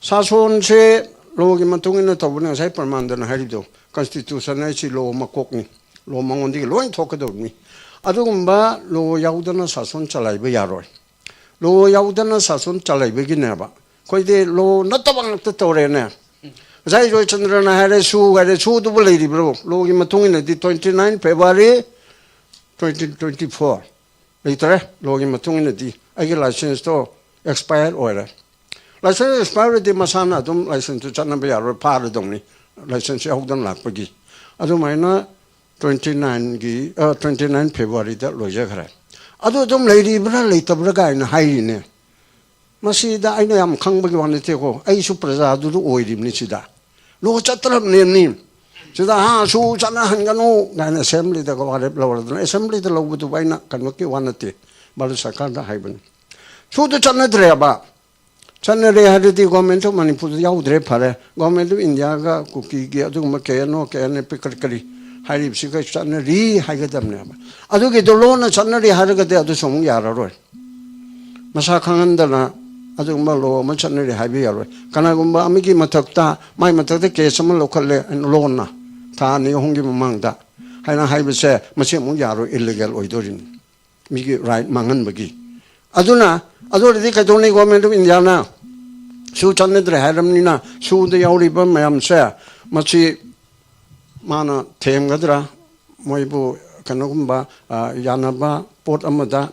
ꯁꯥꯁꯣꯟꯁꯦ ꯂꯣꯒꯤ ꯃꯇꯨꯡ ꯏꯟꯅ ꯇꯧꯕꯅꯤ꯫ ꯉꯁꯥꯏ ꯄ꯭ꯔꯃꯥꯟꯗꯅ ꯍꯥꯏꯔꯤꯕꯗꯣ, ꯀꯟꯁꯇꯤꯇ꯭ꯌꯨꯁꯟ ꯍꯥꯏꯁꯤ ꯂꯣ ꯃꯀꯣꯛꯅꯤ꯫ ꯂꯣ ꯃꯉꯣꯟꯗꯒꯤ ꯂꯣꯏ ꯊꯣꯛꯀꯗꯧꯕꯅꯤ꯫ ꯑꯗꯨꯒꯨꯝꯕ ꯂꯣ ꯌꯥꯎꯗꯅ ꯁꯥꯁꯣꯟ ꯆꯂꯥꯏꯕ ꯌꯥꯔꯣꯏ꯫ ꯂꯣ ꯌꯥꯎꯗꯅ ꯁꯥꯁꯣꯟ ꯆꯂꯥꯏꯕꯒꯤꯅꯦꯕ꯫ ꯑꯩꯈꯣꯏꯗꯤ ꯂꯣ ꯅꯠꯇꯕ ꯉꯥꯛꯇ ꯇꯧꯔꯦꯅꯦ꯫ ꯉꯁꯥꯏ ꯖꯣꯏꯆꯟꯗ꯭ꯔꯅ ꯍꯥꯏꯔꯦ, ꯁꯨ ꯍꯥꯏꯔꯦ, ꯁꯨꯗꯨꯕꯨ ꯂꯩꯔꯤꯕ꯭ꯔꯣ? ꯂꯣꯒꯤ ꯃꯇꯨꯡ ꯏꯟꯅꯗꯤ twenty nine February twenty twenty four ꯂꯩꯇꯔꯦ꯫ ꯂꯣꯒꯤ ꯃꯇꯨꯡ ꯏꯟꯅꯗꯤ ꯑꯩꯒꯤ ꯂꯥꯏꯁꯦꯟꯁꯇꯣ ꯑꯦꯛꯁꯄꯥꯌꯔ ꯑꯣꯏꯔꯦ꯫ ꯂꯥꯏꯁꯦꯟꯁ ꯑꯦꯛꯁꯄꯥꯌꯔ ꯑꯣꯏꯔꯗꯤ ꯃꯁꯥꯅ ꯑꯗꯨꯝ ꯂꯥꯏꯁꯦꯟꯁꯇꯨ ꯆꯠꯅꯕ ꯌꯥꯔꯣꯏ, ꯐꯥꯔꯗꯧꯅꯤ, ꯂꯥꯏꯁꯦꯟꯁ ꯌꯥꯎꯗꯅ ꯂꯥꯛꯄꯒꯤ꯫ ꯑꯗꯨꯃꯥꯏꯅ twenty nineꯒꯤ, twenty nine Februaryꯗ ꯂꯣꯏꯖꯈ꯭ꯔꯦ꯫ ꯑꯗꯨ ꯑꯗꯨꯝ ꯂꯩꯔꯤꯕ꯭ꯔꯥ ꯂꯩꯇꯕ꯭ꯔꯥ ꯀꯥꯏꯅ ꯍꯥꯏꯔꯤꯅꯦ꯫ ꯃꯁꯤꯗ ꯑꯩꯅ ꯌꯥꯝ ꯈꯪꯕꯒꯤ ꯋꯥ ꯅꯠꯇꯦꯀꯣ, ꯑꯩꯁꯨ ꯄ꯭ꯔꯖꯥꯗꯨꯗ ꯑꯣꯏꯔꯤꯕꯅꯤ꯫ ꯁꯤꯗ ꯂꯣ ꯆꯠꯇ꯭ꯔꯕꯅꯦꯕꯅꯤ꯫ ꯁꯤꯗ ꯍꯥ, ꯁꯨ ꯆꯠꯅꯍꯟꯒꯅꯨ ꯀꯥꯏꯅ ꯑꯦꯁꯦꯝꯕ꯭ꯂꯤꯗꯒ ꯋꯥꯔꯦꯞ ꯂꯧꯔꯗꯅ, ꯑꯦꯁꯦꯝꯕ꯭ꯂꯤꯗ ꯂꯧꯕꯗꯨꯕꯨ ꯑꯩꯅ ꯀꯩꯅꯣꯒꯤ ꯋꯥ ꯅꯠꯇꯦ, ꯚꯥꯔꯠ ꯁꯔꯀꯥꯔꯗ ꯍꯥꯏꯕꯅꯤ꯫ ꯁꯨꯗꯨ ꯆꯠꯅꯗ꯭ꯔꯦꯕ꯫ ꯆꯠꯅꯔꯦ ꯍꯥꯏꯔꯗꯤ Government of Manipurꯗ ꯌꯥꯎꯗ꯭ꯔꯦ, ꯐꯔꯦ꯫ Government of Indiaꯒ ꯀꯨꯀꯤꯒꯤ ꯑꯗꯨꯒꯨꯝꯕ ꯀꯦ N O, K N A ꯄꯤ, ꯀꯔꯤ ꯀꯔꯤ ꯍꯥꯏꯔꯤꯕꯁꯤꯒ ꯆꯠꯅꯔꯤ ꯍꯥꯏꯒꯗꯕꯅꯦꯕ꯫ ꯑꯗꯨꯒꯤꯗꯣ ꯂꯣꯟꯅ ꯆꯠꯅꯔꯤ ꯍꯥꯏꯔꯒꯗꯤ ꯑꯗꯨꯁꯨ ꯑꯃꯨꯛ ꯌꯥꯔꯔꯣꯏ꯫ ꯃꯁꯥ ꯈꯪꯍꯟꯗꯅ ꯑꯗꯨꯒꯨꯝꯕ ꯂꯣ ꯑꯃ ꯆꯠꯅꯔꯤ ꯍꯥꯏꯕ ꯌꯥꯔꯣꯏ꯫ ꯀꯅꯥꯒꯨꯝꯕ ꯑꯃꯒꯤ ꯃꯊꯛꯇ, ꯃꯥꯏ ꯃꯊꯛꯇ ꯀꯦꯁ ꯑꯃ ꯂꯧꯈꯠꯂꯦ ꯂꯣꯟꯅ, ꯊꯥ ꯑꯅꯤ ꯑꯍꯨꯝꯒꯤ ꯃꯃꯥꯡꯗ ꯍꯥꯏꯅ ꯍꯥꯏꯕꯁꯦ, ꯃꯁꯤ ꯑꯃꯨꯛ ꯌꯥꯔꯣꯏ, ꯏꯜꯂꯤꯒꯦꯜ ꯑꯣꯏꯗꯣꯔꯤꯅꯤ꯫ ꯃꯤꯒꯤ ꯔꯥꯏꯠ ꯃꯥꯡꯍꯟꯕꯒꯤ꯫ ꯑꯗꯨꯅ ꯑꯗꯨ ꯑꯣꯏꯔꯗꯤ ꯀꯩꯗꯧꯅꯤ? Government of Indiaꯅ ꯁꯨ ꯆꯠꯅꯗ꯭ꯔꯦ ꯍꯥꯏꯔꯕꯅꯤꯅ ꯁꯨꯗ ꯌꯥꯎꯔꯤꯕ ꯃꯌꯥꯝꯁꯦ, ꯃꯁꯤ ꯃꯥꯅ ꯊꯦꯝꯒꯗ꯭ꯔꯥ? ꯃꯣꯏꯕꯨ ꯀꯩꯅꯣꯒꯨꯝꯕ, ꯑ, ꯌꯥꯅꯕ ꯄꯣꯠ ꯑꯃꯗ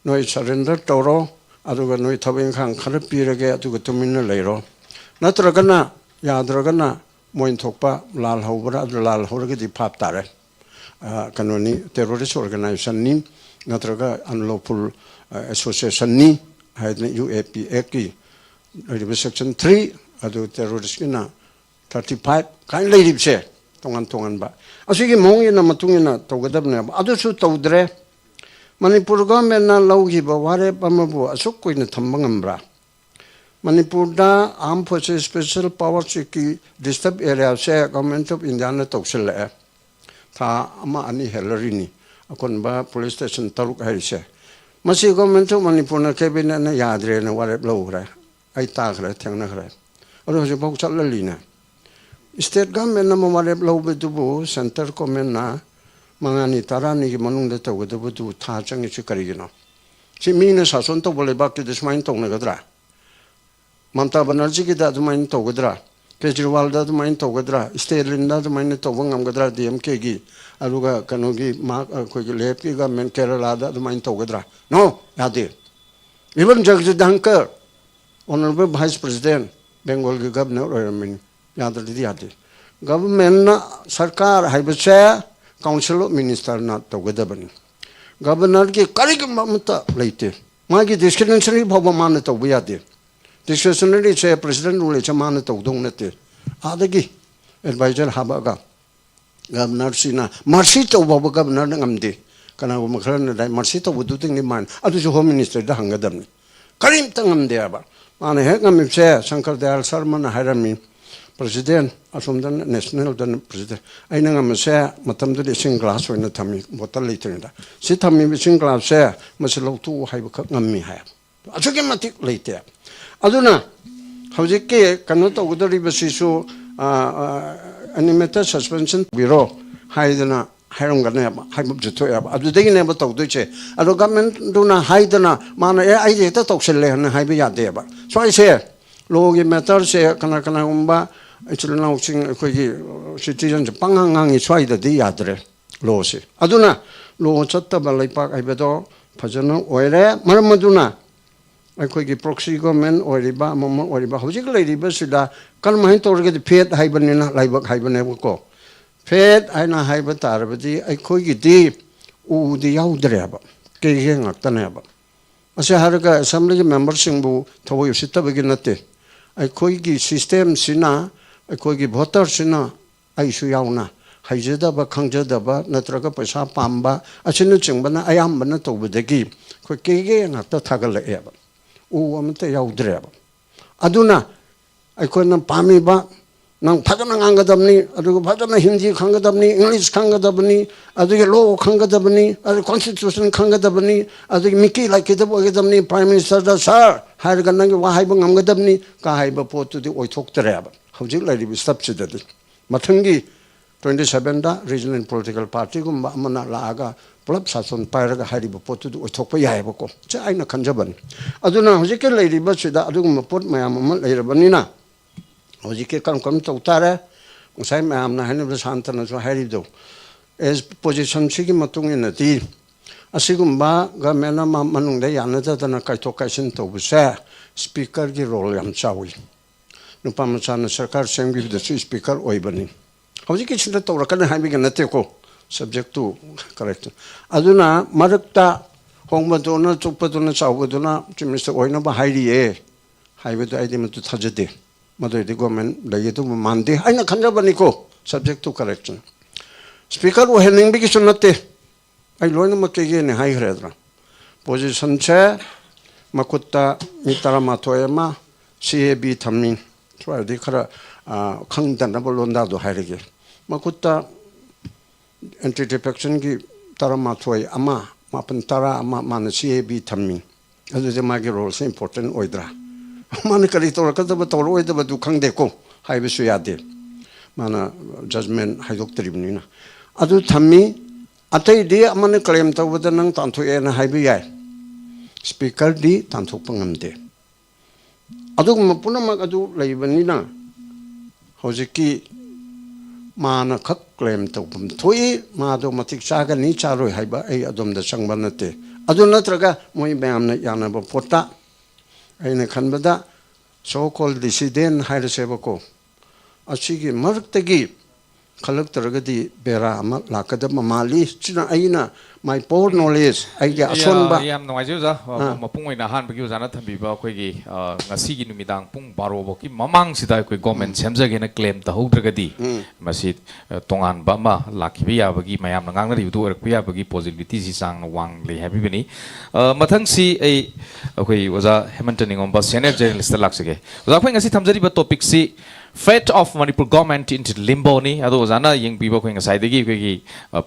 ꯅꯣꯏ ꯁꯔꯦꯟꯗꯔ ꯇꯧꯔꯣ, ꯑꯗꯨꯒ ꯅꯣꯏ ꯊꯕꯛ ꯏꯪꯈꯥꯡ ꯈꯔ ꯄꯤꯔꯒꯦ, ꯑꯗꯨꯒ ꯇꯨꯃꯤꯟꯅ ꯂꯩꯔꯣ꯫ ꯅꯠꯇ꯭ꯔꯒꯅ, ꯌꯥꯗ꯭ꯔꯒꯅ ꯃꯣꯏꯅ ꯊꯣꯛꯄ ꯂꯥꯜꯍꯧꯕ꯭ꯔꯥ? ꯑꯗꯨ ꯂꯥꯜꯍꯧꯔꯒꯗꯤ ꯐꯥꯞ ꯇꯥꯔꯦ꯫ ꯑ, ꯀꯩꯅꯣꯅꯤ, terrorist organizationꯅꯤ, ꯅꯠꯇ꯭ꯔꯒ unlawful, ꯑ, associationꯅꯤ ꯍꯥꯏꯗꯅ ꯌꯨ ꯑꯦ ꯄꯤ ꯑꯦꯛꯀꯤ ꯂꯩꯔꯤꯕ section three ꯑꯗꯨ terroristꯀꯤꯅ thirty five ꯀꯥꯏꯅ ꯂꯩꯔꯤꯕꯁꯦ, ꯇꯣꯉꯥꯟ ꯇꯣꯉꯥꯟꯕ꯫ ꯑꯁꯤꯒꯤ ꯃꯑꯣꯡ ꯏꯟꯅ, ꯃꯇꯨꯡ ꯏꯟꯅ ꯇꯧꯒꯗꯕꯅꯦꯕ꯫ ꯑꯗꯨꯁꯨ ꯇꯧꯗ꯭ꯔꯦ꯫ ꯃꯅꯤꯄꯨꯔ governmentꯅ ꯂꯧꯈꯤꯕ ꯋꯥꯔꯦꯞ ꯑꯃꯕꯨ ꯑꯁꯨꯛ ꯀꯨꯏꯅ ꯊꯝꯕ ꯉꯝꯕ꯭ꯔꯥ? ꯃꯅꯤꯄꯨꯔꯗ Armed Forces Special Powersꯀꯤ disturb areaꯁꯦ Government of Indiaꯅ ꯇꯧꯁꯤꯜꯂꯛꯑꯦ꯫ ꯊꯥ ꯑꯃ ꯑꯅꯤ ꯍꯦꯜꯂꯔꯤꯅꯤ꯫ ꯑꯀꯣꯟꯕ police station ꯇꯔꯨꯛ ꯍꯥꯏꯔꯤꯁꯦ꯫ ꯃꯁꯤ Government of Manipurꯅ, cabinetꯅ ꯌꯥꯗ꯭ꯔꯦꯅ ꯋꯥꯔꯦꯞ ꯂꯧꯈ꯭ꯔꯦ꯫ ꯑꯩ ꯇꯥꯈ꯭ꯔꯦ, ꯊꯦꯡꯅꯈ꯭ꯔꯦ꯫ ꯑꯗꯣ ꯍꯧꯖꯤꯛꯐꯥꯎ ꯆꯠꯂꯜꯂꯤꯅꯦ꯫ State governmentꯅ ꯃꯃꯥꯔꯦꯞ ꯂꯧꯕꯗꯨꯕꯨ centre governmentꯅ ꯃꯉꯥꯅꯤ ꯇꯔꯥꯅꯤꯒꯤ ꯃꯅꯨꯡꯗ ꯇꯧꯒꯗꯕꯗꯨ ꯊꯥ ꯆꯪꯉꯤꯁꯤ ꯀꯔꯤꯒꯤꯅꯣ? ꯁꯤ ꯃꯤꯅ ꯁꯥꯁꯣꯟ ꯇꯧꯕ ꯂꯩꯕꯥꯛꯇꯨꯗ ꯁꯨꯃꯥꯏꯅ ꯇꯧꯅꯒꯗ꯭ꯔꯥ? ꯃꯝꯇꯥ ꯕꯅꯔꯖꯤꯒꯤꯗ ꯑꯗꯨꯃꯥꯏꯅ ꯇꯧꯒꯗ꯭ꯔꯥ? ꯀꯦꯖꯔꯤꯋꯥꯜꯗ ꯑꯗꯨꯃꯥꯏꯅ ꯇꯧꯒꯗ꯭ꯔꯥ? ꯁ꯭ꯇꯦꯂꯤꯟꯗ ꯑꯗꯨꯃꯥꯏꯅ ꯇꯧꯕ ꯉꯝꯒꯗ꯭ꯔꯥ? ꯗꯤ ꯑꯦꯝ ꯀꯦꯒꯤ, ꯑꯗꯨꯒ ꯀꯩꯅꯣꯒꯤ ꯃꯥ-, ꯑꯩꯈꯣꯏꯒꯤ ꯂꯦꯐꯀꯤ ꯒꯚꯔꯟꯃꯦꯟ ꯀꯦꯔꯂꯥꯗ ꯑꯗꯨꯃꯥꯏꯅ ꯇꯧꯒꯗ꯭ꯔꯥ? No, ꯌꯥꯗꯦ꯫ Even ꯖꯒꯖꯤꯠ ꯙꯟꯀꯔ, Honourable Vice President, ꯕꯦꯡꯒꯣꯜꯒꯤ ꯒꯚꯔꯅꯔ ꯑꯣꯏꯔꯝꯃꯤꯅꯤ꯫ ꯌꯥꯗ꯭ꯔꯗꯤ ꯌꯥꯗꯦ꯫ ꯒꯚꯔꯟꯃꯦꯟꯅ, ꯁꯔꯀꯥꯔ ꯍꯥꯏꯕꯁꯦ Council of Ministerꯅ ꯇꯧꯒꯗꯕꯅꯤ꯫ ꯒꯚꯔꯅꯔꯒꯤ ꯀꯔꯤꯒꯨꯝꯕ ꯑꯃꯠꯇ ꯂꯩꯇꯦ꯫ ꯃꯥꯒꯤ ꯗꯤꯁꯀ꯭ꯔꯤꯃꯤꯅꯦꯁꯟ ꯐꯥꯎꯕ ꯃꯥꯅ ꯇꯧꯕ ꯌꯥꯗꯦ꯫ ꯗꯤꯁꯀ꯭ꯔꯤꯃꯤꯅꯦꯁꯟꯁꯦ ꯄ꯭ꯔꯦꯁꯤꯗꯦꯟ ꯔꯨꯜ ꯂꯩꯁꯦ ꯃꯥꯅ ꯇꯧꯗꯧ ꯅꯠꯇꯦ꯫ ꯑꯥꯗꯒꯤ ꯑꯦꯗꯚꯥꯏꯖꯔ ꯍꯥꯞꯄꯛꯑꯒ ꯒꯚꯔꯅꯔꯁꯤꯅ ꯃꯔꯁꯤ ꯇꯧꯕ ꯐꯥꯎꯕ ꯒꯚꯔꯅꯔꯅ ꯉꯝꯗꯦ꯫ ꯀꯅꯥꯒꯨꯝꯕ ꯈꯔꯅ ꯂꯥꯏ ꯃꯔꯁꯤ ꯇꯧꯕꯗꯨꯗꯪꯗꯤ ꯃꯥꯅ, ꯑꯗꯨꯁꯨ ꯍꯣꯝ ꯃꯤꯅꯤꯁꯇꯔꯗ ꯍꯪꯒꯗꯕꯅꯤ꯫ ꯀꯔꯤꯝꯇ ꯉꯝꯗꯦ ꯍꯥꯏꯕ꯫ ꯃꯥꯅ ꯍꯦꯛ ꯉꯝꯃꯤꯕꯁꯦ ꯁꯪꯀꯔ ꯗꯌꯥꯜ ꯁꯔꯃꯅ ꯍꯥꯏꯔꯝꯃꯤ, ꯄ꯭ꯔꯦꯁꯤꯗꯦꯟ, ꯑꯁꯣꯝꯗꯅ ꯅꯦꯁꯅꯦꯜꯗꯅ ꯄ꯭ꯔꯦꯁꯤꯗꯦꯟ, ꯑꯩꯅ ꯉꯝꯕꯁꯦ ꯃꯇꯝꯗꯨꯗ ꯏꯁꯤꯡ ꯒ꯭ꯂꯥꯁ ꯑꯣꯏꯅ ꯊꯝꯃꯤ, ꯕꯣꯇꯜ ꯂꯩꯇ꯭ꯔꯤꯉꯩꯗ꯫ ꯁꯤ ꯊꯝꯃꯤꯕ ꯏꯁꯤꯡ ꯒ꯭ꯂꯥꯁꯁꯦ ꯃꯁꯤ ꯂꯧꯊꯣꯛꯎ ꯍꯥꯏꯕꯈꯛ ꯉꯝꯃꯤ ꯍꯥꯏ꯫ ꯑꯁꯨꯛꯀꯤ ꯃꯇꯤꯛ ꯂꯩꯇꯦ꯫ ꯑꯗꯨꯅ ꯍꯧꯖꯤꯛꯀꯤ ꯀꯩꯅꯣ ꯇꯧꯒꯗꯧꯔꯤꯕꯁꯤꯁꯨ, ꯑ, ꯑ, animated suspension ꯇꯧꯕꯤꯔꯣ ꯍꯥꯏꯗꯅ ꯍꯥꯏꯔꯝꯒꯅꯦꯕ, ꯍꯥꯏꯕꯁꯨ ꯊꯣꯛꯑꯦꯕ꯫ ꯑꯗꯨꯗꯒꯤꯅꯦꯕ ꯇꯧꯗꯣꯏꯁꯦ꯫ ꯑꯗꯣ ꯒꯚꯔꯟꯃꯦꯟꯗꯨꯅ ꯍꯥꯏꯗꯅ ꯃꯥꯅ, "ꯑꯦ, ꯑꯩꯗꯤ ꯍꯦꯛꯇ ꯇꯧꯁꯜꯂꯦ" ꯍꯥꯏꯅ ꯍꯥꯏꯕ ꯌꯥꯗꯦꯕ꯫ ꯁ꯭ꯋꯥꯏꯁꯦ ꯂꯣꯒꯤ ꯃꯦꯇꯔꯁꯦ ꯀꯅꯥ ꯀꯅꯥꯒꯨꯝꯕ ꯏꯆꯤꯜ ꯏꯅꯥꯎꯁꯤꯡ ꯑꯩꯈꯣꯏꯒꯤ ꯁꯤꯇꯤꯖꯟꯁꯦ ꯄꯪꯉꯥꯡ ꯉꯥꯡꯉꯤ, ꯁ꯭ꯋꯥꯏꯗꯗꯤ ꯌꯥꯗ꯭ꯔꯦ ꯂꯣꯁꯦ꯫ ꯑꯗꯨꯅ ꯂꯣ ꯆꯠꯇꯕ ꯂꯩꯄꯥꯛ ꯍꯥꯏꯕꯗꯣ ꯐꯖꯅ ꯑꯣꯏꯔꯦ꯫ ꯃꯔꯝ ꯑꯗꯨꯅ ꯑꯩꯈꯣꯏꯒꯤ ꯄ꯭ꯔꯣꯛꯁꯤ ꯒꯣꯔꯃꯦꯟ ꯑꯣꯏꯔꯤꯕ, ꯑꯃꯃ ꯑꯣꯏꯔꯤꯕ, ꯍꯧꯖꯤꯛ ꯂꯩꯔꯤꯕꯁꯤꯗ ꯀꯔꯝꯍꯥꯏꯅ ꯇꯧꯔꯒꯗꯤ ꯐꯦꯠ ꯍꯥꯏꯕꯅꯤꯅ, ꯂꯥꯏꯕꯛ ꯍꯥꯏꯕꯅꯦꯕꯀꯣ, ꯐꯦꯠ ꯍꯥꯏꯅ ꯍꯥꯏꯕ ꯇꯥꯔꯕꯗꯤ ꯑꯩꯈꯣꯏꯒꯤꯗꯤ ꯎꯗꯤ ꯌꯥꯎꯗ꯭ꯔꯦꯕ, ꯀꯩꯒꯦ ꯉꯥꯛꯇꯅꯦꯕ꯫ ꯑꯁꯤ ꯍꯥꯏꯔꯒ ꯑꯦꯁꯦꯝꯕ꯭ꯂꯤꯒꯤ ꯃꯦꯝꯕꯔꯁꯤꯡꯕꯨ ꯊꯑꯣꯏ ꯎꯁꯤꯠꯇꯕꯒꯤ ꯅꯠꯇꯦ, ꯑꯩꯈꯣꯏꯒꯤ ꯁꯤꯁꯇꯦꯝꯁꯤꯅ, ꯑꯩꯈꯣꯏꯒꯤ ꯚꯣꯇꯔꯁꯤꯅ, ꯑꯩꯁꯨ ꯌꯥꯎꯅ, ꯍꯩꯖꯗꯕ, ꯈꯪꯖꯗꯕ ꯅꯠꯇ꯭ꯔꯒ ꯄꯩꯁꯥ ꯄꯥꯝꯕ ꯑꯁꯤꯅꯆꯤꯡꯕꯅ ꯑꯌꯥꯝꯕꯅ ꯇꯧꯕꯗꯒꯤ ꯑꯩꯈꯣꯏ ꯀꯩꯒꯦ ꯉꯥꯛꯇ ꯊꯥꯒꯠꯂꯛꯑꯦꯕ, ꯎ ꯑꯃꯠꯇ ꯌꯥꯎꯗ꯭ꯔꯦꯕ꯫ ꯑꯗꯨꯅ ꯑꯩꯈꯣꯏꯅ ꯄꯥꯝꯃꯤꯕ, ꯅꯪ ꯐꯖꯅ ꯉꯥꯡꯒꯗꯕꯅꯤ, ꯑꯗꯨꯒ ꯐꯖꯅ ꯍꯤꯟꯗꯤ ꯈꯪꯒꯗꯕꯅꯤ, ꯏꯪꯂꯤꯁ ꯈꯪꯒꯗꯕꯅꯤ, ꯑꯗꯨꯒꯤ ꯂꯣ ꯈꯪꯒꯗꯕꯅꯤ, ꯑꯗꯨ ꯀꯣꯟꯁꯇꯤꯇ꯭ꯌꯨꯁꯟ ꯈꯪꯒꯗꯕꯅꯤ, ꯑꯗꯨꯒꯤ ꯃꯤꯀꯤ ꯂꯥꯏꯀꯤꯗꯕ ꯑꯣꯏꯒꯗꯕꯅꯤ꯫ ꯄ꯭ꯔꯥꯏꯝ ꯃꯤꯅꯤꯁꯇꯔꯗ, "ꯁꯥꯔ, ꯍꯥꯏꯔꯒ ꯅꯪꯒꯤ ꯋꯥ ꯍꯥꯏꯕ ꯉꯝꯒꯗꯕꯅꯤ ꯀ ꯍꯥꯏꯕ ꯄꯣꯠꯇꯨꯗꯤ ꯑꯣꯏꯊꯣꯛꯇꯔꯦꯕ ꯍꯧꯖꯤꯛ ꯂꯩꯔꯤꯕ ꯁ꯭ꯇꯦꯞꯁꯤꯗꯗꯤ꯫ ꯃꯊꯪꯒꯤ twenty sevenꯗ regional political partyꯒꯨꯝꯕ ꯑꯃꯅ ꯂꯥꯛꯑꯒ ꯄꯨꯂꯞ ꯁꯥꯁꯟ ꯄꯥꯏꯔꯒ ꯍꯥꯏꯔꯤꯕ ꯄꯣꯠꯇꯨꯗꯤ ꯑꯣꯏꯊꯣꯛꯄ ꯌꯥꯏꯑꯕꯀꯣ꯫ ꯁꯤ ꯑꯩꯅ ꯈꯟꯖꯕꯅꯤ꯫ ꯑꯗꯨꯅ ꯍꯧꯖꯤꯛꯀꯤ ꯂꯩꯔꯤꯕꯁꯤꯗ ꯑꯗꯨꯒꯨꯝꯕ ꯄꯣꯠ ꯃꯌꯥꯝ ꯑꯃ ꯂꯩꯔꯕꯅꯤꯅ ꯍꯧꯖꯤꯛꯀꯤ ꯀꯔꯝ ꯀꯔꯝ ꯇꯧ ꯇꯥꯔꯦ? ꯉꯁꯥꯏ ꯃꯌꯥꯝꯅ ꯍꯥꯏꯅꯕꯗ ꯁꯥꯟꯇꯅꯁꯨ ꯍꯥꯏꯔꯤꯕꯗꯣ, ꯑꯦꯁ ꯄꯣꯖꯤꯁꯟꯁꯤꯒꯤ ꯃꯇꯨꯡ ꯏꯟꯅꯗꯤ ꯑꯁꯤꯒꯨꯝꯕ ꯒꯃꯦꯟ ꯑꯃ ꯃꯅꯨꯡꯗ ꯌꯥꯅꯗꯗꯅ ꯀꯥꯏꯊꯣꯛ ꯀꯥꯏꯁꯤꯟ ꯇꯧꯕꯁꯦ ꯁ꯭ꯄꯤꯀꯔꯒꯤ ꯔꯣꯜ ꯌꯥꯝ ꯆꯥꯎꯏ꯫ ꯅꯨꯄꯥ ꯃꯆꯥꯅ ꯁꯔꯀꯥꯔ ꯁꯦꯝꯈꯤꯕꯗꯁꯨ ꯁ꯭ꯄꯤꯀꯔ ꯑꯣꯏꯕꯅꯤ꯫ ꯍꯧꯖꯤꯛꯀꯤꯁꯤꯗ ꯇꯧꯔꯛꯀꯅꯤ ꯍꯥꯏꯕꯒꯤ ꯅꯠꯇꯦꯀꯣ, subject to correction꯫ ꯑꯗꯨꯅ ꯃꯔꯛꯇ ꯍꯣꯡꯕꯗꯨꯅ ꯆꯨꯞꯄꯗꯨꯅ ꯆꯥꯎꯕꯗꯨꯅ ꯆꯤꯐ ꯃꯤꯅꯤꯁꯇꯔ ꯑꯣꯏꯅꯕ ꯍꯥꯏꯔꯤꯌꯦ ꯍꯥꯏꯕꯗꯨ ꯑꯩꯗꯤ ꯃꯗꯨ ꯊꯥꯖꯗꯦ꯫ ꯃꯗꯨꯏꯗꯤ ꯒꯣꯔꯃꯦꯟ ꯂꯩꯒꯗꯧꯕ ꯃꯥꯟꯗꯦ ꯍꯥꯏꯅ ꯈꯟꯖꯕꯅꯤꯀꯣ꯫ Subject to correction꯫ ꯁ꯭ꯄꯤꯀꯔ ꯑꯣꯏꯍꯟꯅꯤꯡꯕꯒꯤꯁꯨ ꯅꯠꯇꯦ, ꯑꯩ ꯂꯣꯏꯅꯃꯛ ꯀꯦꯒꯦꯅꯦ ꯍꯥꯏꯈ꯭ꯔꯦꯗꯅ꯫ ꯄꯣꯖꯤꯁꯟꯁꯦ ꯃꯈꯨꯠꯇ ꯃꯤ ꯇꯔꯥꯃꯥꯊꯣꯏ ꯑꯃ ꯁꯤ ꯑꯦ ꯕꯤ ꯊꯝꯃꯤ꯫ ꯁ꯭ꯋꯥꯏꯗꯤ ꯈꯔ ꯈꯪꯗꯅꯕ ꯂꯣꯟꯗꯥꯗꯣ ꯍꯥꯏꯔꯒꯦ꯫ ꯃꯈꯨꯠꯇ ꯑꯦꯟꯇꯤ ꯗꯤꯐꯦꯛꯁꯟꯒꯤ ꯇꯔꯥꯃꯥꯊꯣꯏ ꯑꯃ, ꯃꯥꯄꯟ ꯇꯔꯥ ꯑꯃ ꯃꯥꯅ ꯁꯤ ꯑꯦ ꯕꯤ ꯊꯝꯃꯤ꯫ ꯑꯗꯨꯗꯤ ꯃꯥꯒꯤ ꯔꯣꯜꯁꯦ ꯏꯝꯄꯣꯔꯇꯦꯟ ꯑꯣꯏꯗ꯭ꯔꯥ? ꯃꯥꯅ ꯀꯔꯤ ꯇꯧꯔꯛꯀꯗꯕ ꯇꯧꯔꯛꯑꯣꯏꯗꯕꯗꯨ ꯈꯪꯗꯦꯀꯣ, ꯍꯥꯏꯕꯁꯨ ꯌꯥꯗꯦ꯫ ꯃꯥꯅ ꯖꯖꯃꯦꯟ ꯍꯥꯏꯗꯣꯛꯇ꯭ꯔꯤꯕꯅꯤꯅ꯫ ꯑꯗꯨ ꯊꯝꯃꯤ꯫ ꯑꯇꯩꯗꯤ ꯑꯃꯅ ꯀ꯭ꯂꯦꯝ ꯇꯧꯕꯗ ꯅꯪ ꯇꯥꯟꯊꯣꯛꯑꯦꯅ ꯍꯥꯏꯕ ꯌꯥꯏ, ꯁ꯭ꯄꯤꯀꯔꯗꯤ ꯇꯥꯟꯊꯣꯛꯄ ꯉꯝꯗꯦ꯫ ꯑꯗꯨꯒꯨꯝꯕ ꯄꯨꯝꯅꯃꯛ ꯑꯗꯨ ꯂꯩꯕꯅꯤꯅ ꯍꯧꯖꯤꯛꯀꯤ ꯃꯥꯅ ꯈꯛ ꯀ꯭ꯂꯦꯝ ꯇꯧꯐꯝ ꯊꯣꯛꯏ꯫ ꯃꯥꯗꯣ ꯃꯇꯤꯛ ꯆꯥꯒꯅꯤ ꯆꯥꯔꯣꯏ ꯍꯥꯏꯕ ꯑꯩ ꯑꯗꯣꯝꯗ ꯆꯪꯕ ꯅꯠꯇꯦ꯫ ꯑꯗꯨ ꯅꯠꯇ꯭ꯔꯒ ꯃꯣꯏ ꯃꯌꯥꯝꯅ ꯌꯥꯅꯕ ꯄꯣꯠꯇ ꯑꯩꯅ ꯈꯟꯕꯗ so called dissident ꯍꯥꯏꯔꯁꯦꯕꯀꯣ, ꯑꯁꯤꯒꯤ ꯃꯔꯛꯇꯒꯤ ꯈꯜꯂꯛꯇ꯭ꯔꯒꯗꯤ ꯕꯦꯔꯥ ꯑꯃ ꯂꯥꯛꯀꯗꯕ ꯃꯥꯜꯂꯤ꯫ ꯁꯤꯅ ꯑꯩꯅ my poor knowledge, ꯑꯩꯒꯤ ꯑꯁꯣꯟꯕ꯫ ꯌꯥꯝ ꯅꯨꯡꯉꯥꯏꯖꯩ ꯑꯣꯖꯥ꯫ ꯑꯥ꯫ ꯃꯄꯨꯡ ꯑꯣꯏꯅ ꯑꯍꯥꯟꯕꯒꯤ ꯑꯣꯖꯥꯅ ꯊꯝꯕꯤꯕ ꯑꯩꯈꯣꯏꯒꯤ, ꯑ, ꯉꯁꯤꯒꯤ ꯅꯨꯃꯤꯗꯥꯡ ꯄꯨꯡ ꯕꯥꯔꯣ ꯐꯥꯎꯒꯤ ꯃꯃꯥꯡꯁꯤꯗ ꯑꯩꯈꯣꯏ ꯒꯣꯔꯃꯦꯟ ꯎꯝ꯫ ꯁꯦꯝꯖꯒꯦꯅ ꯀ꯭ꯂꯦꯝ ꯇꯧꯍꯧꯗ꯭ꯔꯒꯗꯤ ꯎꯝ꯫ ꯃꯁꯤ, ꯑ, ꯇꯣꯉꯥꯟꯕ ꯑꯃ ꯂꯥꯛꯈꯤꯕ ꯌꯥꯕꯒꯤ, ꯃꯌꯥꯝꯅ ꯉꯥꯡꯅꯔꯤꯕꯗꯨ ꯑꯣꯏꯔꯛꯄ ꯌꯥꯕꯒꯤ ꯄꯣꯖꯤꯕꯤꯂꯤꯇꯤꯁꯤ ꯆꯥꯡꯅ ꯋꯥꯡ ꯂꯩ ꯍꯥꯏꯕꯤꯕꯅꯤ꯫ ꯑ, ꯃꯊꯪꯁꯤ ꯑꯩ ꯑꯩꯈꯣꯏ ꯑꯣꯖꯥ ꯍꯦꯃꯟꯇ ꯅꯤꯉꯣꯝꯕ, ꯁꯦꯅꯤꯌꯔ ꯖꯔꯅꯦꯂꯤꯁꯇ ꯂꯥꯛꯆꯒꯦ꯫ ꯑꯣꯖꯥ, ꯑꯩꯈꯣꯏ ꯉꯁꯤ ꯊꯝꯖꯔꯤꯕ ꯇꯣꯄꯤꯛꯁꯤ Fate of Manipur Government in Limbo ꯅꯤ꯫ ꯑꯗꯣ ꯑꯣꯖꯥꯅ ꯌꯦꯡꯕꯤꯕ ꯑꯩꯈꯣꯏ ꯉꯁꯥꯏꯗꯒꯤ ꯑꯩꯈꯣꯏꯒꯤ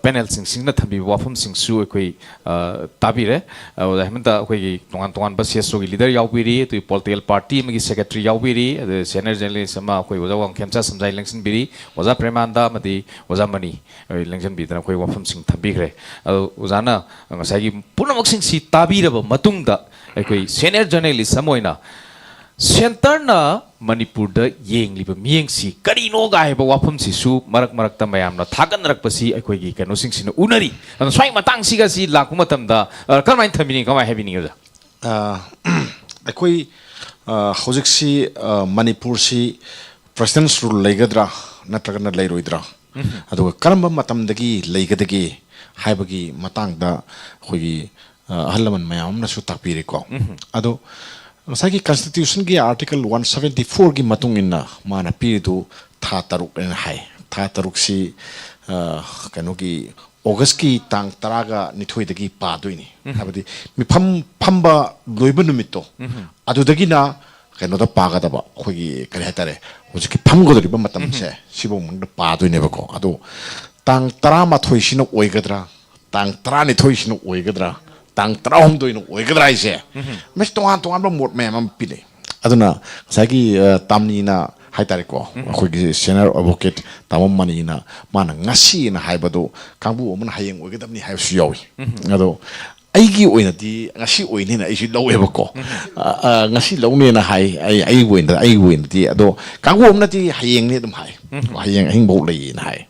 ꯄꯦꯅꯦꯜꯁꯤꯡꯁꯤꯡꯅ ꯊꯝꯕꯤꯕ ꯋꯥꯐꯝꯁꯤꯡꯁꯨ ꯑꯩꯈꯣꯏ ꯑ, ꯇꯥꯕꯤꯔꯦ꯫ ꯑ, ꯑꯣꯖꯥ ꯍꯦꯃꯟꯇ, ꯑꯩꯈꯣꯏꯒꯤ ꯇꯣꯉꯥꯟ ꯇꯣꯉꯥꯟꯕ ꯁꯤ ꯑꯦꯁ ꯑꯣꯒꯤ ꯂꯤꯗꯔ ꯌꯥꯎꯕꯤꯔꯤ, ꯑꯗꯨꯒꯤ ꯄꯣꯂꯤꯇꯤꯀꯦꯜ ꯄꯥꯔꯇꯤ ꯑꯃꯒꯤ ꯁꯦꯀ꯭ꯔꯦꯇꯔꯤ ꯌꯥꯎꯕꯤꯔꯤ, ꯑꯗꯨꯒ ꯁꯦꯅꯤꯌꯔ ꯖꯔꯅꯦꯂꯤꯁ ꯑꯃ ꯑꯩꯈꯣꯏ ꯑꯣꯖꯥ ꯋꯥꯡꯈꯦꯝꯆꯥ ꯁꯝꯖꯥꯏ ꯂꯦꯡꯁꯤꯟꯕꯤꯔꯤ, ꯑꯣꯖꯥ ꯄ꯭ꯔꯦꯃꯥꯅꯟꯗ ꯑꯃꯗꯤ ꯑꯣꯖꯥ ꯃꯅꯤ, ꯑ, ꯂꯦꯡꯁꯤꯟꯕꯤꯗꯅ ꯑꯩꯈꯣꯏ ꯋꯥꯐꯝꯁꯤꯡ ꯊꯝꯕꯤꯈ꯭ꯔꯦ꯫ ꯑꯗꯣ ꯑꯣꯖꯥꯅ ꯉꯁꯥꯏꯒꯤ ꯄꯨꯝꯅꯃꯛꯁꯤꯡꯁꯤ ꯇꯥꯕꯤꯔꯕ ꯃꯇꯨꯡꯗ ꯑꯩꯈꯣꯏ ꯁꯦꯅꯤꯌꯔ ꯖꯔꯅꯦꯂꯤꯁ ꯑꯃ ꯑꯣꯏꯅ ꯁꯦꯟꯇꯔꯅ ꯃꯅꯤꯄꯨꯔꯗ ꯌꯦꯡꯂꯤꯕ ꯃꯤꯠꯌꯦꯡꯁꯤ ꯀꯔꯤꯅꯣꯒ ꯍꯥꯏꯕ ꯋꯥꯐꯝꯁꯤꯁꯨ ꯃꯔꯛ ꯃꯔꯛꯇ ꯃꯌꯥꯝꯅ ꯊꯥꯒꯠꯅꯔꯛꯄꯁꯤ ꯑꯩꯈꯣꯏꯒꯤ ꯀꯩꯅꯣꯁꯤꯡꯁꯤꯅ ꯎꯅꯔꯤ꯫ ꯑꯗꯨꯅ ꯁ꯭ꯋꯥꯏ ꯃꯇꯥꯡꯁꯤꯒ ꯁꯤ ꯂꯥꯛꯄ ꯃꯇꯝꯗ, ꯑ, ꯀꯔꯝꯍꯥꯏꯅ ꯊꯝꯕꯤꯅꯤꯡꯉꯤ, ꯀꯃꯥꯏꯅ ꯍꯥꯏꯕꯤꯅꯤꯡꯉꯤ, ꯑꯣꯖꯥ? ꯑ, ꯑꯩꯈꯣꯏ, ꯑ, ꯍꯧꯖꯤꯛꯁꯤ, ꯑ, ꯃꯅꯤꯄꯨꯔꯁꯤ ꯄ꯭ꯔꯦꯁꯤꯗꯦꯟꯁ ꯔꯨꯜ ꯂꯩꯒꯗ꯭ꯔꯥ ꯅꯠꯇ꯭ꯔꯒꯅ ꯂꯩꯔꯣꯏꯗ꯭ꯔꯥ? ꯑꯗꯨꯒ ꯀꯔꯝꯕ ꯃꯇꯝꯗꯒꯤ ꯂꯩꯒꯗꯒꯦ ꯍꯥꯏꯕꯒꯤ ꯃꯇꯥꯡꯗ ꯑꯩꯈꯣꯏꯒꯤ, ꯑ, ꯑꯍꯜ ꯂꯃꯟ ꯃꯌꯥꯝ ꯑꯃꯅꯁꯨ ꯇꯥꯛꯄꯤꯔꯦꯀꯣ꯫ ꯑꯗꯣ ꯉꯁꯥꯏꯒꯤ ꯀꯟꯁꯇꯤꯇ꯭ꯌꯨꯁꯟꯒꯤ ꯑꯥꯔꯇꯤꯀꯜ ꯋꯥꯟ ꯁꯕꯦꯟꯇꯤ ꯐꯣꯔꯒꯤ ꯃꯇꯨꯡ ꯏꯟꯅ ꯃꯥꯅ ꯄꯤꯔꯤꯗꯨ ꯊꯥ ꯇꯔꯨꯛ ꯍꯥꯏꯅ ꯍꯥꯏ꯫ ꯊꯥ ꯇꯔꯨꯛꯁꯤ, ꯑ, ꯀꯩꯅꯣꯒꯤ ꯑꯣꯒꯁꯀꯤ ꯇꯥꯡ ꯇꯔꯥꯒ ꯅꯤꯊꯣꯏꯗꯒꯤ ꯄꯥꯗꯣꯏꯅꯤ꯫ ꯍꯥꯏꯕꯗꯤ ꯃꯤꯐꯝ ꯐꯝꯕ ꯂꯣꯏꯕ ꯅꯨꯃꯤꯠꯇꯣ, ꯑꯗꯨꯗꯒꯤꯅ ꯀꯩꯅꯣꯗ ꯄꯥꯒꯗꯕ, ꯑꯩꯈꯣꯏꯒꯤ ꯀꯔꯤ ꯍꯥꯏꯇꯥꯔꯦ, ꯍꯧꯖꯤꯛꯀꯤ ꯐꯝꯒꯗꯧꯔꯤꯕ ꯃꯇꯝꯁꯦ, ꯁꯤꯐꯧ ꯃꯅꯨꯡꯗ ꯄꯥꯗꯣꯏꯅꯦꯕꯀꯣ꯫ ꯑꯗꯣ ꯇꯥꯡ ꯇꯔꯥꯃꯥꯊꯣꯏꯁꯤꯅ ꯑꯣꯏꯒꯗ꯭ꯔꯥ, ꯇꯥꯡ ꯇꯔꯥꯅꯤꯊꯣꯏꯁꯤꯅ ꯑꯣꯏꯒꯗ꯭ꯔꯥ, ꯇꯥꯡ ꯇꯔꯥꯍꯨꯝꯗꯣꯏꯅ ꯑꯣꯏꯒꯗ꯭ꯔꯥ ꯍꯥꯏꯁꯦ, ꯃꯁꯤ ꯇꯣꯉꯥꯟ ꯇꯣꯉꯥꯟꯕ ꯃꯣꯠ ꯃꯌꯥꯝ ꯑꯃ ꯄꯤꯅꯩ꯫ ꯑꯗꯨꯅ ꯉꯁꯥꯏꯒꯤ, ꯑ, ꯇꯥꯝꯅꯤꯅ ꯍꯥꯏꯇꯥꯔꯦꯀꯣ, ꯑꯩꯈꯣꯏꯒꯤ ꯁꯦꯅꯤꯌꯔ ꯑꯦꯗꯚꯣꯀꯦꯠ ꯇꯥꯃꯣ ꯃꯅꯤꯅ ꯃꯥꯅ ꯉꯁꯤꯅ ꯍꯥꯏꯕꯗꯣ ꯀꯥꯡꯕꯨ ꯑꯃꯅ ꯍꯌꯦꯡ ꯑꯣꯏꯒꯗꯕꯅꯤ ꯍꯥꯏꯕꯁꯨ ꯌꯥꯎꯏ꯫ ꯑꯗꯣ ꯑꯩꯒꯤ ꯑꯣꯏꯅꯗꯤ ꯉꯁꯤ ꯑꯣꯏꯅꯤꯅ ꯑꯩꯁꯨ ꯂꯧꯋꯦꯕꯀꯣ꯫ ꯑ, ꯑ, ꯉꯁꯤ ꯂꯧꯅꯦꯅ ꯍꯥꯏ꯫ ꯑꯩ, ꯑꯩꯒꯤ ꯑꯣꯏꯅ, ꯑꯩꯒꯤ ꯑꯣꯏꯅꯗꯤ꯫ ꯑꯗꯣ ꯀꯥꯡꯕꯨ ꯑꯃꯅꯗꯤ ꯍꯌꯦꯡꯅꯤ ꯑꯗꯨꯝ ꯍꯥꯏ꯫ ꯍꯌꯦꯡ ꯑꯍꯤꯡꯐꯧ ꯂꯩꯌꯦꯅ ꯍꯥꯏ꯫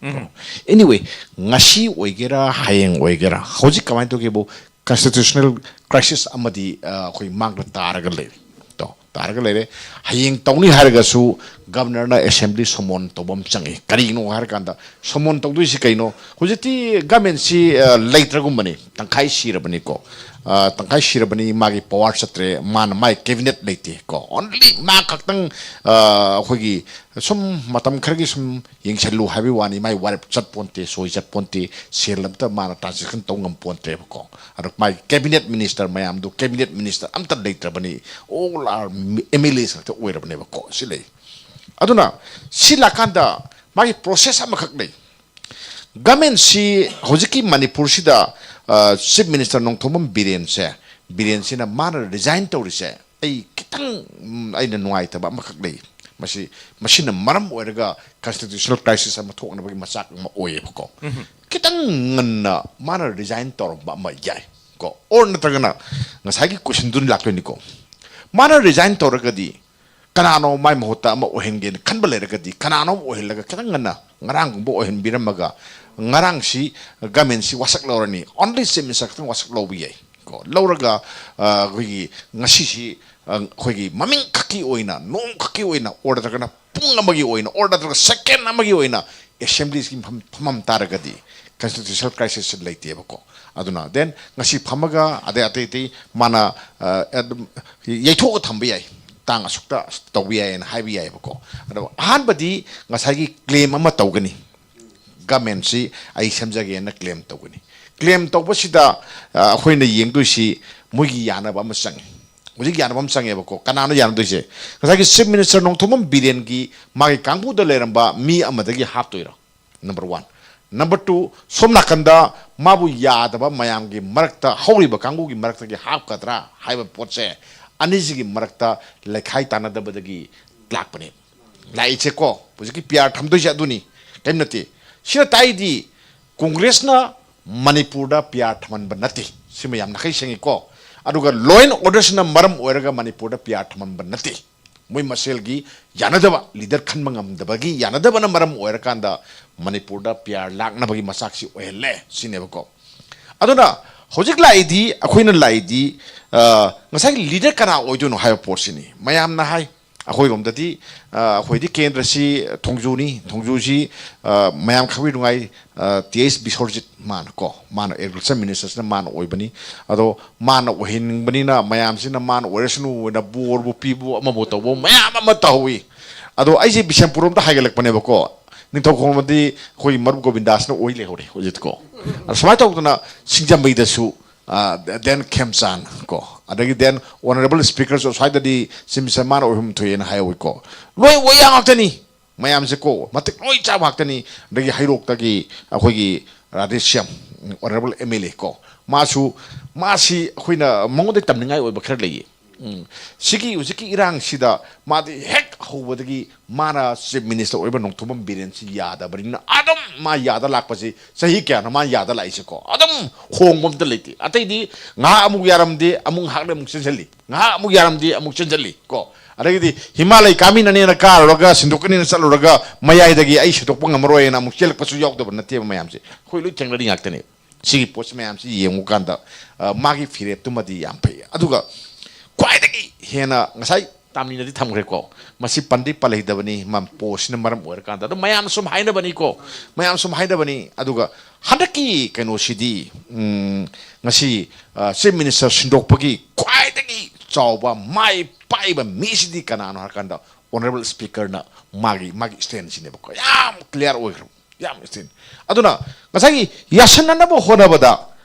Anyway, ꯉꯁꯤ ꯑꯣꯏꯒꯦꯔꯥ ꯍꯌꯦꯡ ꯑꯣꯏꯒꯦꯔꯥ, ꯍꯧꯖꯤꯛ ꯀꯃꯥꯏꯅ ꯇꯧꯒꯦꯕꯨ, ꯀꯟꯁꯇꯤꯇ꯭ꯌꯨꯁꯅꯦꯜ ꯀ꯭ꯔꯥꯏꯁꯤꯁ ꯑꯃꯗꯤ, ꯑ, ꯑꯩꯈꯣꯏ ꯃꯥꯡꯗ ꯇꯥꯔꯒ ꯂꯩꯔꯦ꯫ ꯇꯣ, ꯇꯥꯔꯒ ꯂꯩꯔꯦ꯫ ꯍꯌꯦꯡ ꯇꯧꯅꯤ ꯍꯥꯏꯔꯒꯁꯨ ꯒꯕꯔꯅꯔꯅ ꯑꯦꯁꯦꯝꯕ꯭ꯂꯤ ꯁꯣꯃꯣꯟ ꯇꯧꯕ ꯑꯃ ꯆꯪꯉꯤ꯫ ꯀꯔꯤꯒꯤꯅꯣ ꯍꯥꯏꯔꯀꯥꯟꯗ, ꯁꯣꯃꯣꯟ ꯇꯧꯗꯣꯏꯁꯤ ꯀꯩꯅꯣ? ꯍꯧꯖꯤꯛꯇꯤ ꯒꯃꯦꯟꯁꯤ, ꯑ, ꯂꯩꯇ꯭ꯔꯒꯨꯝꯕꯅꯤ, ꯇꯪꯈꯥꯏ ꯁꯤꯔꯕꯅꯤꯀꯣ꯫ ꯑ, ꯇꯪꯈꯥꯏ ꯁꯤꯔꯕꯅꯤ, ꯃꯥꯒꯤ ꯄꯋꯥꯔ ꯆꯠꯇ꯭ꯔꯦ, ꯃꯥꯅ ꯃꯥꯏ ꯀꯦꯕꯤꯅꯦꯠ ꯂꯩꯇꯦ ꯀꯣ꯫ Only ꯃꯥ ꯈꯛꯇꯪ, ꯑ, ꯑꯩꯈꯣꯏꯒꯤ ꯁꯨꯝ ꯃꯇꯝ ꯈꯔꯒꯤ ꯁꯨꯝ ꯌꯦꯡꯁꯤꯜꯂꯨ ꯍꯥꯏꯕꯒꯤ ꯋꯥꯅꯤ, ꯃꯥꯏ ꯋꯥꯔꯦꯞ ꯆꯠꯄꯣꯟꯇꯦ, ꯁꯣꯏ ꯆꯠꯄꯣꯟꯇꯦ, ꯁꯦꯜ ꯑꯝꯇ ꯃꯥꯅ ꯇ꯭ꯔꯥꯟꯖꯦꯛꯁꯟ ꯇꯧ ꯉꯝꯄꯣꯟꯇ꯭ꯔꯦꯕꯀꯣ꯫ ꯑꯗꯣ ꯃꯥꯒꯤ ꯀꯦꯕꯤꯅꯦꯠ ꯃꯤꯅꯤꯁꯇꯔ ꯃꯌꯥꯝꯗꯨ ꯀꯦꯕꯤꯅꯦꯠ ꯃꯤꯅꯤꯁꯇꯔ ꯑꯝꯇ ꯂꯩꯇ꯭ꯔꯕꯅꯤ, all are ꯑꯦꯝ ꯑꯦꯜ ꯑꯦꯁ ꯉꯥꯛꯇ ꯑꯣꯏꯔꯕꯅꯦꯕꯀꯣ꯫ ꯁꯤ ꯂꯩ꯫ ꯑꯗꯨꯅ ꯁꯤ ꯂꯥꯛꯀꯥꯟꯗ ꯃꯥꯒꯤ ꯄ꯭ꯔꯣꯁꯦꯁ ꯑꯃꯈꯛ ꯂꯩ꯫ ꯒꯃꯦꯟꯁꯤ ꯍꯧꯖꯤꯛꯀꯤ ꯃꯅꯤꯄꯨꯔꯁꯤꯗ ꯆꯤꯐ ꯃꯤꯅꯤꯁꯇꯔ ꯅꯣꯡꯊꯣꯝꯕꯝ ꯕꯤꯔꯦꯟꯁꯦ, ꯕꯤꯔꯦꯟꯁꯤꯅ ꯃꯥꯅ ꯔꯤꯖꯥꯏꯟ ꯇꯧꯔꯤꯁꯦ, ꯑꯩ ꯈꯤꯇꯪ ꯎꯝ, ꯑꯩꯅ ꯅꯨꯡꯉꯥꯏꯇꯕ ꯑꯃꯈꯛ ꯂꯩ꯫ ꯃꯁꯤ, ꯃꯁꯤꯅ ꯃꯔꯝ ꯑꯣꯏꯔꯒ ꯀꯟꯁꯇꯤꯇ꯭ꯌꯨꯁꯅꯦꯜ ꯀ꯭ꯔꯥꯏꯁꯤꯁ ꯑꯃ ꯊꯣꯛꯅꯕꯒꯤ ꯃꯆꯥꯛ ꯑꯃ ꯑꯣꯏꯌꯦꯕꯀꯣ꯫ ꯈꯤꯇꯪ ꯉꯟꯅ ꯃꯥꯅ ꯔꯤꯖꯥꯏꯟ ꯇꯧꯔꯝꯕ ꯑꯃ ꯌꯥꯏ ꯀꯣ꯫ ꯑꯣꯔ ꯅꯠꯇ꯭ꯔꯒꯅ ꯉꯁꯥꯏꯒꯤ ꯀꯣꯏꯁꯟꯗꯨꯅ ꯂꯥꯛꯇꯣꯏꯅꯤꯀꯣ, ꯃꯥꯅ ꯔꯤꯖꯥꯏꯟ ꯇꯧꯔꯒꯗꯤ ꯀꯅꯥꯅꯣ ꯃꯥꯏ ꯃꯍꯨꯠꯇ ꯑꯃ ꯑꯣꯏꯍꯟꯒꯦꯅ ꯈꯟꯕ ꯂꯩꯔꯒꯗꯤ, ꯀꯅꯥꯅꯣ ꯑꯃ ꯑꯣꯏꯍꯜꯂꯒ ꯈꯤꯇꯪ ꯉꯟꯅ ꯉꯔꯥꯡꯒꯨꯝꯕ ꯑꯣꯏꯍꯟꯕꯤꯔꯝꯃꯒ, ꯉꯔꯥꯡꯁꯤ ꯒꯃꯦꯟꯁꯤ ꯋꯥꯁꯛ ꯂꯧꯔꯅꯤ, ꯑꯣꯟꯂꯤ ꯆꯤꯐ ꯃꯤꯅꯤꯁꯇꯔ ꯈꯤꯇꯪ ꯋꯥꯁꯛ ꯂꯧꯕ ꯌꯥꯏ ꯀꯣ꯫ ꯂꯧꯔꯒ ꯑ, ꯑꯩꯈꯣꯏꯒꯤ ꯉꯁꯤꯁꯤ ꯑ, ꯑꯩꯈꯣꯏꯒꯤ ꯃꯃꯤꯡ ꯈꯛꯀꯤ ꯑꯣꯏꯅ, ꯅꯣꯡ ꯈꯛꯀꯤ ꯑꯣꯏꯅ, ꯑꯣꯔ ꯅꯠꯇ꯭ꯔꯒꯅ ꯄꯨꯡ ꯑꯃꯒꯤ ꯑꯣꯏꯅ, ꯑꯣꯔ ꯅꯠꯇ꯭ꯔꯒ ꯁꯦꯀꯦꯟ ꯑꯃꯒꯤ ꯑꯣꯏꯅ ꯑꯦꯁꯦꯝꯕ꯭ꯂꯤꯁꯤ ꯐꯝ-, ꯐꯝꯃꯝ ꯇꯥꯔꯒꯗꯤ ꯀꯟꯁꯇꯤꯇ꯭ꯌꯨꯁꯅꯦꯜ ꯀ꯭ꯔꯥꯏꯁꯤꯁꯁꯤ ꯂꯩꯇꯦꯕꯀꯣ꯫ ꯑꯗꯨꯅ ꯗꯦꯟ ꯉꯁꯤ ꯐꯝꯃꯒ ꯑꯗꯩ ꯑꯇꯩ ꯑꯇꯩ ꯃꯥꯅ ꯑ, ꯑꯗꯨꯝ ꯌꯩꯊꯣꯛꯑꯒ ꯊꯝꯕ ꯌꯥꯏ, ꯇꯥꯡ ꯑꯁꯨꯛꯇ ꯇꯧꯕ ꯌꯥꯏꯅ ꯍꯥꯏꯕ ꯌꯥꯏꯕꯀꯣ꯫ ꯑꯗꯣ ꯑꯍꯥꯟꯕꯗꯤ ꯉꯁꯥꯏꯒꯤ ꯀ꯭ꯂꯦꯝ ꯑꯃ ꯇꯧꯒꯅꯤ, ꯒꯃꯦꯟꯁꯤ ꯑꯩ ꯁꯦꯝꯖꯒꯦꯅ ꯀ꯭ꯂꯦꯝ ꯇꯧꯒꯅꯤ꯫ ꯀ꯭ꯂꯦꯝ ꯇꯧꯕꯁꯤꯗ ꯑ, ꯑꯩꯈꯣꯏꯅ ꯌꯦꯡꯗꯣꯏꯁꯤ ꯃꯣꯏꯒꯤ ꯌꯥꯅꯕ ꯑꯃ ꯆꯪꯉꯤ꯫ ꯍꯧꯖꯤꯛ ꯌꯥꯅꯕ ꯑꯃ ꯆꯪꯉꯦꯕꯀꯣ꯫ ꯀꯅꯥꯅꯣ ꯌꯥꯅꯗꯣꯏꯁꯦ? ꯉꯁꯥꯏꯒꯤ ꯆꯤꯐ ꯃꯤꯅꯤꯁꯇꯔ ꯅꯣꯡꯊꯣꯝꯕꯝ ꯕꯤꯔꯦꯟꯒꯤ ꯃꯥꯒꯤ ꯀꯥꯡꯕꯨꯗ ꯂꯩꯔꯝꯕ ꯃꯤ ꯑꯃꯗꯒꯤ ꯍꯥꯞꯇꯣꯏꯔꯣ? Number one. ꯅꯝꯕꯔ ꯇꯨ, ꯁꯣꯝ ꯅꯥꯀꯟꯗ ꯃꯥꯕꯨ ꯌꯥꯗꯕ ꯃꯌꯥꯝꯒꯤ ꯃꯔꯛꯇ, ꯍꯧꯔꯤꯕ ꯀꯥꯡꯕꯨꯒꯤ ꯃꯔꯛꯇꯒꯤ ꯍꯥꯞꯀꯗ꯭ꯔꯥ ꯍꯥꯏꯕ ꯄꯣꯠꯁꯦ ꯑꯅꯤꯁꯤꯒꯤ ꯃꯔꯛꯇ ꯂꯩꯈꯥꯏ ꯇꯥꯟꯅꯗꯕꯗꯒꯤ ꯂꯥꯛꯄꯅꯦ꯫ ꯂꯥꯛꯏꯁꯦꯀꯣ, ꯍꯧꯖꯤꯛꯀꯤ ꯄꯤ ꯑꯥꯔ ꯊꯝꯗꯣꯏꯁꯦ ꯑꯗꯨꯅꯤ, ꯀꯔꯤꯝ ꯅꯠꯇꯦ꯫ ꯁꯤꯅ ꯇꯥꯛꯏꯗꯤ ꯀꯣꯡꯒ꯭ꯔꯦꯁꯅ ꯃꯅꯤꯄꯨꯔꯗ ꯄꯤ ꯑꯥꯔ ꯊꯝꯍꯟꯕ ꯅꯠꯇꯦ꯫ ꯁꯤꯃ ꯌꯥꯝ ꯅꯥꯈꯩ ꯁꯦꯡꯉꯤꯀꯣ꯫ ꯑꯗꯨꯒ ꯂꯣ ꯑꯦꯟ ꯑꯣꯔꯗꯔꯁꯤꯅ ꯃꯔꯝ ꯑꯣꯏꯔꯒ ꯃꯅꯤꯄꯨꯔꯗ ꯄꯤ ꯑꯥꯔ ꯊꯝꯍꯟꯕ ꯅꯠꯇꯦ꯫ ꯃꯣꯏ ꯃꯁꯦꯜꯒꯤ ꯌꯥꯅꯗꯕ, ꯂꯤꯗꯔ ꯈꯟꯕ ꯉꯝꯗꯕꯒꯤ ꯌꯥꯅꯗꯕꯅ ꯃꯔꯝ ꯑꯣꯏꯔꯀꯥꯟꯗ ꯃꯅꯤꯄꯨꯔꯗ ꯄꯤ ꯑꯥꯔ ꯂꯥꯛꯅꯕꯒꯤ ꯃꯆꯥꯛꯁꯤ ꯑꯣꯏꯍꯜꯂꯦ ꯁꯤꯅꯦꯕꯀꯣ꯫ ꯑꯗꯨꯅ ꯍꯧꯖꯤꯛ ꯂꯥꯛꯏꯗꯤ, ꯑꯩꯈꯣꯏꯅ ꯂꯥꯛꯏꯗꯤ ꯑ, ꯉꯁꯥꯏꯒꯤ ꯂꯤꯗꯔ ꯀꯅꯥ ꯑꯣꯏꯗꯣꯏꯅꯣ ꯍꯥꯏꯕ ꯄꯣꯠꯁꯤꯅꯤ꯫ ꯃꯌꯥꯝꯅ ꯍꯥꯏ, ꯑꯩꯈꯣꯏꯔꯣꯝꯗꯗꯤ ꯑ, ꯑꯩꯈꯣꯏꯗꯤ ꯀꯦꯟꯗ꯭ꯔꯁꯤ ꯊꯣꯡꯖꯨꯅꯤ, ꯊꯣꯡꯖꯨꯁꯤ ꯑ, ꯃꯌꯥꯝ ꯈꯪꯕꯤ ꯅꯨꯡꯉꯥꯏ, ꯇꯤ ꯑꯩꯆ ꯕꯤꯁꯣꯔꯖꯤꯠ ꯃꯥꯅ ꯀꯣ, ꯃꯥꯅ ꯑꯦꯒ꯭ꯔꯤꯀꯜꯆꯔ ꯃꯤꯅꯤꯁꯇꯔꯁꯤꯅ ꯃꯥꯅ ꯑꯣꯏꯕꯅꯤ꯫ ꯑꯗꯣ ꯃꯥꯅ ꯑꯣꯏꯍꯟꯅꯤꯡꯕꯅꯤꯅ ꯃꯌꯥꯝꯁꯤꯅ ꯃꯥꯅ ꯑꯣꯏꯔꯁꯅꯨꯅ ꯕꯣꯔꯕꯨ ꯄꯤꯕꯨ ꯑꯃꯕꯨ ꯇꯧꯕ ꯃꯌꯥꯝ ꯑꯃ ꯇꯧꯍꯧꯋꯤ꯫ ꯑꯗꯣ ꯑꯩꯁꯦ ꯕꯤꯁꯦꯝꯄꯨꯔ ꯔꯣꯝꯗ ꯍꯥꯏꯒꯠꯂꯛꯄꯅꯦꯕꯀꯣ꯫ ꯅꯤꯡꯊꯧꯈꯣꯡꯗꯤ ꯑꯩꯈꯣꯏꯒꯤ ꯃꯔꯨꯞ ꯒꯣꯕꯤꯟꯗꯥꯁꯅ ꯑꯣꯏ ꯂꯩꯍꯧꯔꯦ ꯍꯧꯖꯤꯛꯇꯤꯀꯣ꯫ ꯑꯗꯣ ꯁꯨꯃꯥꯏꯅ ꯇꯧꯗꯅ ꯁꯤꯡꯖꯃꯩꯗꯁꯨ ꯗꯦꯟ ꯈꯦꯝꯆꯥꯟ ꯀꯣ, ꯑꯗꯒꯤ ꯗꯦꯟ ꯑꯣꯅꯔꯦꯕꯜ ꯁ꯭ꯄꯤꯀꯔꯁꯨ ꯁ꯭ꯋꯥꯏꯗꯗꯤ ꯆꯤꯐ ꯃꯤꯅꯤꯁꯇꯔ ꯃꯥꯅ ꯑꯣꯏꯐꯝ ꯊꯣꯛꯑꯦꯅ ꯍꯥꯏꯍꯧꯋꯤꯀꯣ꯫ ꯂꯣꯏ ꯑꯣꯏꯌꯥ ꯉꯥꯛꯇꯅꯤ ꯃꯌꯥꯝꯁꯦ ꯀꯣ, ꯃꯇꯤꯛ ꯂꯣꯏ ꯆꯥꯕ ꯉꯥꯛꯇꯅꯤ꯫ ꯑꯗꯒꯤ ꯍꯩꯔꯣꯛꯇꯒꯤ ꯑꯩꯈꯣꯏꯒꯤ Radheshyam, honourable M L A ꯀꯣ, ꯃꯥꯁꯨ, ꯃꯥꯁꯤ ꯑꯩꯈꯣꯏꯅ ꯃꯉꯣꯟꯗ ꯇꯝꯅꯤꯡꯉꯥꯏ ꯑꯣꯏꯕ ꯈꯔ ꯂꯩꯌꯦ꯫ ꯎꯝ꯫ ꯁꯤꯒꯤ ꯍꯧꯖꯤꯛꯀꯤ ꯏꯔꯥꯡꯁꯤꯗ ꯃꯥꯗꯤ ꯍꯦꯛ ꯍꯧꯕꯗꯒꯤ ꯃꯥꯅ ꯆꯤꯐ ꯃꯤꯅꯤꯁꯇꯔ ꯑꯣꯏꯕ ꯅꯣꯡꯊꯣꯝꯕꯝ ꯕꯤꯔꯦꯟꯁꯤ ꯌꯥꯗꯕꯅꯤꯅ ꯑꯗꯨꯝ ꯃꯥ ꯌꯥꯗ ꯂꯥꯛꯄꯁꯤ ꯆꯍꯤ ꯀꯌꯥꯅꯣ ꯃꯥ ꯌꯥꯗ ꯂꯥꯛꯏꯁꯦꯀꯣ? ꯑꯗꯨꯝ ꯍꯣꯡꯕ ꯑꯝꯇ ꯂꯩꯇꯦ꯫ ꯑꯇꯩꯗꯤ ꯉꯥꯏꯍꯥꯛ ꯑꯃꯨꯛ ꯌꯥꯔꯝꯗꯦ, ꯑꯃꯨꯛ ꯉꯥꯏꯍꯥꯛ ꯂꯩ ꯑꯃꯨꯛ ꯆꯦꯟꯁꯤꯜꯂꯤ, ꯉꯥꯏꯍꯥꯛ ꯑꯃꯨꯛ ꯌꯥꯔꯝꯗꯦ ꯑꯃꯨꯛ ꯆꯦꯟꯁꯤꯜꯂꯤ ꯀꯣ꯫ ꯑꯗꯒꯤꯗꯤ ꯍꯤꯃꯥꯂꯩ ꯀꯥꯃꯤꯟꯅꯅꯦꯅ ꯀꯥꯔꯨꯔꯒ, ꯁꯤꯟꯗꯣꯛꯀꯅꯤꯅ ꯆꯠꯂꯨꯔꯒ, ꯃꯌꯥꯏꯗꯒꯤ ꯑꯩ ꯁꯤꯟꯗꯣꯛꯄ ꯉꯝꯃꯔꯣꯏꯅ ꯑꯃꯨꯛ ꯆꯦꯜꯂꯛꯄꯁꯨ ꯌꯥꯎꯗꯕ ꯅꯠꯇꯦꯕ ꯃꯌꯥꯝꯁꯦ꯫ ꯑꯩꯈꯣꯏ ꯂꯣꯏ ꯊꯦꯡꯅꯔꯤ ꯉꯥꯛꯇꯅꯦ꯫ ꯁꯤꯒꯤ ꯄꯣꯠꯁꯤ ꯃꯌꯥꯝꯁꯤ ꯌꯦꯡꯉꯨꯀꯥꯟꯗ, ꯑ, ꯃꯥꯒꯤ ꯐꯤꯔꯦꯞꯇꯨꯃꯗꯤ ꯌꯥꯝ ꯐꯩ꯫ ꯑꯗꯨꯒ ꯈ꯭ꯋꯥꯏꯗꯒꯤ ꯍꯦꯟꯅ ꯉꯁꯥꯏ ꯇꯥꯃꯤꯅꯗꯤ ꯊꯝꯈ꯭ꯔꯦꯀꯣ, ꯃꯁꯤ ꯄꯟꯗꯤ ꯄꯜꯍꯩꯗꯕꯅꯤ, ꯃꯥ ꯄꯣꯁꯁꯤꯅ ꯃꯔꯝ ꯑꯣꯏꯔꯀꯥꯟꯗ꯫ ꯑꯗꯨꯝ ꯃꯌꯥꯝꯅ ꯁꯨꯝ ꯍꯥꯏꯅꯕꯅꯤꯀꯣ, ꯃꯌꯥꯝ ꯁꯨꯝ ꯍꯥꯏꯅꯕꯅꯤ꯫ ꯑꯗꯨꯒ ꯍꯟꯗꯛꯀꯤ ꯀꯩꯅꯣꯁꯤꯗꯤ, ꯎꯝ, ꯉꯁꯤ, ꯑ, ꯆꯤꯐ ꯃꯤꯅꯤꯁꯇꯔ ꯁꯤꯟꯗꯣꯛꯄꯒꯤ ꯈ꯭ꯋꯥꯏꯗꯒꯤ ꯆꯥꯎꯕ ꯃꯥꯏ ꯄꯥꯛꯏꯕ ꯃꯤꯁꯤꯗꯤ ꯀꯅꯥꯅꯣ ꯍꯥꯏꯔꯀꯥꯟꯗ, ꯑꯣꯅꯔꯦꯕꯜ ꯁ꯭ꯄꯤꯀꯔꯅ ꯃꯥꯒꯤ, ꯃꯥꯒꯤ ꯁ꯭ꯇꯦꯟꯁꯤꯅꯦꯕꯀꯣ꯫ ꯌꯥꯝ ꯀ꯭ꯂꯤꯌꯥꯔ ꯑꯣꯏꯈ꯭ꯔꯕ꯫ ꯌꯥꯝ ꯁ꯭ꯇꯦꯟ꯫ ꯑꯗꯨꯅ ꯉꯁꯥꯏꯒꯤ ꯌꯥꯁꯟꯅꯅꯕ ꯍꯣꯠꯅꯕꯗ,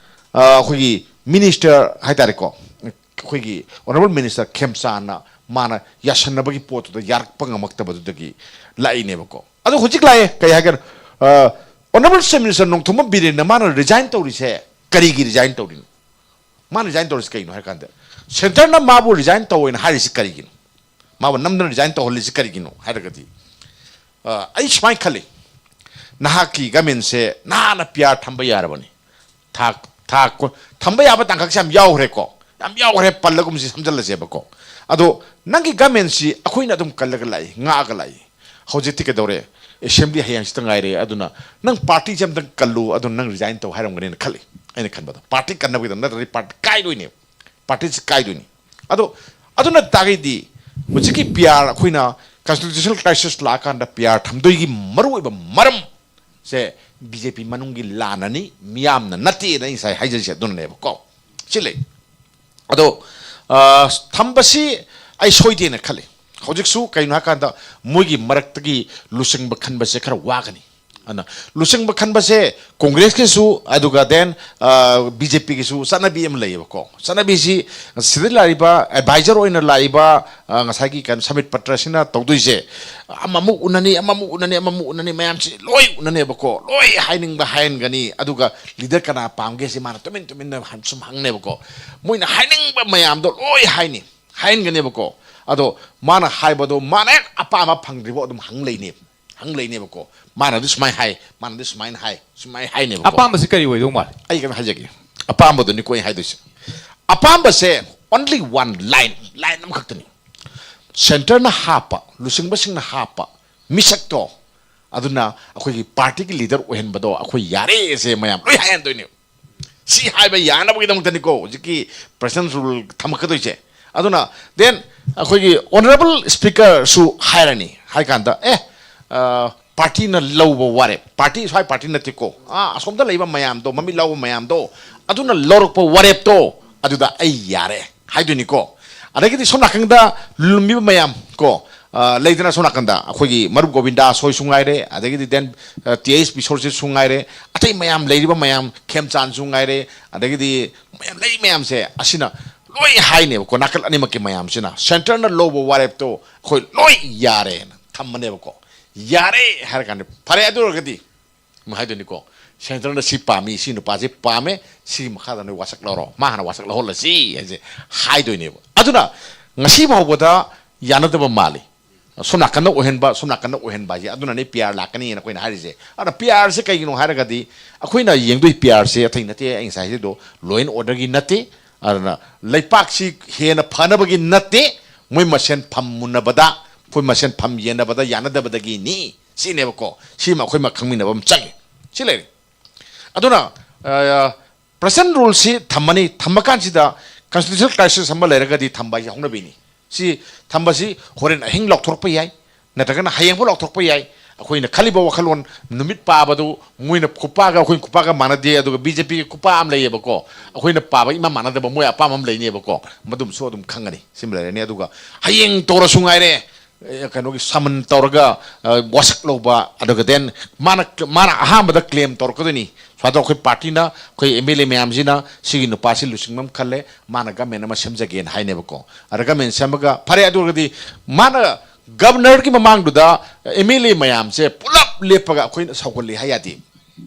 ꯑ, ꯑꯩꯈꯣꯏꯒꯤ ꯃꯤꯅꯤꯁꯇꯔ ꯍꯥꯏꯇꯥꯔꯦꯀꯣ, ꯑꯩꯈꯣꯏꯒꯤ ꯑꯣꯅꯔꯦꯕꯜ ꯃꯤꯅꯤꯁꯇꯔ ꯈꯦꯝꯆꯥꯟꯅ ꯃꯥꯅ ꯌꯥꯁꯟꯅꯕꯒꯤ ꯄꯣꯠꯇꯨꯗ ꯌꯥꯔꯛꯄ ꯉꯝꯃꯛꯇꯕꯗꯨꯗꯒꯤ ꯂꯥꯛꯏꯅꯦꯕꯀꯣ꯫ ꯑꯗꯣ ꯍꯧꯖꯤꯛ ꯂꯥꯛꯑꯦ, ꯀꯩ ꯍꯥꯏꯒꯦ? ꯑ, ꯑꯣꯅꯔꯦꯕꯜ ꯆꯤꯐ ꯃꯤꯅꯤꯁꯇꯔ ꯅꯣꯡꯊꯣꯝꯕꯝ ꯕꯤꯔꯦꯟꯅ ꯃꯥꯅ ꯔꯤꯖꯥꯏꯟ ꯇꯧꯔꯤꯁꯦ ꯀꯔꯤꯒꯤ ꯔꯤꯖꯥꯏꯟ ꯇꯧꯔꯤꯅꯣ? ꯃꯥꯅ ꯔꯤꯖꯥꯏꯟ ꯇꯧꯔꯤꯁꯤ ꯀꯩꯅꯣ ꯍꯥꯏ ꯀꯥꯟꯗ, ꯁꯦꯟꯇꯔꯅ ꯃꯥꯕꯨ ꯔꯤꯖꯥꯏꯟ ꯇꯧꯑꯣꯅ ꯍꯥꯏꯔꯤꯁꯤ ꯀꯔꯤꯒꯤꯅꯣ? ꯃꯥꯕꯨ ꯅꯝꯗꯅ ꯔꯤꯖꯥꯏꯟ ꯇꯧꯍꯜꯂꯤꯁꯤ ꯀꯔꯤꯒꯤꯅꯣ ꯍꯥꯏꯔꯒꯗꯤ, ꯑ, ꯑꯩ ꯁꯨꯃꯥꯏꯅ ꯈꯜꯂꯤ, ꯅꯍꯥꯛꯀꯤ ꯒꯃꯦꯟꯁꯦ ꯅꯍꯥꯟꯅ ꯄꯤ ꯑꯥꯔ ꯊꯝꯕ ꯌꯥꯔꯕꯅꯤ꯫ ꯊꯥ, ꯊꯥ ꯀꯨꯟ, ꯊꯝꯕ ꯌꯥꯕ ꯇꯥꯡꯀꯛꯁꯦ ꯌꯥꯝ ꯌꯥꯎꯈ꯭ꯔꯦꯀꯣ, ꯌꯥꯝ ꯌꯥꯎꯈ꯭ꯔꯦ, ꯄꯜꯂꯒꯨꯝꯁꯤ ꯁꯝꯖꯜꯂꯁꯦꯕꯀꯣ꯫ ꯑꯗꯣ ꯅꯪꯒꯤ ꯒꯃꯦꯟꯁꯤ ꯑꯩꯈꯣꯏꯅ ꯑꯗꯨꯝ ꯀꯜꯂꯒ ꯂꯥꯛꯏ, ꯉꯥꯛꯑꯒ ꯂꯥꯛꯏ꯫ ꯍꯧꯖꯤꯛꯇꯤ ꯀꯩꯗꯧꯔꯦ? ꯑꯦꯁꯦꯝꯕ꯭ꯂꯤ ꯍꯌꯦꯡꯁꯤꯇ ꯉꯥꯏꯔꯦ, ꯑꯗꯨꯅ ꯅꯪ ꯄꯥꯔꯇꯤꯁꯦ ꯑꯝꯇꯪ ꯀꯜꯂꯨ, ꯑꯗꯨ ꯅꯪ ꯔꯤꯖꯥꯏꯟ ꯇꯧ ꯍꯥꯏꯔꯝꯒꯅꯤꯅ ꯈꯜꯂꯤ, ꯑꯩꯅ ꯈꯟꯕꯗ꯫ ꯄꯥꯔꯇꯤ ꯀꯟꯅꯕꯒꯤꯗꯃꯛ ꯅꯠꯇ꯭ꯔꯗꯤ ꯄꯥꯔꯇꯤ ꯀꯥꯏꯗꯣꯏꯅꯦꯕ, ꯄꯥꯔꯇꯤꯁꯤ ꯀꯥꯏꯗꯣꯏꯅꯤ꯫ ꯑꯗꯣ ꯑꯗꯨ ꯅꯠꯇ ꯇꯥꯔꯒꯗꯤ ꯍꯧꯖꯤꯛꯀꯤ ꯄꯤ ꯑꯥꯔ, ꯑꯩꯈꯣꯏꯅ ꯀꯟꯁꯇꯤꯇ꯭ꯌꯨꯁꯅꯦꯜ ꯀ꯭ꯔꯥꯏꯁꯤꯁ ꯂꯥꯛꯑꯀꯥꯟꯗ ꯄꯤ ꯑꯥꯔ ꯊꯝꯗꯣꯏꯒꯤ ꯃꯔꯨꯑꯣꯏꯕ ꯃꯔꯝ ꯁꯦ ꯕꯤ ꯖꯦ ꯄꯤ ꯃꯅꯨꯡꯒꯤ ꯂꯥꯟꯅꯅꯤ, ꯃꯤꯌꯥꯝꯅ ꯅꯠꯇꯦꯅ ꯑꯩ ꯉꯁꯥꯏ ꯍꯥꯏꯖꯔꯤꯁꯦ ꯑꯗꯨꯅꯅꯦꯕꯀꯣ꯫ ꯁꯤ ꯂꯩ꯫ ꯑꯗꯣ, ꯑ, ꯊꯝꯕꯁꯤ ꯑꯩ ꯁꯣꯏꯗꯦꯅ ꯈꯜꯂꯤ꯫ ꯍꯧꯖꯤꯛꯁꯨ ꯀꯩꯅꯣ ꯍꯥꯏꯀꯥꯟꯗ ꯃꯣꯏꯒꯤ ꯃꯔꯛꯇꯒꯤ ꯂꯨꯆꯤꯡꯕ ꯈꯟꯕꯁꯦ ꯈꯔ ꯋꯥꯒꯅꯤ꯫ ꯑꯗꯨꯅ ꯂꯨꯆꯤꯡꯕ ꯈꯟꯕꯁꯦ ꯀꯣꯡꯒ꯭ꯔꯦꯁꯀꯤꯁꯨ, ꯑꯗꯨꯒ then ꯕꯤ ꯖꯦ ꯄꯤꯒꯤꯁꯨ ꯆꯠꯅꯕꯤ ꯑꯃ ꯂꯩꯌꯦꯕꯀꯣ꯫ ꯆꯠꯅꯕꯤꯁꯤ ꯁꯤꯗ ꯂꯥꯛꯏꯕ advisor ꯑꯣꯏꯅ ꯂꯥꯛꯏꯕ, ꯑ, ꯉꯁꯥꯏꯒꯤ ꯀꯩꯅꯣ ꯁꯃꯤꯠ ꯄꯇ꯭ꯔꯁꯤꯅ ꯇꯧꯗꯣꯏꯁꯦ, ꯑꯃꯃꯨꯛ ꯎꯅꯅꯤ, ꯑꯃꯃꯨꯛ ꯎꯅꯅꯤ, ꯑꯃꯃꯨꯛ ꯎꯅꯅꯤ, ꯃꯌꯥꯝꯁꯤ ꯂꯣꯏ ꯎꯅꯅꯦꯕꯀꯣ꯫ ꯂꯣꯏ ꯍꯥꯏꯅꯤꯡꯕ ꯍꯥꯏꯍꯟꯒꯅꯤ꯫ ꯑꯗꯨꯒ ꯂꯤꯗꯔ ꯀꯅꯥ ꯄꯥꯝꯒꯦꯁꯦ ꯃꯥꯅ ꯇꯨꯃꯤꯟ ꯇꯨꯃꯤꯟꯅ ꯍꯟ- ꯁꯨꯝ ꯍꯪꯅꯦꯕꯀꯣ꯫ ꯃꯣꯏꯅ ꯍꯥꯏꯅꯤꯡꯕ ꯃꯌꯥꯝꯗꯣ ꯂꯣꯏ ꯍꯥꯏꯅꯤ, ꯍꯥꯏꯍꯟꯒꯅꯦꯕꯀꯣ꯫ ꯑꯗꯣ ꯃꯥꯅ ꯍꯥꯏꯕꯗꯣ ꯃꯥꯅ ꯍꯦꯛ ꯑꯄꯥꯝꯕ ꯐꯪꯗ꯭ꯔꯤꯕꯣ ꯑꯗꯨꯝ ꯍꯪ ꯂꯩꯅꯦꯕ, ꯍꯪ ꯂꯩꯅꯦꯕꯀꯣ꯫ ꯃꯥꯅꯗꯤ ꯁꯨꯃꯥꯏꯅ ꯍꯥꯏ, ꯃꯥꯅꯗꯤ ꯁꯨꯃꯥꯏꯅ ꯍꯥꯏ, ꯁꯨꯃꯥꯏꯅ ꯍꯥꯏꯅꯦꯕꯀꯣ꯫ ꯑꯄꯥꯝꯕꯁꯤ ꯀꯔꯤ ꯑꯣꯏꯗꯧ ꯃꯥꯜꯂꯤ? ꯑꯩ ꯀꯩꯅꯣ ꯍꯥꯏꯖꯒꯦ꯫ ꯑꯄꯥꯝꯕꯗꯨꯅꯤꯀꯣ ꯑꯩ ꯍꯥꯏꯗꯣꯏꯁꯦ꯫ ꯑꯄꯥꯝꯕꯁꯦ only one line, line ꯑꯃꯈꯛꯇꯅꯤ꯫ ꯁꯦꯟꯇꯔꯅ ꯍꯥꯞꯄ, ꯂꯨꯆꯤꯡꯕꯁꯤꯡꯅ ꯍꯥꯞꯄ ꯃꯤꯁꯛꯇꯣ, ꯑꯗꯨꯅ ꯑꯩꯈꯣꯏꯒꯤ ꯄꯥꯔꯇꯤꯒꯤ ꯂꯤꯗꯔ ꯑꯣꯏꯍꯟꯕꯗꯣ ꯑꯩꯈꯣꯏ ꯌꯥꯔꯦꯁꯦ ꯃꯌꯥꯝ ꯂꯣꯏ ꯍꯥꯏꯍꯟꯗꯣꯏꯅꯦ꯫ ꯁꯤ ꯍꯥꯏꯕ ꯌꯥꯅꯕꯒꯤꯗꯃꯛꯇꯅꯤꯀꯣ ꯍꯧꯖꯤꯛꯀꯤ president rule ꯊꯝꯃꯛꯀꯗꯣꯏꯁꯦ꯫ ꯑꯗꯨꯅ then ꯑꯩꯈꯣꯏꯒꯤ honourable speakerꯁꯨ ꯍꯥꯏꯔꯅꯤ꯫ ꯍꯥꯏ ꯀꯥꯟꯗ, ꯑꯦ, ꯄꯥꯔꯇꯤꯅ ꯂꯧꯕ ꯋꯥꯔꯦꯞ, ꯄꯥꯔꯇꯤ, ꯁ꯭ꯋꯥꯏ ꯄꯥꯔꯇꯤ ꯅꯠꯇꯦꯀꯣ, ꯑꯥ, ꯑꯁꯣꯝꯗ ꯂꯩꯕ ꯃꯌꯥꯝꯗꯣ, ꯃꯃꯤꯠ ꯂꯥꯎꯕ ꯃꯌꯥꯝꯗꯣ, ꯑꯗꯨꯅ ꯂꯧꯔꯛꯄ ꯋꯥꯔꯦꯞꯇꯣ ꯑꯗꯨꯗ ꯑꯩ ꯌꯥꯔꯦ ꯍꯥꯏꯗꯣꯏꯅꯤꯀꯣ꯫ ꯑꯗꯒꯤꯗꯤ ꯁꯣꯝ ꯅꯥꯀꯟꯗ ꯂꯨꯝꯃꯤꯕ ꯃꯌꯥꯝ ꯀꯣ, ꯑ, ꯂꯩꯗꯅ, ꯁꯣꯝ ꯅꯥꯀꯟꯗ ꯑꯩꯈꯣꯏꯒꯤ ꯃꯔꯨꯞ ꯒꯣꯕꯤꯟꯗꯥꯁ ꯍꯣꯏꯁꯨ ꯉꯥꯏꯔꯦ, ꯑꯗꯒꯤꯗꯤ then ꯇꯤ ꯑꯩꯆ ꯕꯤꯁꯣꯔꯁꯤꯁꯨ ꯉꯥꯏꯔꯦ, ꯑꯇꯩ ꯃꯌꯥꯝ ꯂꯩꯔꯤꯕ ꯃꯌꯥꯝ, ꯈꯦꯝꯆꯥꯟꯁꯨ ꯉꯥꯏꯔꯦ, ꯑꯗꯒꯤꯗꯤ ꯃꯌꯥꯝ ꯂꯩ ꯃꯌꯥꯝꯁꯦ, ꯑꯁꯤꯅ ꯂꯣꯏ ꯍꯥꯏꯅꯦꯕꯀꯣ꯫ ꯅꯥꯀꯜ ꯑꯅꯤꯃꯛꯀꯤ ꯃꯌꯥꯝꯁꯤꯅ ꯁꯦꯟꯇꯔꯅ ꯂꯧꯕ ꯋꯥꯔꯦꯞꯇꯣ ꯑꯩꯈꯣꯏ ꯂꯣꯏ ꯌꯥꯔꯦꯅ ꯊꯝꯃꯅꯦꯕꯀꯣ꯫ ꯌꯥꯔꯦ ꯍꯥꯏꯔ ꯀꯥꯟꯗ, ꯐꯔꯦ, ꯑꯗꯨ ꯑꯣꯏꯔꯒꯗꯤ ꯑꯃꯨꯛ ꯍꯥꯏꯗꯣꯏꯅꯤꯀꯣ, ꯁꯦꯟꯇꯔꯅ ꯁꯤ ꯄꯥꯝꯃꯤ, ꯁꯤ ꯅꯨꯄꯥꯁꯤ ꯄꯥꯝꯃꯦ, ꯁꯤꯒꯤ ꯃꯈꯥꯗ ꯅꯣꯏ ꯋꯥꯁꯛ ꯂꯧꯔꯣ, ꯃꯥ ꯍꯥꯟꯅ ꯋꯥꯁꯛ ꯂꯧꯍꯜꯂꯁꯤ ꯍꯥꯏꯁꯦ ꯍꯥꯏꯗꯣꯏꯅꯦꯕ꯫ ꯑꯗꯨꯅ ꯉꯁꯤ ꯐꯥꯎꯕꯗ ꯌꯥꯅꯗꯕ ꯃꯥꯜꯂꯤ꯫ ꯁꯣꯝ ꯅꯥꯀꯟꯗ ꯑꯣꯏꯍꯟꯕ, ꯁꯣꯝ ꯅꯥꯀꯟꯗ ꯑꯣꯏꯍꯟꯕ ꯍꯥꯏꯁꯦ, ꯑꯗꯨꯅꯅꯦ ꯄꯤ ꯑꯥꯔ ꯂꯥꯛꯀꯅꯤꯅ ꯑꯩꯈꯣꯏꯅ ꯍꯥꯏꯔꯤꯁꯦ꯫ ꯑꯗꯨꯅ ꯄꯤ ꯑꯥꯔꯁꯦ ꯀꯩꯒꯤꯅꯣ ꯍꯥꯏꯔꯒꯗꯤ, ꯑꯩꯈꯣꯏꯅ ꯌꯦꯡꯗꯣꯏ ꯄꯤ ꯑꯥꯔꯁꯦ ꯑꯇꯩ ꯅꯠꯇꯦ, ꯑꯩ ꯉꯁꯥꯏ ꯍꯥꯏꯖꯗꯣ, law and orderꯒꯤ ꯅꯠꯇꯦ, ꯑꯗꯨꯅ ꯂꯩꯄꯥꯛꯁꯤ ꯍꯦꯟꯅ ꯐꯅꯕꯒꯤ ꯅꯠꯇꯦ, ꯃꯣꯏ ꯃꯁꯦꯟ ꯐꯝ ꯃꯨꯟꯅꯕꯗ, ꯑꯩꯈꯣꯏ ꯃꯁꯦꯟ ꯐꯝ ꯌꯦꯟꯅꯕꯗ ꯌꯥꯅꯗꯕꯗꯒꯤꯅꯤ ꯁꯤꯅꯦꯕꯀꯣ꯫ ꯁꯤꯃ ꯑꯩꯈꯣꯏ ꯈꯪꯃꯤꯟꯅꯕ ꯑꯃ ꯆꯪꯉꯤ꯫ ꯁꯤ ꯂꯩꯔꯦ꯫ ꯑꯗꯨꯅ president ruleꯁꯤ ꯊꯝꯃꯅꯤ, ꯊꯝꯃ ꯀꯥꯟꯁꯤꯗ constitutional crisis ꯑꯃ ꯂꯩꯔꯒꯗꯤ ꯊꯝꯕ ꯍꯥꯏꯁꯦ ꯍꯧꯅꯕꯤꯅꯤ꯫ ꯁꯤ ꯊꯝꯕꯁꯤ ꯍꯣꯔꯦꯟ ꯑꯍꯤꯡ ꯂꯥꯎꯊꯣꯔꯛꯄ ꯌꯥꯏ, ꯅꯠꯇ꯭ꯔꯒꯅ ꯍꯌꯦꯡꯐꯥꯎ ꯂꯥꯎꯊꯣꯔꯛꯄ ꯌꯥꯏ꯫ ꯑꯩꯈꯣꯏꯅ ꯈꯜꯂꯤꯕ ꯋꯥꯈꯜꯂꯣꯟ, ꯅꯨꯃꯤꯠ ꯄꯥꯕꯗꯨ ꯃꯣꯏꯅ ꯈꯨꯄꯥꯒ ꯑꯩꯈꯣꯏ ꯈꯨꯄꯥꯒ ꯃꯥꯟꯅꯗꯦ꯫ ꯑꯗꯨꯒ ꯕꯤ ꯖꯦ ꯄꯤꯒꯤ ꯈꯨꯄꯥ ꯑꯃ ꯂꯩꯌꯦꯕꯀꯣ, ꯑꯩꯈꯣꯏꯅ ꯄꯥꯕ ꯏꯃꯥꯟ ꯃꯥꯟꯅꯗꯕ ꯃꯣꯏ ꯑꯄꯥꯝꯕ ꯑꯃ ꯂꯩꯅꯦꯕꯀꯣ, ꯃꯗꯨꯝꯁꯨ ꯑꯗꯨꯝ ꯈꯪꯒꯅꯤ꯫ ꯁꯤꯃ ꯂꯩꯔꯅꯤ꯫ ꯑꯗꯨꯒ ꯍꯌꯦꯡ ꯇꯧꯔꯁꯨ ꯉꯥꯏꯔꯦ, ꯑꯦ, ꯀꯩꯅꯣꯒꯤ ꯁꯃꯟ ꯇꯧꯔꯒ, ꯑ, ꯋꯥꯁꯛ ꯂꯧꯕ, ꯑꯗꯨꯒ then ꯃꯥꯅ, ꯃꯥꯅ ꯑꯍꯥꯟꯕꯗ ꯀ꯭ꯂꯦꯝ ꯇꯧꯔꯛꯀꯗꯣꯏꯅꯤ꯫ ꯁꯨꯃꯥꯏꯅ ꯇꯧ, ꯑꯩꯈꯣꯏ ꯄꯥꯔꯇꯤꯅ, ꯑꯩꯈꯣꯏ ꯑꯦꯝ ꯑꯦꯜ ꯑꯦ ꯃꯌꯥꯝꯁꯤꯅ ꯁꯤꯒꯤ ꯅꯨꯄꯥꯁꯤ ꯂꯨꯆꯤꯡꯕ ꯑꯃ ꯈꯜꯂꯦ, ꯃꯥꯅ ꯒꯃꯦꯟ ꯑꯃ ꯁꯦꯝꯖꯒꯦꯅ ꯍꯥꯏꯅꯦꯕꯀꯣ꯫ ꯑꯗ ꯒꯃꯦꯟ ꯁꯦꯝꯃꯒ, ꯐꯔꯦ, ꯑꯗꯨ ꯑꯣꯏꯔꯒꯗꯤ ꯃꯥꯅ ꯒꯕꯅꯔꯒꯤ ꯃꯃꯥꯡꯗꯨꯗ ꯑꯦꯝ ꯑꯦꯜ ꯑꯦ ꯃꯌꯥꯝꯁꯦ ꯄꯨꯂꯞ ꯂꯦꯞꯄꯒ ꯑꯩꯈꯣꯏꯅ ꯁꯧꯒꯠꯂꯤ ꯍꯥꯏ ꯌꯥꯗꯦ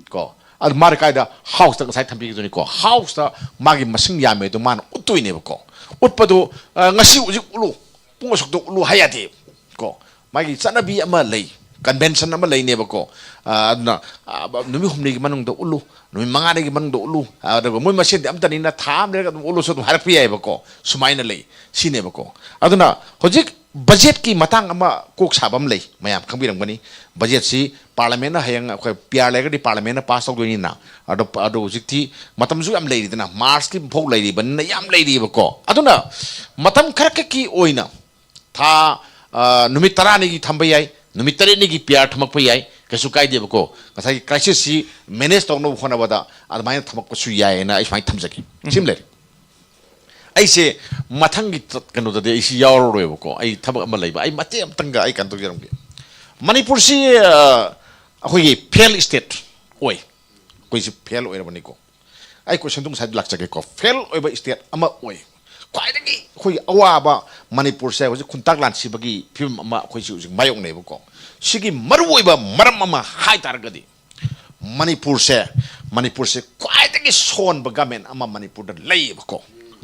ꯀꯣ꯫ ꯑꯗꯨ ꯃꯥꯅ ꯀꯥꯏꯗ? ꯍꯥꯎꯁꯇ ꯉꯁꯥꯏ ꯊꯝꯕꯤꯈꯤꯗꯨꯅꯤꯀꯣ꯫ ꯍꯥꯎꯁꯇ ꯃꯥꯒꯤ ꯃꯁꯤꯡ ꯌꯥꯝꯃꯦ ꯑꯗꯨ ꯃꯥꯅ ꯎꯠꯇꯣꯏꯅꯦꯕꯀꯣ꯫ ꯎꯠꯄꯗꯨ, ꯑ, ꯉꯁꯤ ꯍꯧꯖꯤꯛ ꯎꯠꯂꯨ, ꯄꯨꯡ ꯑꯁꯨꯛꯇ ꯎꯠꯂꯨ ꯍꯥꯏ ꯌꯥꯗꯦ ꯀꯣ꯫ ꯃꯥꯒꯤ ꯆꯠꯅꯕꯤ ꯑꯃ ꯂꯩ, ꯀꯟꯚꯦꯟꯁꯟ ꯑꯃ ꯂꯩꯅꯦꯕꯀꯣ꯫ ꯑ, ꯑꯗꯨꯅ, ꯑ, ꯅꯨꯃꯤꯠ ꯍꯨꯝꯅꯤꯒꯤ ꯃꯅꯨꯡꯗ ꯎꯠꯂꯨ, ꯅꯨꯃꯤꯠ ꯃꯉꯥꯅꯤꯒꯤ ꯃꯅꯨꯡꯗ ꯎꯠꯂꯨ, ꯑꯗꯨꯒ ꯃꯣꯏ ꯃꯁꯦꯟꯗꯤ ꯑꯝꯇꯅꯤꯅ ꯊꯥ ꯑꯃ ꯂꯩꯔꯒ ꯑꯗꯨꯝ ꯎꯠꯂꯨꯁꯨ ꯑꯗꯨꯝ ꯍꯥꯏꯔꯛꯄ ꯌꯥꯏꯑꯕꯀꯣ꯫ ꯁꯨꯃꯥꯏꯅ ꯂꯩ ꯁꯤꯅꯦꯕꯀꯣ꯫ ꯑꯗꯨꯅ ꯍꯧꯖꯤꯛ ꯕꯖꯦꯠꯀꯤ ꯃꯇꯥꯡ ꯑꯃ ꯀꯣꯛ ꯁꯥꯕ ꯑꯃ ꯂꯩ, ꯃꯌꯥꯝ ꯈꯪꯕꯤꯔꯝꯒꯅꯤ꯫ ꯕꯖꯦꯠꯁꯤ ꯄꯥꯔꯂꯃꯦꯟꯅ ꯍꯌꯦꯡ ꯑꯩꯈꯣꯏ ꯄꯤ ꯑꯥꯔ ꯂꯩꯔꯒꯗꯤ ꯄꯥꯔꯂꯃꯦꯟꯅ ꯄꯥꯁ ꯇꯧꯗꯣꯏꯅꯤꯅ꯫ ꯑꯗꯣ, ꯑꯗꯣ ꯍꯧꯖꯤꯛꯇꯤ ꯃꯇꯝꯁꯨ ꯌꯥꯝ ꯂꯩꯔꯤꯗꯅ, ꯃꯥꯔꯆꯀꯤ ꯐꯥꯎ ꯂꯩꯔꯤꯕꯅꯤꯅ ꯌꯥꯝ ꯂꯩꯔꯤꯕꯀꯣ꯫ ꯑꯗꯨꯅ ꯃꯇꯝ ꯈꯔꯈꯛꯀꯤ ꯑꯣꯏꯅ ꯊꯥ, ꯑ, ꯅꯨꯃꯤꯠ ꯇꯔꯥꯅꯤꯒꯤ ꯊꯝꯕ ꯌꯥꯏ, ꯅꯨꯃꯤꯠ ꯇꯔꯦꯠꯅꯤꯒꯤ ꯄꯤ ꯑꯥꯔ ꯊꯝꯃꯛꯄ ꯌꯥꯏ, ꯀꯩꯁꯨ ꯀꯥꯏꯗꯦꯕꯀꯣ꯫ ꯉꯁꯥꯏꯒꯤ ꯀ꯭ꯔꯥꯏꯁꯤꯁꯁꯤ ꯃꯦꯅꯦꯖ ꯇꯧꯅꯕ ꯍꯣꯠꯅꯕꯗ ꯑꯗꯨꯃꯥꯏꯅ ꯊꯝꯃꯛꯄꯁꯨ ꯌꯥꯏꯌꯦꯅ ꯑꯩ ꯁꯨꯃꯥꯏꯅ ꯊꯝꯖꯒꯦ꯫ ꯁꯤꯃ ꯂꯩꯔꯦ꯫ ꯑꯩꯁꯦ ꯃꯊꯪꯒꯤ ꯇ-, ꯀꯩꯅꯣꯗꯗꯤ ꯑꯩꯁꯤ ꯌꯥꯎꯔꯔꯣꯏꯕꯀꯣ꯫ ꯑꯩ ꯊꯕꯛ ꯑꯃ ꯂꯩꯕ꯫ ꯑꯩ ꯃꯇꯦꯛ ꯑꯃꯇꯪꯒ ꯑꯩ ꯀꯩꯅꯣ ꯇꯧꯖꯔꯝꯒꯦ꯫ ꯃꯅꯤꯄꯨꯔꯁꯤ, ꯑ, ꯑꯩꯈꯣꯏꯒꯤ ꯐꯦꯜ ꯏꯁꯇꯦꯠ ꯑꯣꯏ꯫ ꯑꯩꯈꯣꯏꯁꯤ ꯐꯦꯜ ꯑꯣꯏꯔꯕꯅꯤꯀꯣ꯫ ꯑꯩ ꯀꯣꯏꯁꯟꯗꯨ ꯉꯁꯥꯏ ꯂꯥꯛꯆꯒꯦꯀꯣ꯫ ꯐꯦꯜ ꯑꯣꯏꯕ ꯏꯁꯇꯦꯠ ꯑꯃ ꯑꯣꯏ꯫ ꯈ꯭ꯋꯥꯏꯗꯒꯤ ꯑꯩꯈꯣꯏꯒꯤ ꯑꯋꯥꯕ ꯃꯅꯤꯄꯨꯔꯁꯦ ꯍꯧꯖꯤꯛ ꯈꯨꯟꯇꯥꯛ ꯂꯥꯟꯁꯤꯕꯒꯤ ꯐꯤꯕꯝ ꯑꯃ ꯑꯩꯈꯣꯏꯁꯤ ꯍꯧꯖꯤꯛ ꯃꯥꯌꯣꯛꯅꯩꯕꯀꯣ꯫ ꯁꯤꯒꯤ ꯃꯔꯨꯑꯣꯏꯕ ꯃꯔꯝ ꯑꯃ ꯍꯥꯏ ꯇꯥꯔꯒꯗꯤ ꯃꯅꯤꯄꯨꯔꯁꯦ, ꯃꯅꯤꯄꯨꯔꯁꯦ ꯈ꯭ꯋꯥꯏꯗꯒꯤ ꯁꯣꯟꯕ ꯒꯃꯦꯟ ꯑꯃ ꯃꯅꯤꯄꯨꯔꯗ ꯂꯩꯌꯦꯕꯀꯣ꯫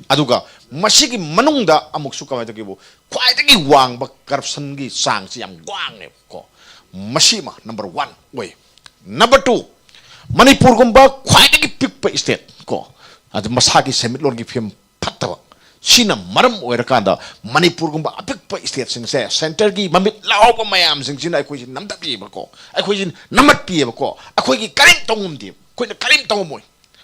ꯑꯗꯨꯒ ꯃꯁꯤꯒꯤ ꯃꯅꯨꯡꯗ ꯑꯃꯨꯛꯁꯨ ꯀꯃꯥꯏꯅ ꯇꯧꯒꯦꯕꯨ, ꯈ꯭ꯋꯥꯏꯗꯒꯤ ꯋꯥꯡꯕ ꯀꯔꯞꯁꯟꯒꯤ ꯆꯥꯡꯁꯤ ꯌꯥꯝ ꯋꯥꯡꯉꯦꯕꯀꯣ꯫ ꯃꯁꯤꯃ ꯅꯝꯕꯔ ꯋꯥꯟ ꯑꯣꯏ꯫ ꯅꯝꯕꯔ ꯇꯨ, ꯃꯅꯤꯄꯨꯔꯒꯨꯝꯕ ꯈ꯭ꯋꯥꯏꯗꯒꯤ ꯄꯤꯛꯄ ꯏꯁꯇꯦꯠ ꯀꯣ, ꯑꯗꯨ ꯃꯁꯥꯒꯤ ꯁꯦꯟꯃꯤꯠꯂꯣꯟꯒꯤ ꯐꯤꯕꯝ ꯐꯠꯇꯕ, ꯁꯤꯅ ꯃꯔꯝ ꯑꯣꯏꯔꯀꯥꯟꯗ ꯃꯅꯤꯄꯨꯔꯒꯨꯝꯕ ꯑꯄꯤꯛꯄ ꯏꯁꯇꯦꯠꯁꯤꯡꯁꯦ ꯁꯦꯟꯇꯔꯒꯤ ꯃꯃꯤꯠ ꯂꯥꯎꯕ ꯃꯌꯥꯝꯁꯤꯡꯁꯤꯅ ꯑꯩꯈꯣꯏꯁꯤ ꯅꯝꯊꯕꯤꯑꯕꯀꯣ, ꯑꯩꯈꯣꯏꯁꯤ ꯅꯝꯃꯠꯄꯤꯑꯕꯀꯣ꯫ ꯑꯩꯈꯣꯏꯒꯤ ꯀꯔꯤꯝ ꯇꯧꯉꯝꯗꯦ, ꯑꯩꯈꯣꯏꯅ ꯀꯔꯤꯝ ꯇꯧꯉꯝꯃꯣꯏ꯫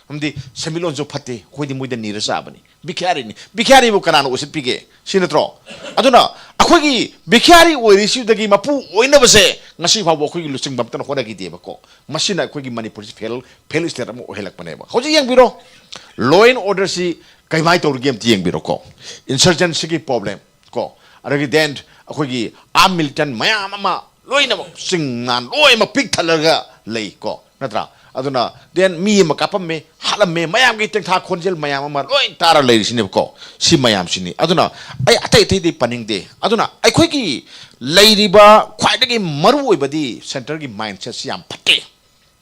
ꯃꯔꯝꯗꯤ ꯁꯦꯟꯃꯤꯠꯂꯣꯟꯁꯨ ꯐꯠꯇꯦ, ꯑꯩꯈꯣꯏꯗꯤ ꯃꯣꯏꯗ ꯅꯤꯔ ꯆꯥꯕꯅꯤ, ꯕꯤꯈ꯭ꯌꯥꯔꯤꯅꯤ꯫ ꯕꯤꯈ꯭ꯌꯥꯔꯤꯕꯨ ꯀꯅꯥꯅ ꯎꯁꯤꯠꯄꯤꯒꯦ? ꯁꯤ ꯅꯠꯇ꯭ꯔꯣ? ꯑꯗꯨꯅ ꯑꯩꯈꯣꯏꯒꯤ ꯕꯤꯈ꯭ꯌꯥꯔꯤ ꯑꯣꯏꯔꯤꯁꯤꯗꯒꯤ ꯃꯄꯨ ꯑꯣꯏꯅꯕꯁꯦ ꯉꯁꯤ ꯐꯥꯎꯕ ꯑꯩꯈꯣꯏꯒꯤ ꯂꯨꯆꯤꯡꯕ ꯑꯝꯇꯅ ꯍꯣꯠꯅꯈꯤꯗꯦꯕꯀꯣ꯫ ꯃꯁꯤꯅ ꯑꯩꯈꯣꯏꯒꯤ ꯃꯅꯤꯄꯨꯔꯁꯤ ꯐꯦꯜ, ꯐꯦꯜ ꯏꯁꯇꯦꯠ ꯑꯃ ꯑꯣꯏꯍꯜꯂꯛꯄꯅꯦꯕ꯫ ꯍꯧꯖꯤꯛ ꯌꯦꯡꯕꯤꯔꯣ, ꯂꯣ ꯑꯦꯟ ꯑꯣꯔꯗꯔꯁꯤ ꯀꯃꯥꯏꯅ ꯇꯧꯔꯤꯒꯦ ꯑꯝꯇ ꯌꯦꯡꯕꯤꯔꯣꯀꯣ꯫ ꯏꯟꯁꯔꯖꯦꯟꯁꯤꯒꯤ ꯄ꯭ꯔꯣꯕ꯭ꯂꯦꯝ ꯀꯣ, ꯑꯗꯒꯤ then ꯑꯩꯈꯣꯏꯒꯤ ꯑꯥꯔꯝ ꯃꯤꯂꯤꯇꯦꯟ ꯃꯌꯥꯝ ꯑꯃ ꯂꯣꯏꯅꯃꯛ ꯆꯤꯡ ꯃꯥꯟ ꯂꯣꯏꯅꯃꯛ ꯄꯤꯛ ꯊꯜꯂꯒ ꯂꯩ ꯀꯣ, ꯅꯠꯇ꯭ꯔꯥ? ꯑꯗꯨꯅ then ꯃꯤ ꯑꯃ ꯀꯥꯞꯄꯝꯃꯦ, ꯍꯥꯠꯂꯝꯃꯦ, ꯃꯌꯥꯝꯒꯤ ꯇꯦꯡꯊꯥ ꯈꯣꯟꯖꯦꯜ ꯃꯌꯥꯝ ꯑꯃ ꯂꯣꯏ ꯇꯥꯔ ꯂꯩꯔꯤꯁꯤꯅꯦꯕꯀꯣ꯫ ꯁꯤ ꯃꯌꯥꯝꯁꯤꯅꯤ꯫ ꯑꯗꯨꯅ ꯑꯩ ꯑꯇꯩ ꯑꯇꯩꯗꯤ ꯄꯟꯅꯤꯡꯗꯦ꯫ ꯑꯗꯨꯅ ꯑꯩꯈꯣꯏꯒꯤ ꯂꯩꯔꯤꯕ ꯈ꯭ꯋꯥꯏꯗꯒꯤ ꯃꯔꯨ ꯑꯣꯏꯕꯗꯤ ꯁꯦꯟꯇꯔꯒꯤ ꯃꯥꯏꯟꯁꯦꯠꯁꯤ ꯌꯥꯝ ꯐꯠꯇꯦ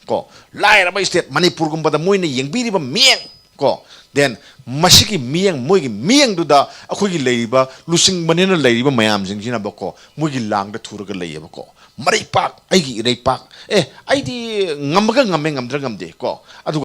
ꯀꯣ꯫ ꯂꯥꯏꯔꯕ ꯁ꯭ꯇꯦꯠ ꯃꯅꯤꯄꯨꯔꯒꯨꯝꯕꯗ ꯃꯣꯏꯅ ꯌꯦꯡꯕꯤꯔꯤꯕ ꯃꯤꯠꯌꯦꯡ ꯀꯣ, then ꯃꯁꯤꯒꯤ ꯃꯤꯠꯌꯦꯡ, ꯃꯣꯏꯒꯤ ꯃꯤꯠꯌꯦꯡꯗꯨꯗ ꯑꯩꯈꯣꯏꯒꯤ ꯂꯩꯔꯤꯕ ꯂꯨꯆꯤꯡꯕꯅꯤꯅ ꯂꯩꯔꯤꯕ ꯃꯌꯥꯝꯁꯤꯡꯁꯤꯅꯕꯀꯣ, ꯃꯣꯏꯒꯤ ꯂꯥꯡꯗ ꯊꯨꯔꯒ ꯂꯩꯌꯦꯕꯀꯣ꯫ ꯃꯔꯩꯄꯥꯛ, ꯑꯩꯒꯤ ꯏꯔꯩꯄꯥꯛ, ꯑꯦ, ꯑꯩꯗꯤ ꯉꯝꯃꯒ ꯉꯝꯃꯦ, ꯉꯝꯗ꯭ꯔ ꯉꯝꯗꯦ ꯀꯣ꯫ ꯑꯗꯨꯒ